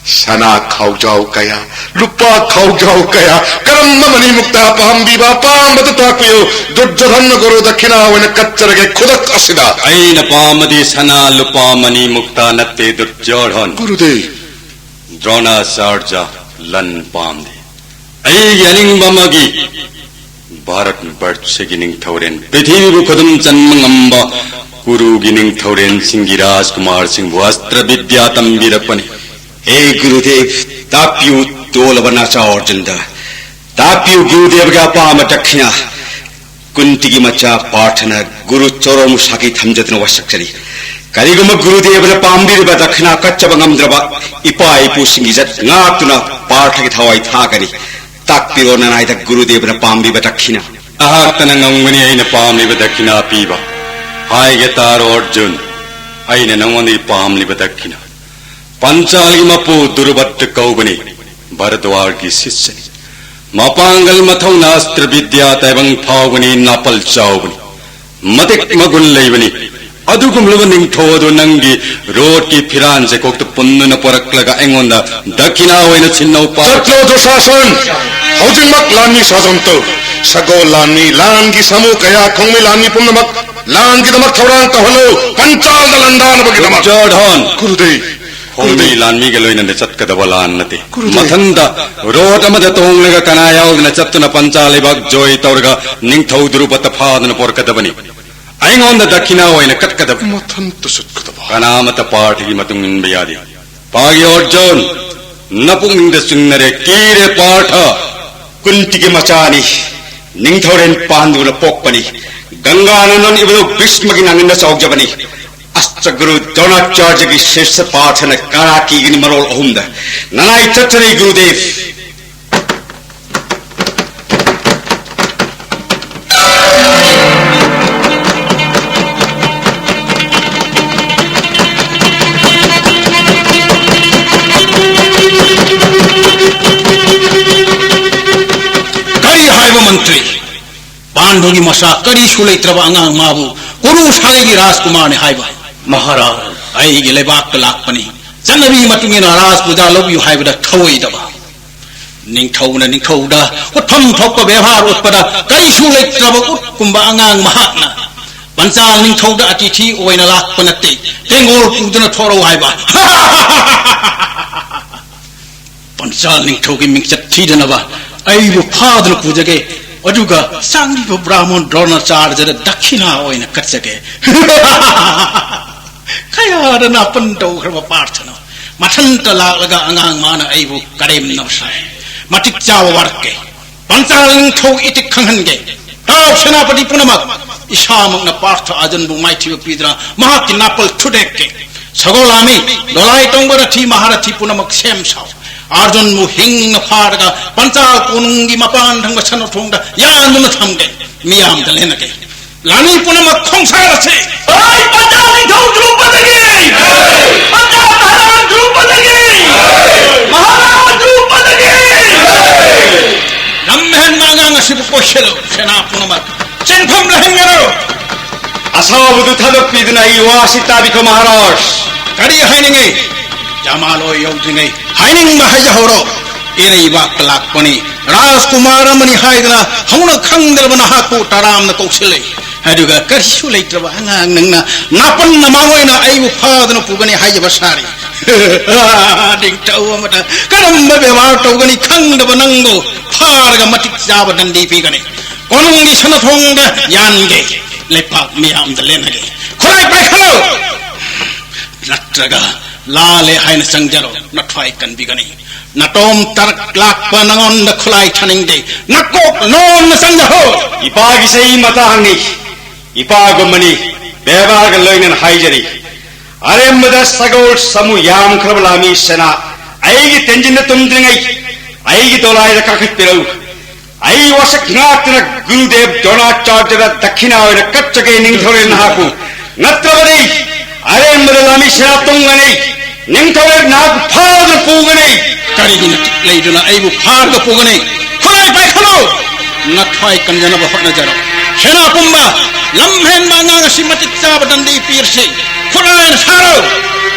ꯁꯅꯥ ꯈꯥꯎꯖꯥꯎ ꯀꯌꯥ, ꯂꯨꯄꯥ ꯈꯥꯎꯖꯥꯎ ꯀꯌꯥ, ꯀꯔꯝꯕ ꯃꯅꯤꯃꯨꯛꯇ ꯄꯥꯝꯕꯤꯕ? ꯑꯄꯥꯝꯕꯗ ꯇꯥꯛꯄꯤꯌꯨ꯫ ꯗꯨꯔꯖꯣꯙꯟꯅ ꯒꯨꯔꯨ ꯗꯈꯤꯅꯥ ꯑꯣꯏꯅ ꯀꯠꯆꯔꯒꯦ ꯈꯨꯗꯛ ꯑꯁꯤꯗ꯫ ꯑꯩꯅ ꯄꯥꯝꯕꯗꯤ ꯁꯅꯥ ꯂꯨꯄꯥ ꯃꯅꯤꯃꯨꯛꯇ ꯅꯠꯇꯦ, ꯗꯨꯔꯖꯣꯙꯟ꯫ ꯒꯨꯔꯨꯗꯦꯕ꯫ ꯗ꯭ꯔꯣꯅꯥꯆꯥꯔꯖ ꯂꯟ ꯄꯥꯝꯗꯦ꯫ ꯑꯩꯒꯤ ꯑꯅꯤꯡꯕ ꯑꯃꯒꯤ ꯚꯥꯔꯠ ꯕꯔꯁꯒꯤ ꯅꯤꯡꯊꯧꯔꯦꯟ, ꯄ꯭ꯔꯤꯊꯤꯕꯤꯕꯨ ꯈꯨꯗꯨꯝ ꯆꯟꯕ ꯉꯝꯕ ꯀꯨꯔꯨꯒꯤ ꯅꯤꯡꯊꯧꯔꯦꯟꯁꯤꯡꯒꯤ ꯔꯥꯖꯀꯨꯃꯥꯔꯁꯤꯡꯕꯨ ꯑꯁꯇ꯭ꯔ ꯕꯤꯗ꯭ꯌꯥ ꯇꯝꯕꯤꯔꯛꯄꯅꯤ꯫ ꯍꯦ ꯒꯨꯔꯨꯗꯦꯕ, ꯇꯥꯛꯄꯤꯌꯨ ꯇꯣꯜꯂꯕ ꯅꯆꯥ ꯑꯔꯖꯨꯟꯗ꯫ ꯇꯥꯛꯄꯤꯌꯨ ꯒꯨꯔꯨꯗꯦꯕꯒꯤ ꯑꯄꯥꯝꯕ ꯗꯛꯈꯤꯅꯥ꯫ ꯀꯨꯟꯇꯤꯒꯤ ꯃꯆꯥ ꯄꯥꯔꯊꯅ ꯒꯨꯔꯨ ꯆꯣꯔꯣꯃꯨꯁꯥꯒꯤ ꯊꯝꯖꯗꯨꯅ ꯋꯥꯁꯛꯆꯔꯤ꯫ ꯀꯔꯤꯒꯨꯝꯕ ꯒꯨꯔꯨꯗꯦꯕꯅ ꯄꯥꯝꯕꯤꯔꯤꯕ ꯗꯛꯈꯤꯅꯥ ꯀꯠꯆꯕ ꯉꯝꯗ꯭ꯔꯕ ꯏꯄꯥ ꯏꯄꯨꯁꯤꯡꯒꯤ ꯏꯖꯠ ꯉꯥꯛꯇꯨꯅ ꯄꯥꯔꯊꯒꯤ ꯊꯋꯥꯏ ꯊꯥꯒꯅꯤ꯫ ꯇꯥꯛꯄꯤꯔꯣ ꯅꯅꯥꯏꯗ ꯒꯨꯔꯨꯗꯦꯕꯅ ꯄꯥꯝꯕꯤꯕ ꯗꯛꯈꯤꯅꯥ꯫ ꯑꯩꯍꯥꯛꯇꯅ ꯉꯝꯒꯅꯤ ꯑꯩꯅ ꯄꯥꯝꯂꯤꯕ ꯗꯛꯈꯤꯅꯥ ꯄꯤꯕ꯫ ꯍꯥꯏꯒꯦ ꯇꯥꯔꯣ ꯑꯔꯖꯨꯟ, ꯑꯩꯅ ꯅꯉꯣꯟꯗꯒꯤ ꯄꯥꯝꯂꯤꯕ ꯗꯛꯈꯤꯅꯥ꯫ ꯄꯟꯆꯥꯜꯒꯤ ꯃꯄꯨ ꯗꯨꯔꯨꯕꯠꯇ ꯀꯧꯕꯅꯤ, ꯚꯔꯗ꯭ꯋꯥꯔꯒꯤ ꯁꯤꯁ꯭ꯌꯅꯤ꯫ ꯃꯄꯥꯡꯒꯜ ꯃꯊꯧꯅꯥ ꯑꯁꯇ꯭ꯔ ꯕꯤꯗ꯭ꯌꯥ ꯇꯥꯏꯕꯪ ꯐꯥꯎꯕꯅꯤ, ꯅꯥꯄꯜ ꯆꯥꯎꯕꯅꯤ, ꯃꯇꯤꯛ ꯃꯒꯨꯟ ꯂꯩꯕꯅꯤ꯫ ꯑꯗꯨꯒꯨꯝꯂꯕ ꯅꯤꯡꯊꯧ ꯑꯗꯨ ꯅꯪꯒꯤ ꯔꯣꯠꯀꯤ ꯐꯤꯔꯥꯟ ꯆꯩꯀꯣꯛꯇ ꯄꯨꯟꯗꯨꯅ ꯄꯨꯔꯛꯂꯒ ꯑꯩꯉꯣꯟꯗ ꯗꯈꯤꯅꯥ ꯑꯣꯏꯅ ꯁꯤꯟꯅꯧ ꯄꯥ-꯫ ꯆꯠꯂꯣ ꯗꯨꯁꯥꯁꯟ! ꯍꯧꯖꯤꯛꯃꯛ ꯂꯥꯟꯃꯤ ꯁꯥꯖꯝ ꯇꯧ꯫ ꯁꯒꯣꯜ ꯂꯥꯟꯃꯤ, ꯂꯥꯟꯒꯤ ꯁꯥꯃꯨ ꯀꯌꯥ ꯈꯣꯡꯃꯤ ꯂꯥꯟꯃꯤ ꯄꯨꯝꯅꯃꯛ ꯂꯥꯟꯒꯤꯗꯃꯛ ꯊꯧꯔꯥꯡ ꯇꯧꯍꯜꯂꯨ꯫ ꯄꯟꯆꯥꯜꯗ ꯂꯥꯟꯗꯥꯅꯕꯒꯤꯗꯃꯛ꯫ ꯗꯨꯔꯖꯣꯙꯟ! ꯒꯨꯔꯨꯗꯦꯕ! ꯈꯣꯡꯃꯤ ꯒꯨꯔꯨꯗꯦꯕ! ꯂꯥꯟꯃꯤꯒ ꯂꯣꯏꯅꯅ ꯆꯠꯀꯗꯕ ꯂꯥꯟ ꯅꯠꯇꯦ꯫ ꯒꯨꯔꯨꯗꯦꯕ! ꯃꯊꯟꯇ ꯔꯣꯠ ꯑꯃꯗ ꯇꯣꯡꯂꯒ ꯀꯅꯥ ꯌꯥꯎꯗꯅ ꯆꯠꯇꯨꯅ ꯄꯟꯆꯥꯜ ꯂꯩꯕꯥꯛ ꯖꯣꯏ ꯇꯧꯔꯒ ꯅꯤꯡꯊꯧ ꯗꯨꯔꯨꯕꯠꯇ ꯐꯥꯗꯨꯅ ꯄꯣꯔꯛꯀꯗꯕꯅꯤ꯫ ꯑꯩꯉꯣꯟꯗ ꯗꯈꯤꯅꯥ ꯑꯣꯏꯅ ꯀꯠꯀꯗꯕ꯫ ꯃꯊꯟꯇ ꯆꯠꯀꯗꯕ꯫ ꯀꯅꯥꯃꯠꯇ ꯄꯥꯔꯊꯒꯤ ꯃꯇꯨꯡ ꯏꯟꯕ ꯌꯥꯗꯦ꯫ ꯄꯥꯒꯤ ꯑꯔꯖꯨꯟ, ꯅꯄꯨꯛꯅꯤꯡꯗ ꯆꯤꯡꯅꯔꯦ, ꯀꯤꯔꯦ ꯄꯥꯔꯊ꯫ ꯀꯨꯟꯇꯤꯒꯤ ꯃꯆꯥꯅꯤ, ꯅꯤꯡꯊꯧꯔꯦꯟ ꯄꯥꯟꯗꯨꯅ ꯄꯣꯛꯄꯅꯤ꯫ ꯒꯪꯒꯥꯅꯟꯗꯟ ꯏꯕꯨꯙꯧ ꯚꯤꯁꯃꯒꯤ ꯅꯥꯉꯟꯗ ꯆꯥꯎꯖꯕꯅꯤ꯫ ꯑꯁꯇ꯭ꯔꯒꯨꯔꯨ ꯗ꯭ꯔꯣꯅꯥꯆꯥꯔꯖꯒꯤ ꯁꯤꯁ꯭ꯌ ꯄꯥꯔꯊꯅ ꯀꯅꯥ ꯀꯤꯒꯅꯤ ꯃꯔꯣꯜ ꯑꯍꯨꯝꯗ꯫ ꯅꯅꯥꯏ ꯆꯠꯆꯔꯤ ꯒꯨꯔꯨꯗꯦꯕ꯫ ꯀꯔꯤ ꯍꯥꯏꯕ ꯃꯟꯇ꯭ꯔꯤ? ꯑꯗꯨꯒꯤ ꯃꯆꯥ ꯀꯔꯤꯁꯨ ꯂꯩꯇ꯭ꯔꯕ ꯑꯉꯥꯡ ꯃꯥꯕꯨ ꯀꯨꯔꯨ ꯁꯥꯒꯩꯒꯤ ꯔꯥꯖꯀꯨꯃꯥꯔꯅꯤ ꯍꯥꯏꯕ꯫ ꯃꯍꯥꯔꯥꯖ꯫ ꯑꯩꯒꯤ ꯂꯩꯕꯥꯛꯇ ꯂꯥꯛꯄꯅꯤ꯫ ꯆꯠꯅꯕꯤ ꯃꯇꯨꯡ ꯏꯟꯅ ꯔꯥꯖ ꯄꯨꯖꯥ ꯂꯧꯕꯤꯌꯨ ꯍꯥꯏꯕꯗ ꯊꯧꯑꯣꯏꯗꯕ꯫ ꯅꯤꯡꯊꯧꯅ ꯅꯤꯡꯊꯧꯗ ꯎꯠꯐꯝ ꯊꯣꯛꯄ ꯕꯦꯕꯥꯔ ꯎꯠꯄꯗ ꯀꯔꯤꯁꯨ ꯂꯩꯇ꯭ꯔꯕ ꯎꯠꯀꯨꯝꯕ ꯑꯉꯥꯡ ꯃꯍꯥꯛꯅ ꯄꯟꯆꯥꯜ ꯅꯤꯡꯊꯧꯗ ꯑꯇꯤꯊꯤ ꯑꯣꯏꯅ ꯂꯥꯛꯄ ꯅꯠꯇꯦ, ꯇꯦꯡꯒꯣꯜ ꯄꯨꯗꯨꯅ ꯊꯣꯔꯛꯎ ꯍꯥꯏꯕ꯫ ꯄꯟꯆꯥꯜ ꯅꯤꯡꯊꯧꯒꯤ ꯃꯤꯡꯆꯠ ꯊꯤꯗꯅꯕ ꯑꯩꯕꯨ ꯐꯥꯗꯨꯅ ꯄꯨꯖꯒꯦ, ꯑꯗꯨꯒ ꯆꯥꯡꯂꯤꯕ ꯕ꯭ꯔꯥꯍꯃꯣꯟ ꯗ꯭ꯔꯣꯅꯥꯆꯥꯔꯖꯗ ꯗꯛꯈꯤꯅꯥ ꯑꯣꯏꯅ ꯀꯠꯆꯒꯦ꯫ ꯀꯌꯥꯗ ꯅꯥꯄꯟ ꯇꯧꯈ꯭ꯔꯕ ꯄꯥꯔꯊꯅꯣ! ꯃꯊꯟꯇ ꯂꯥꯛꯂꯒ ꯑꯉꯥꯡ ꯃꯥꯅ ꯑꯩꯕꯨ ꯀꯔꯦꯝꯅꯕ ꯁꯥꯏ꯫ ꯃꯇꯤꯛ ꯆꯥꯕ ꯋꯥꯔꯛꯀꯦ꯫ ꯄꯟꯆꯥꯜ ꯅꯤꯡꯊꯧ ꯏꯇꯤꯛ ꯈꯪꯍꯟꯒꯦ꯫ ꯇꯥꯎ ꯁꯦꯅꯥꯄꯇꯤ ꯄꯨꯝꯅꯃꯛ, ꯏꯁꯥꯃꯛꯅ ꯄꯥꯔꯊ ꯑꯥꯔꯖꯨꯟꯕꯨ ꯃꯥꯏꯊꯤꯕ ꯄꯤꯗꯨꯅ ꯃꯍꯥꯛꯀꯤ ꯅꯥꯄꯜ ꯊꯨꯗꯦꯛꯀꯦ꯫ ꯁꯒꯣꯜ ꯂꯥꯃꯤ, ꯗꯣꯂꯥꯏ ꯇꯣꯡꯕ ꯔꯊꯤ ꯃꯍꯥꯔꯊꯤ ꯄꯨꯝꯅꯃꯛ ꯁꯦꯝ ꯁꯥꯎ꯫ ꯑꯥꯔꯖꯨꯟꯕꯨ ꯍꯤꯡꯅ ꯐꯥꯔꯒ ꯄꯟꯆꯥꯜ ꯀꯣꯅꯨꯡꯒꯤ ꯃꯄꯥꯟ ꯊꯪꯕ ꯁꯅꯥꯊꯣꯡꯗ ꯌꯥꯟꯗꯨꯅ ꯊꯝꯒꯦ꯫ ꯃꯤꯌꯥꯝꯗ ꯂꯦꯟꯅꯒꯦ꯫ ꯂꯥꯟꯃꯤ ꯄꯨꯝꯅꯃꯛ ꯈꯣꯡꯁꯥꯜꯂꯁꯤ꯫ ꯍꯣꯏ, ꯄꯟꯆꯥꯜ ꯅꯤꯡꯊꯧ ꯗ꯭ꯔꯨꯄꯗꯒꯤ! ꯄꯟꯆꯥꯜ ꯃꯍꯥꯔꯥꯖ ꯗ꯭ꯔꯨꯄꯗꯒꯤ! ꯃꯍꯥꯔꯥꯖ ꯗ꯭ꯔꯨꯄꯗꯒꯤ! ꯂꯝ ꯍꯦꯟꯕ ꯑꯉꯥꯡ ꯑꯁꯤꯕꯨ ꯀꯣꯏꯁꯤꯜꯂꯨ, ꯁꯦꯅꯥ ꯄꯨꯝꯅꯃꯛ ꯆꯦꯟꯐꯝ ꯂꯩꯍꯟꯒꯅꯨ꯫ ꯑꯁꯥꯎꯕꯗꯨ ꯊꯥꯗꯣꯛꯄꯤꯗꯨꯅ ꯑꯩ ꯋꯥꯁꯤ ꯇꯥꯕꯤꯈꯣ, ꯃꯍꯥꯔꯥꯖ꯫ ꯀꯔꯤ ꯍꯥꯏꯅꯤꯡꯉꯤ? ꯖꯃꯥꯂꯣꯏ ꯌꯧꯗ꯭ꯔꯤꯉꯩ ꯍꯥꯏꯅꯤꯡꯕ ꯍꯥꯏꯖꯍꯧꯔꯣ꯫ ꯏꯔꯩꯕꯥꯛꯇ ꯂꯥꯛꯄꯅꯤ, ꯔꯥꯖꯀꯨꯃꯥꯔ ꯑꯃꯅꯤ ꯍꯥꯏꯗꯨꯅ ꯍꯧꯅ ꯈꯪꯗ꯭ꯔꯕ ꯅꯍꯥꯛꯄꯨ ꯇꯔꯥꯝꯅ ꯀꯧꯁꯤꯜꯂꯤ꯫ ꯑꯗꯨꯒ ꯀꯔꯤꯁꯨ ꯂꯩꯇ꯭ꯔꯕ ꯑꯉꯥꯡ ꯅꯪꯅ ꯅꯥꯄꯟ ꯅꯃꯥꯡ ꯑꯣꯏꯅ ꯑꯩꯕꯨ ꯐꯥꯗꯨꯅ ꯄꯨꯒꯅꯤ ꯍꯥꯏꯖꯕ ꯁꯥꯔꯤ꯫ ꯅꯤꯡꯊꯧ ꯑꯃꯗ ꯀꯔꯝꯕ ꯕꯦꯕꯥꯔ ꯇꯧꯒꯅꯤ ꯈꯪꯗꯕ ꯅꯪꯕꯨ ꯐꯥꯔꯒ ꯃꯇꯤꯛ ꯆꯥꯕ ꯗꯟꯗꯤ ꯄꯤꯒꯅꯤ꯫ ꯀꯣꯅꯨꯡꯒꯤ ꯁꯅꯥꯊꯣꯡꯗ ꯌꯥꯟꯒꯦ꯫ ꯂꯩꯄꯥꯛ ꯃꯤꯌꯥꯝꯗ ꯂꯦꯟꯅꯒꯦ꯫ ꯈꯨꯠꯂꯥꯏ ꯄꯥꯏꯈꯠꯂꯨ! ꯅꯠꯇ꯭ꯔꯒ ꯂꯥꯜꯂꯦ ꯍꯥꯏꯅ ꯆꯪꯖꯔꯣ, ꯅꯊ꯭ꯋꯥꯏ ꯀꯟꯕꯤꯒꯅꯤ꯫ ꯅꯇꯣꯝ ꯇꯔꯛ ꯂꯥꯛꯄ ꯅꯉꯣꯟꯗ ꯈꯨꯠꯂꯥꯏ ꯊꯥꯅꯤꯡꯗꯦ꯫ ꯅꯀꯣꯛ ꯅꯣꯝꯅ ꯆꯪꯖꯍꯧ! ꯏꯄꯥꯒꯤ ꯆꯍꯤ ꯃꯇꯥꯡꯅꯤ꯫ ꯏꯄꯥꯒꯨꯝꯕꯅꯤ꯫ ꯕꯦꯕꯥꯔꯒ ꯂꯣꯏꯅꯅ ꯍꯥꯏꯖꯔꯤ꯫ ꯑꯔꯦꯝꯕꯗ ꯁꯒꯣꯜ ꯁꯃꯨ ꯌꯥꯝꯈ꯭ꯔꯕ ꯂꯥꯃꯤ ꯁꯦꯅꯥ ꯑꯩꯒꯤ ꯇꯦꯟꯖꯤꯟꯗ ꯇꯨꯝꯗ꯭ꯔꯤꯉꯩ ꯑꯩꯒꯤ ꯗꯣꯂꯥꯏꯗ ꯀꯥꯈꯠꯄꯤꯔꯛꯎ꯫ ꯑꯩ ꯋꯥꯁꯛ ꯉꯥꯛꯇꯨꯅ ꯒꯨꯔꯨꯗꯦꯕ ꯗ꯭ꯔꯣꯅꯥꯆꯥꯔꯖꯗ ꯗꯛꯈꯤꯅꯥ ꯑꯣꯏꯅ ꯀꯠꯆꯒꯦ ꯅꯤꯡꯊꯧꯔꯦꯜ ꯅꯍꯥꯛꯄꯨ꯫ ꯅꯠꯇ꯭ꯔꯕꯗꯤ ꯑꯔꯦꯝꯕꯗ ꯂꯥꯃꯤ ꯁꯦꯅꯥ ꯇꯨꯡꯒꯅꯤ꯫ ꯅꯤꯡꯊꯧꯔꯦꯜ ꯅꯍꯥꯛꯄꯨ ꯐꯥꯔꯒ ꯄꯨꯒꯅꯤ꯫ ꯀꯔꯤꯒꯤ ꯅꯇꯤꯛ ꯂꯩꯗꯨꯅ ꯑꯩꯕꯨ ꯐꯥꯔꯒ ꯄꯨꯒꯅꯤ? ꯈꯨꯠꯂꯥꯏ ꯄꯥꯏꯈꯠꯂꯨ! ꯅꯊ꯭ꯋꯥꯏ ꯀꯟꯖꯅꯕ ꯍꯣꯠꯅꯖꯔꯣ꯫ ꯁꯦꯅꯥ ꯄꯨꯝꯕ, ꯂꯝ ꯍꯦꯟꯕ ꯑꯉꯥꯡ ꯑꯁꯤ ꯃꯇꯤꯛ ꯆꯥꯕ ꯗꯟꯗꯤ ꯄꯤꯔꯁꯤ꯫ ꯈꯨꯠꯂꯥꯏꯅ ꯁꯥꯔꯣ꯫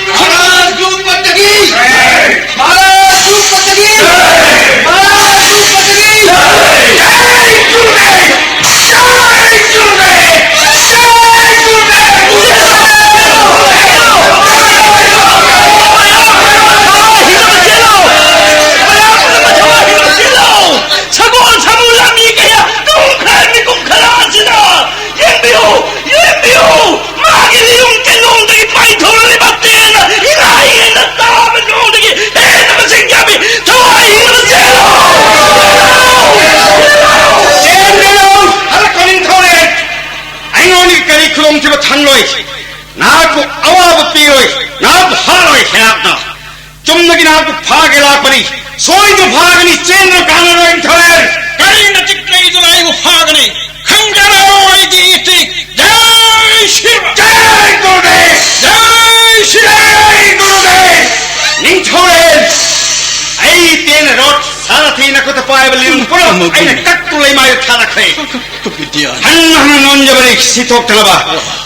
ꯃꯍꯥꯔꯥꯖ ꯙ꯭ꯔꯨꯄꯗꯒꯤ! ꯃꯍꯥꯔꯥꯖ ꯙ꯭ꯔꯨꯄꯗꯒꯤ! ꯃꯍꯥꯔꯥꯖ ꯙ꯭ꯔꯨꯄꯗꯒꯤ! ꯖꯥꯏ ꯒꯨꯔꯨꯗꯦꯕ! ꯖꯥꯏ ꯒꯨꯔꯨꯗꯦꯕ! ꯖꯥꯏ ꯒꯨꯔꯨꯗꯦꯕ! ꯁꯒꯣꯜ ꯁꯥꯃꯨ ꯂꯥꯟꯃꯤ ꯀꯌꯥ ꯇꯨꯝꯈ꯭ꯔꯦ ꯃꯤꯀꯨꯞ ꯈꯔ ꯑꯁꯤꯗ꯫ ꯌꯦꯡꯕꯤꯌꯨ, ꯌꯦꯡꯕꯤꯌꯨ, ꯃꯥꯒꯤ ꯂꯤꯔꯨꯡ ꯀꯦꯟꯗꯣꯡꯗꯒꯤ ꯄꯥꯏꯊꯣꯔꯛꯂꯤꯕ ꯇꯦꯟꯅ ꯏꯉꯥꯏ ꯉꯥꯏꯅ ꯇꯥꯕ ꯅꯣꯡꯗꯒꯤ ꯍꯦꯟꯅ ꯃꯁꯤꯡ ꯌꯥꯝꯃꯤ꯫ ꯊꯋꯥꯏ ꯍꯤꯡꯅ ꯆꯦꯜꯂꯨ! ꯆꯦꯟꯒꯅꯨ! ꯍꯜꯂꯛꯈꯣ ꯅꯤꯡꯊꯧꯔꯦꯜ! ꯑꯩꯉꯣꯟꯗꯒꯤ ꯀꯔꯤ ꯈꯨꯗꯣꯡꯊꯤꯕ ꯊꯪꯂꯣꯏ꯫ ꯅꯍꯥꯛꯄꯨ ꯑꯋꯥꯕ ꯄꯤꯔꯣꯏ, ꯅꯍꯥꯛꯄꯨ ꯍꯥꯠꯂꯣꯏ ꯁꯦꯅꯥꯄꯇ꯫ ꯆꯨꯝꯅꯒꯤ ꯅꯍꯥꯛꯄꯨ ꯐꯥꯒꯦ ꯂꯥꯛꯄꯅꯤ꯫ ꯁꯣꯏꯗꯅ ꯐꯥꯒꯅꯤ, ꯆꯦꯟꯗꯨꯅ ꯀꯥꯟꯅꯔꯣꯏ ꯅꯤꯡꯊꯧꯔꯦꯜ꯫ ꯀꯔꯤ ꯅꯆꯤꯛ ꯂꯩꯗꯨꯅ ꯑꯩꯕꯨ ꯐꯥꯒꯅꯤ? ꯈꯪꯖꯔꯣ ꯑꯩꯒꯤ ꯏꯇꯤꯛ꯫ ꯖꯥꯏ ꯁꯤꯕ! ꯖꯥꯏ ꯒꯨꯔꯨꯗꯦꯕ! ꯖꯥꯏ ꯁꯤꯕ! ꯖꯥꯏ ꯒꯨꯔꯨꯗꯦꯕ! ꯅꯤꯡꯊꯧꯔꯦꯜ! ꯑꯩ ꯇꯦꯟꯅ ꯔꯣꯠ ꯁꯥꯔꯊꯤ ꯅꯈꯨꯠꯇ ꯄꯥꯏꯕ ꯂꯤꯔꯨꯡ ꯄꯨꯔꯥ ꯑꯩꯅ ꯀꯛꯇꯨ ꯂꯩꯃꯥꯏꯗ ꯊꯥꯔꯛꯈ꯭ꯔꯦ꯫ ꯍꯟꯅ ꯍꯟꯅ ꯅꯣꯟꯖꯕꯅꯤ ꯁꯤꯊꯣꯛꯇꯅꯕ꯫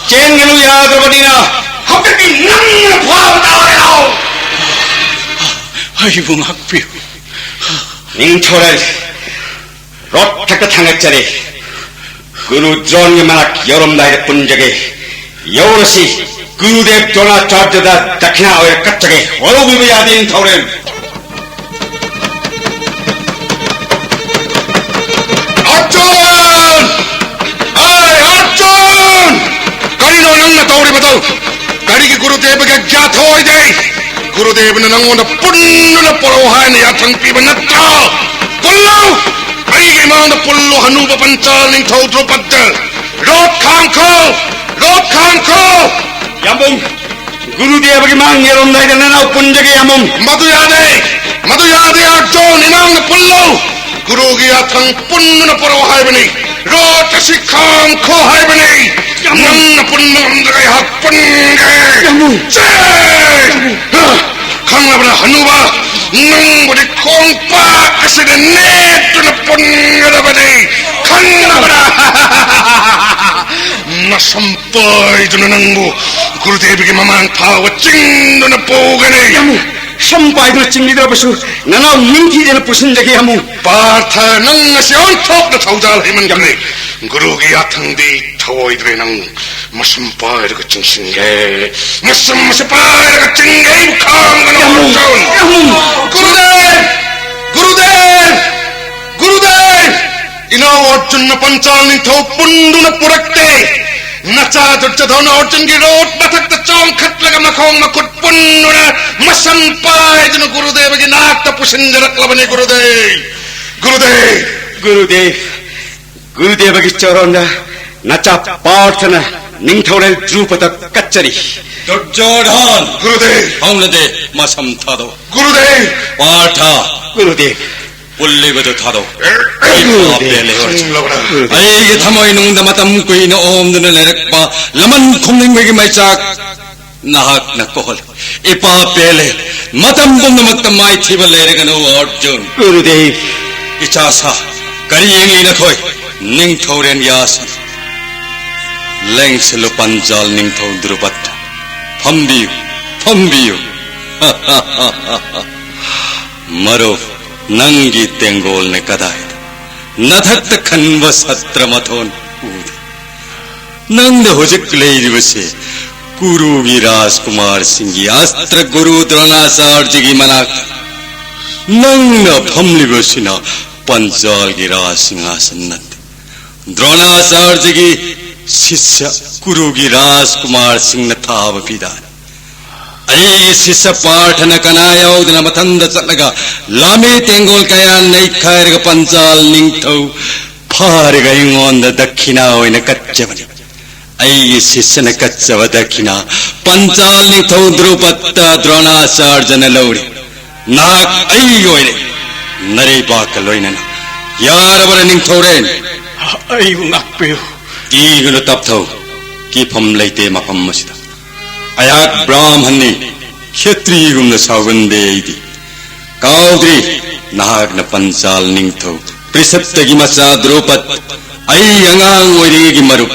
ꯆꯦꯟꯒꯅꯨ ꯌꯥꯗ꯭ꯔꯕꯅꯤꯅ ꯍꯧꯖꯤꯛꯇꯤ ꯅꯪꯅ ꯐꯥꯕ ꯇꯥꯔꯦ ꯂꯥꯎ꯫ ꯑꯩꯕꯨ ꯉꯥꯛꯄꯤꯌꯨ꯫ ꯅꯤꯡꯊꯧꯔꯦꯜ, ꯔꯣꯠ ꯊꯛꯇ ꯊꯥꯡꯒꯠꯆꯔꯤ꯫ ꯒꯨꯔꯨ ꯗ꯭ꯔꯣꯟꯒꯤ ꯃꯅꯥꯛ ꯌꯧꯔꯝꯗꯥꯏꯗ ꯄꯨꯟꯖꯒꯦ꯫ ꯌꯧꯔꯁꯤ꯫ ꯒꯨꯔꯨꯗꯦꯕ ꯗ꯭ꯔꯣꯅꯥꯆꯥꯔꯌꯗ ꯗꯈꯤꯅꯥ ꯑꯣꯏꯅ ꯀꯠꯆꯒꯦ꯫ ꯋꯥꯔꯧꯕꯤꯕ ꯌꯥꯗꯦ ꯅꯤꯡꯊꯧꯔꯦꯜ꯫ ꯑꯔꯖꯨꯟ! ꯑꯩ ꯑꯔꯖꯨꯟ! ꯀꯔꯤꯅꯣ ꯅꯪꯅ ꯇꯧꯔꯤꯕꯗꯨ? ꯀꯔꯤꯒꯤ ꯒꯨꯔꯨꯗꯦꯕꯒꯤ ꯑꯒ꯭ꯌꯥ ꯊꯧꯑꯣꯏꯗꯦ? ꯒꯨꯔꯨꯗꯦꯕꯅ ꯅꯪꯉꯣꯟꯗ ꯄꯨꯟꯗꯨꯅ ꯄꯣꯔꯛꯎ ꯍꯥꯏꯅ ꯌꯥꯊꯪ ꯄꯤꯕ ꯅꯠꯇ꯭ꯔꯣ? ꯄꯨꯜꯂꯨ! ꯑꯩꯒꯤ ꯏꯃꯥꯡꯗ ꯄꯨꯜꯂꯨ, ꯍꯅꯨꯕ ꯄꯟꯆꯥꯜ ꯅꯤꯡꯊꯧ ꯗ꯭ꯔꯨꯄꯗ! ꯔꯣꯠ ꯈꯥꯡꯈꯣ! ꯔꯣꯠ ꯈꯥꯡꯈꯣ! ꯌꯥꯝꯕꯨꯡ, ꯒꯨꯔꯨꯗꯦꯕꯒꯤ ꯃꯥꯡ ꯌꯧꯔꯝꯗꯥꯏꯗ ꯅꯅꯥꯎ ꯄꯨꯟꯖꯒꯦ ꯌꯥꯝꯕꯨꯡ꯫ ꯃꯗꯨ ꯌꯥꯗꯦ! ꯃꯗꯨ ꯌꯥꯗꯦ, ꯑꯔꯖꯨꯟ! ꯏꯃꯥꯡꯗ ꯄꯨꯜꯂꯨ! ꯒꯨꯔꯨꯒꯤ ꯌꯥꯊꯪ ꯄꯨꯟꯗꯨꯅ ꯄꯨꯔꯛꯎ ꯍꯥꯏꯕꯅꯤ꯫ ꯔꯣꯠ ꯑꯁꯤ ꯈꯥꯡꯈꯣ ꯍꯥꯏꯕꯅꯤ꯫ ꯌꯥꯝꯕꯨꯡ! ꯅꯪꯅ ꯄꯨꯟꯕ ꯉꯝꯗ꯭ꯔꯒ ꯑꯩꯍꯥꯛ ꯄꯨꯟꯒꯦ꯫ ꯌꯥꯝꯕꯨꯡ! ꯆꯦ! ꯌꯥꯝꯕꯨꯡ! ꯈꯪꯂꯕ꯭ꯔꯥ ꯍꯅꯨꯕ? ꯅꯪꯕꯨꯗꯤ ꯈꯣꯡꯄꯥꯛ ꯑꯁꯤꯗ ꯅꯦꯠꯇꯨꯅ ꯄꯨꯟꯒꯗꯕꯅꯤ꯫ ꯈꯪꯂꯕ꯭ꯔꯥ? ꯃꯁꯝ ꯄꯥꯏꯗꯨꯅ ꯅꯪꯕꯨ ꯒꯨꯔꯨꯗꯦꯕꯒꯤ ꯃꯃꯥꯡ ꯐꯥꯎꯕ ꯆꯤꯡꯗꯨꯅ ꯄꯨꯒꯅꯤ꯫ ꯌꯥꯝꯕꯨ, ꯁꯝ ꯄꯥꯏꯗꯨꯅ ꯆꯤꯡꯂꯤꯗ꯭ꯔꯕꯁꯨ ꯅꯅꯥꯎ ꯅꯤꯡꯊꯤꯖꯅ ꯄꯨꯁꯤꯟꯖꯒꯦ, ꯌꯥꯝꯕꯨ꯫ ꯄꯥꯔꯊ, ꯅꯪ ꯑꯁꯤ ꯑꯣꯟꯊꯣꯛꯅ ꯊꯧꯖꯥꯜ ꯍꯩꯃꯟꯈ꯭ꯔꯦ꯫ ꯒꯨꯔꯨꯒꯤ ꯌꯥꯊꯪꯗꯤ ꯊꯧꯑꯣꯏꯗ꯭ꯔꯦ ꯅꯪ꯫ ꯃꯁꯝ ꯄꯥꯏꯔꯒ ꯆꯤꯡꯁꯤꯟꯒꯦ꯫ ꯃꯁꯝ ꯑꯁꯤ ꯄꯥꯏꯔꯒ ꯆꯤꯡꯒꯦ꯫ ꯑꯩꯕꯨ ꯈꯥꯝꯒꯅꯨ, ꯌꯥꯝꯕꯨ, ꯑꯔꯖꯨꯟ꯫ ꯌꯥꯝꯕꯨ꯫ ꯒꯨꯔꯨꯗꯦꯕ! ꯒꯨꯔꯨꯗꯦꯕ! ꯒꯨꯔꯨꯗꯦꯕ! ꯏꯅꯥꯎ ꯑꯔꯖꯨꯟꯅ ꯄꯟꯆꯥꯜ ꯅꯤꯡꯊꯧ ꯄꯨꯟꯗꯨꯅ ꯄꯨꯔꯛꯇꯦ꯫ ꯅꯆꯥ ꯗꯨꯔꯖꯣꯙꯅ ꯑꯔꯖꯨꯟꯒꯤ ꯔꯣꯠ ꯃꯊꯛꯇ ꯆꯣꯡꯈꯠꯂꯒ ꯃꯈꯣꯡ ꯃꯈꯨꯠ ꯄꯨꯟꯗꯨꯅ ꯃꯁꯝ ꯄꯥꯏꯗꯨꯅ ꯒꯨꯔꯨꯗꯦꯕꯒꯤ ꯅꯥꯛꯇ ꯄꯨꯁꯤꯟꯖꯔꯛꯂꯕꯅꯤ꯫ ꯒꯨꯔꯨꯗꯦꯕ! ꯒꯨꯔꯨꯗꯦꯕ! ꯒꯨꯔꯨꯗꯦꯕ! ꯒꯨꯔꯨꯗꯦꯕꯒꯤ ꯆꯔꯣꯟꯗ ꯅꯆꯥ ꯄꯥꯔꯊꯅ ꯅꯤꯡꯊꯧꯔꯦꯜ ꯗ꯭ꯔꯨꯄꯗ ꯀꯠꯆꯔꯤ꯫ ꯗꯨꯔꯖꯣꯙꯟ! ꯒꯨꯔꯨꯗꯦꯕ! ꯍꯧꯅꯗꯦ, ꯃꯁꯝ ꯊꯥꯗꯣꯛ꯫ ꯒꯨꯔꯨꯗꯦꯕ! ꯄꯥꯔꯊ! ꯒꯨꯔꯨꯗꯦꯕ! ꯄꯨꯜꯂꯤꯕꯗꯨ ꯊꯥꯗꯣꯛ꯫ ꯒꯨꯔꯨꯗꯦꯕ! ꯄꯥꯞ ꯄꯦꯜꯂꯦ꯫ ꯈꯪꯂꯕ꯭ꯔꯥ? ꯒꯨꯔꯨꯗꯦꯕ! ꯑꯩꯒꯤ ꯊꯃꯣꯏ ꯅꯨꯡꯗ ꯃꯇꯝ ꯀꯨꯏꯅ ꯑꯣꯝꯗꯨꯅ ꯂꯩꯔꯛꯄ ꯂꯃꯟ ꯈꯨꯝꯅꯤꯡꯕꯒꯤ ꯃꯩꯆꯥꯛ ꯅꯍꯥꯛꯅ ꯀꯣꯍꯜ꯫ ꯏꯄꯥ ꯄꯦꯜꯂꯦ꯫ ꯃꯇꯝ ꯄꯨꯝꯅꯃꯛꯇ ꯃꯥꯏꯊꯤꯕ ꯂꯩꯔꯒꯅꯨ, ꯑꯔꯖꯨꯟ꯫ ꯒꯨꯔꯨꯗꯦꯕ! ꯏꯆꯥꯁꯥ, ꯀꯔꯤ ꯌꯦꯡꯂꯤ ꯅꯈꯣꯏ? ꯅꯤꯡꯊꯧꯔꯦꯟ ꯌꯥꯁꯟ꯫ ꯂꯦꯡꯁꯤꯜꯂꯨ ꯄꯟꯖꯥꯜ ꯅꯤꯡꯊꯧ ꯗ꯭ꯔꯨꯄꯗ꯫ ꯐꯝꯕꯤꯌꯨ, ꯐꯝꯕꯤꯌꯨ꯫ ꯃꯔꯨꯞ, ꯅꯪꯒꯤ ꯇꯦꯡꯒꯣꯜꯅ ꯀꯗꯥꯏꯗ? ꯅꯊꯛꯇ ꯈꯟꯕ ꯁꯇ꯭ꯔ ꯃꯊꯣꯟ ꯎꯗꯦ꯫ ꯅꯪꯅ ꯍꯧꯖꯤꯛ ꯂꯩꯔꯤꯕꯁꯦ ꯀꯨꯔꯨꯒꯤ ꯔꯥꯖꯀꯨꯃꯥꯔꯁꯤꯡꯒꯤ ꯑꯁꯇ꯭ꯔ ꯒꯨꯔꯨ ꯗ꯭ꯔꯣꯅꯥꯆꯥꯔꯖꯒꯤ ꯃꯅꯥꯛꯇ꯫ ꯅꯪꯅ ꯐꯝꯂꯤꯕꯁꯤꯅ ꯄꯟꯖꯥꯜꯒꯤ ꯔꯥꯖ ꯁꯤꯡꯍꯥꯁꯟ ꯅꯠꯇꯦ꯫ ꯗ꯭ꯔꯣꯅꯥꯆꯥꯔꯖꯒꯤ ꯁꯤꯁ꯭ꯌ ꯀꯨꯔꯨꯒꯤ ꯔꯥꯖꯀꯨꯃꯥꯔꯁꯤꯡꯅ ꯊꯥꯕ ꯐꯤꯗꯥꯅꯤ꯫ ꯑꯩꯒꯤ ꯁꯤꯁ꯭ꯌ ꯄꯥꯔꯊꯅ ꯀꯅꯥ ꯌꯥꯎꯗꯅ ꯃꯊꯟꯗ ꯆꯠꯂꯒ ꯂꯥꯃꯤ ꯇꯦꯡꯒꯣꯜ ꯀꯌꯥ ꯅꯩꯈꯥꯏꯔꯒ ꯄꯟꯆꯥꯜ ꯅꯤꯡꯊꯧ ꯐꯥꯔꯒ ꯑꯩꯉꯣꯟꯗ ꯗꯛꯈꯤꯅꯥ ꯑꯣꯏꯅ ꯀꯠꯆꯕꯅꯤ꯫ ꯑꯩꯒꯤ ꯁꯤꯁ꯭ꯌꯅ ꯀꯠꯆꯕ ꯗꯛꯈꯤꯅꯥ ꯄꯟꯆꯥꯜ ꯅꯤꯡꯊꯧ ꯗ꯭ꯔꯨꯄꯗ ꯗ꯭ꯔꯣꯅꯥꯆꯥꯔꯖꯅ ꯂꯧꯔꯦ꯫ ꯅꯍꯥꯛ ꯑꯩꯒꯤ ꯑꯣꯏꯔꯦ, ꯅꯔꯩꯕꯥꯛꯀ ꯂꯣꯏꯅꯅ꯫ ꯌꯥꯔꯕꯔ ꯅꯤꯡꯊꯧꯔꯦꯟ? ꯑꯩꯕꯨ ꯉꯥꯛꯄꯤꯌꯨ꯫ ꯀꯤꯒꯅꯨ ꯇꯞꯊꯧ, ꯀꯤꯐꯝ ꯂꯩꯇꯦ ꯃꯐꯝ ꯑꯁꯤꯗ꯫ ꯑꯩꯍꯥꯛ ꯕ꯭ꯔꯥꯍꯃꯟꯅꯤ, ꯈꯦꯇ꯭ꯔꯤꯒꯨꯝꯅ ꯁꯥꯎꯒꯟꯗꯦ ꯑꯩꯗꯤ꯫ ꯀꯥꯎꯗ꯭ꯔꯤ, ꯅꯍꯥꯛꯅ ꯄꯟꯆꯥꯜ ꯅꯤꯡꯊꯧ ꯄ꯭ꯔꯤꯁꯞꯇꯒꯤ ꯃꯆꯥ ꯗ꯭ꯔꯧꯄꯗ, ꯑꯩ ꯑꯉꯥꯡ ꯑꯣꯏꯔꯤꯉꯩꯒꯤ ꯃꯔꯨꯞ,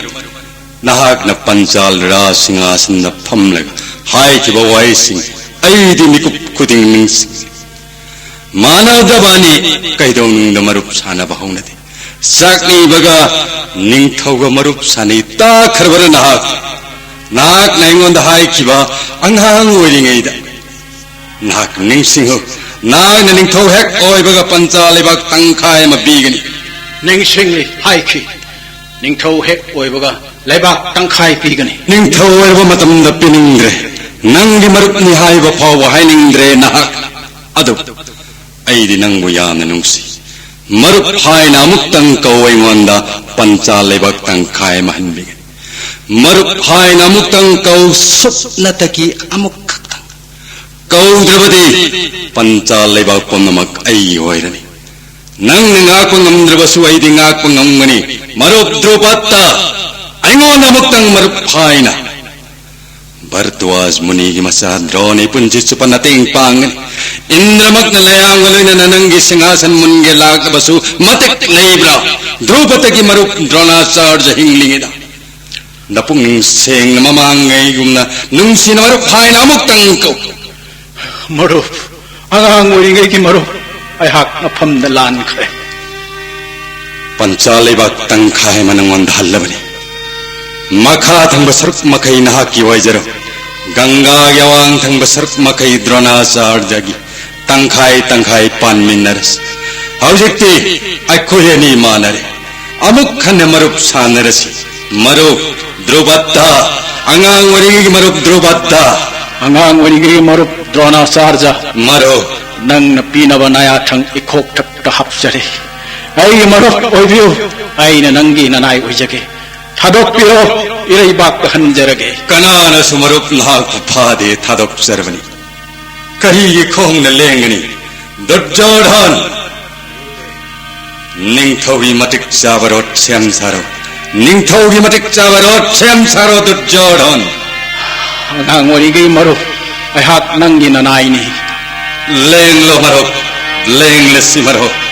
ꯅꯍꯥꯛꯅ ꯄꯟꯆꯥꯜ ꯔꯥꯖ ꯁꯤꯡꯍꯥꯁꯟꯗ ꯐꯝꯂꯒ ꯍꯥꯏꯈꯤꯕ ꯋꯥꯍꯩꯁꯤꯡ ꯑꯩꯗꯤ ꯃꯤꯀꯨꯞ ꯈꯨꯗꯤꯡ ꯅꯤꯡꯁꯤꯡꯏ꯫ ꯃꯥꯟꯅꯗꯕꯅꯤ, ꯀꯩꯗꯧꯅꯨꯡꯗ ꯃꯔꯨꯞ ꯁꯥꯟꯅꯕ ꯍꯧꯅꯗꯦ꯫ ꯆꯥꯛꯅꯤꯕꯒ ꯅꯤꯡꯊꯧꯒ ꯃꯔꯨꯞ ꯁꯥꯟꯅꯩ ꯇꯥꯈ꯭ꯔꯕꯔ ꯅꯍꯥꯛ? ꯅꯍꯥꯛꯅ ꯑꯩꯉꯣꯟꯗ ꯍꯥꯏꯈꯤꯕ ꯑꯉꯥꯡ ꯑꯣꯏꯔꯤꯉꯩꯗ꯫ ꯅꯍꯥꯛ ꯅꯤꯡꯁꯤꯡꯉꯨ, ꯅꯍꯥꯛꯅ ꯅꯤꯡꯊꯧ ꯍꯦꯛ ꯑꯣꯏꯕꯒ ꯄꯟꯆꯥ ꯂꯩꯕꯥꯛ ꯇꯪꯈꯥꯏ ꯑꯃ ꯄꯤꯒꯅꯤ꯫ ꯅꯤꯡꯁꯤꯡꯂꯤ, ꯍꯥꯏꯈꯤ꯫ ꯅꯤꯡꯊꯧ ꯍꯦꯛ ꯑꯣꯏꯕꯒ ꯂꯩꯕꯥꯛ ꯇꯪꯈꯥꯏ ꯄꯤꯒꯅꯤ꯫ ꯅꯤꯡꯊꯧ ꯑꯣꯏꯔꯕ ꯃꯇꯝꯗ ꯄꯤꯅꯤꯡꯗ꯭ꯔꯦ꯫ ꯅꯪꯒꯤ ꯃꯔꯨꯞꯅꯤ ꯍꯥꯏꯕ ꯐꯥꯎꯕ ꯍꯥꯏꯅꯤꯡꯗ꯭ꯔꯦ ꯅꯍꯥꯛ꯫ ꯑꯗꯨ ꯑꯩꯗꯤ ꯅꯪꯕꯨ ꯌꯥꯝꯅ ꯅꯨꯡꯁꯤ꯫ ꯃꯔꯨꯞ ꯍꯥꯏꯅ ꯑꯃꯨꯛꯇꯪ ꯀꯧ ꯑꯩꯉꯣꯟꯗ, ꯄꯟꯆꯥ ꯂꯩꯕꯥꯛ ꯇꯪꯈꯥꯏ ꯑꯃ ꯍꯟꯕꯤꯒꯅꯤ꯫ ꯃꯔꯨꯞ ꯍꯥꯏꯅ ꯑꯃꯨꯛꯇꯪ ꯀꯧ, ꯁꯨꯞꯅꯇꯒꯤ ꯑꯃꯨꯛꯈꯛꯇꯪ꯫ ꯀꯧꯗ꯭ꯔꯕꯗꯤ ꯄꯟꯆꯥ ꯂꯩꯕꯥꯛ ꯄꯨꯝꯅꯃꯛ ꯑꯩꯒꯤ ꯑꯣꯏꯔꯅꯤ꯫ ꯅꯪꯅ ꯉꯥꯛꯄ ꯉꯝꯗ꯭ꯔꯕꯁꯨ ꯑꯩꯗꯤ ꯉꯥꯛꯄ ꯉꯝꯒꯅꯤ꯫ ꯃꯔꯨꯞ ꯗ꯭ꯔꯨꯄꯗ, ꯑꯩꯉꯣꯟꯗ ꯑꯃꯨꯛꯇꯪ ꯃꯔꯨꯞ ꯍꯥꯏꯅ꯫ ꯚꯔꯗ꯭ꯋꯥꯖ ꯃꯨꯅꯤꯒꯤ ꯃꯆꯥ ꯗ꯭ꯔꯣꯟ ꯑꯩ ꯄꯨꯟꯁꯤ ꯆꯨꯞꯄ ꯃꯇꯦꯡ ꯄꯥꯡꯒꯅꯤ꯫ ꯏꯟꯗ꯭ꯔꯃꯛꯅ ꯂꯌꯥꯝꯒ ꯂꯣꯏꯅꯅ ꯅꯪꯒꯤ ꯁꯤꯡꯍꯥꯁꯟ ꯃꯨꯟꯒꯦ ꯂꯥꯛꯂꯕꯁꯨ ꯃꯇꯤꯛ ꯂꯩꯕ꯭ꯔꯥ? ꯗ꯭ꯔꯨꯄꯗꯒꯤ ꯃꯔꯨꯞ ꯗ꯭ꯔꯣꯅꯥꯆꯥꯔꯖ ꯍꯤꯡꯂꯤꯉꯩꯗ ꯅꯄꯨꯛꯅꯤꯡ ꯁꯦꯡꯅ ꯃꯃꯥꯡꯉꯩꯒꯨꯝꯅ ꯅꯨꯡꯁꯤꯅ ꯃꯔꯨꯞ ꯍꯥꯏꯅ ꯑꯃꯨꯛꯇꯪ ꯀꯧ꯫ ꯃꯔꯨꯞ, ꯑꯉꯥꯡ ꯑꯣꯏꯔꯤꯉꯩꯒꯤ ꯃꯔꯨꯞ, ꯑꯩꯍꯥꯛ ꯃꯐꯝꯗ ꯂꯥꯟꯈ꯭ꯔꯦ꯫ ꯄꯟꯆꯥ ꯂꯩꯕꯥꯛ ꯇꯪꯈꯥꯏ ꯑꯃ ꯅꯪꯉꯣꯟꯗ ꯍꯜꯂꯕꯅꯤ꯫ ꯃꯈꯥ ꯊꯪꯕ ꯁꯔꯨꯛ ꯃꯈꯩ ꯅꯍꯥꯛꯀꯤ ꯑꯣꯏꯖꯔꯣ꯫ ꯒꯪꯒꯥꯒꯤ ꯑꯋꯥꯡ ꯊꯪꯕ ꯁꯔꯨꯛ ꯃꯈꯩ ꯗ꯭ꯔꯣꯅꯥꯆꯥꯔꯖꯒꯤ꯫ ꯇꯪꯈꯥꯏ ꯇꯪꯈꯥꯏ ꯄꯥꯟꯃꯤꯟꯅꯔꯁꯤ꯫ ꯍꯧꯖꯤꯛꯇꯤ ꯑꯩꯈꯣꯏ ꯑꯅꯤ ꯃꯥꯟꯅꯔꯦ꯫ ꯑꯃꯨꯛ ꯍꯟꯅ ꯃꯔꯨꯞ ꯁꯥꯟꯅꯔꯁꯤ꯫ ꯃꯔꯨꯞ ꯗ꯭ꯔꯨꯕꯠꯇ, ꯑꯉꯥꯡ ꯑꯣꯏꯔꯤꯉꯩꯒꯤ ꯃꯔꯨꯞ ꯗ꯭ꯔꯨꯕꯠꯇ꯫ ꯑꯉꯥꯡ ꯑꯣꯏꯔꯤꯉꯩꯒꯤ ꯃꯔꯨꯞ ꯗ꯭ꯔꯣꯅꯥꯆꯥꯔꯖ꯫ ꯃꯔꯨꯞ꯫ ꯅꯪꯅ ꯄꯤꯅꯕ ꯅꯌꯥꯊꯪ ꯏꯈꯣꯛ ꯊꯛꯇ ꯍꯥꯞꯆꯔꯤ꯫ ꯑꯩꯒꯤ ꯃꯔꯨꯞ ꯑꯣꯏꯕꯤꯌꯨ꯫ ꯑꯩꯅ ꯅꯪꯒꯤ ꯅꯅꯥꯏ ꯑꯣꯏꯖꯒꯦ꯫ ꯊꯥꯗꯣꯛꯄꯤꯔꯣ, ꯏꯔꯩꯕꯥꯛꯇ ꯍꯟꯖꯔꯒꯦ꯫ ꯀꯅꯥꯅꯁꯨ ꯃꯔꯨꯞ ꯅꯍꯥꯛꯄꯨ ꯐꯥꯗꯦ, ꯊꯥꯗꯣꯛꯆꯔꯕꯅꯤ꯫ ꯀꯔꯤꯒꯤ ꯈꯣꯡꯅ ꯂꯦꯡꯒꯅꯤ? ꯗꯨꯔꯖꯣꯙꯟ! ꯅꯤꯡꯊꯧꯒꯤ ꯃꯇꯤꯛ ꯆꯥꯕ ꯔꯣꯠ ꯁꯦꯝ ꯁꯥꯔꯣ꯫ ꯅꯤꯡꯊꯧꯒꯤ ꯃꯇꯤꯛ ꯆꯥꯕ ꯔꯣꯠ ꯁꯦꯝ ꯁꯥꯔꯣ, ꯗꯨꯔꯖꯣꯙꯟ! ꯑꯉꯥꯡ ꯑꯣꯏꯔꯤꯉꯩ ꯃꯔꯨꯞ, ꯑꯩꯍꯥꯛ ꯅꯪꯒꯤ ꯅꯅꯥꯏꯅꯤ꯫ ꯂꯦꯡꯂꯣ ꯃꯔꯨꯞ, ꯂꯦꯡꯂꯁꯤ ꯃꯔꯨꯞ꯫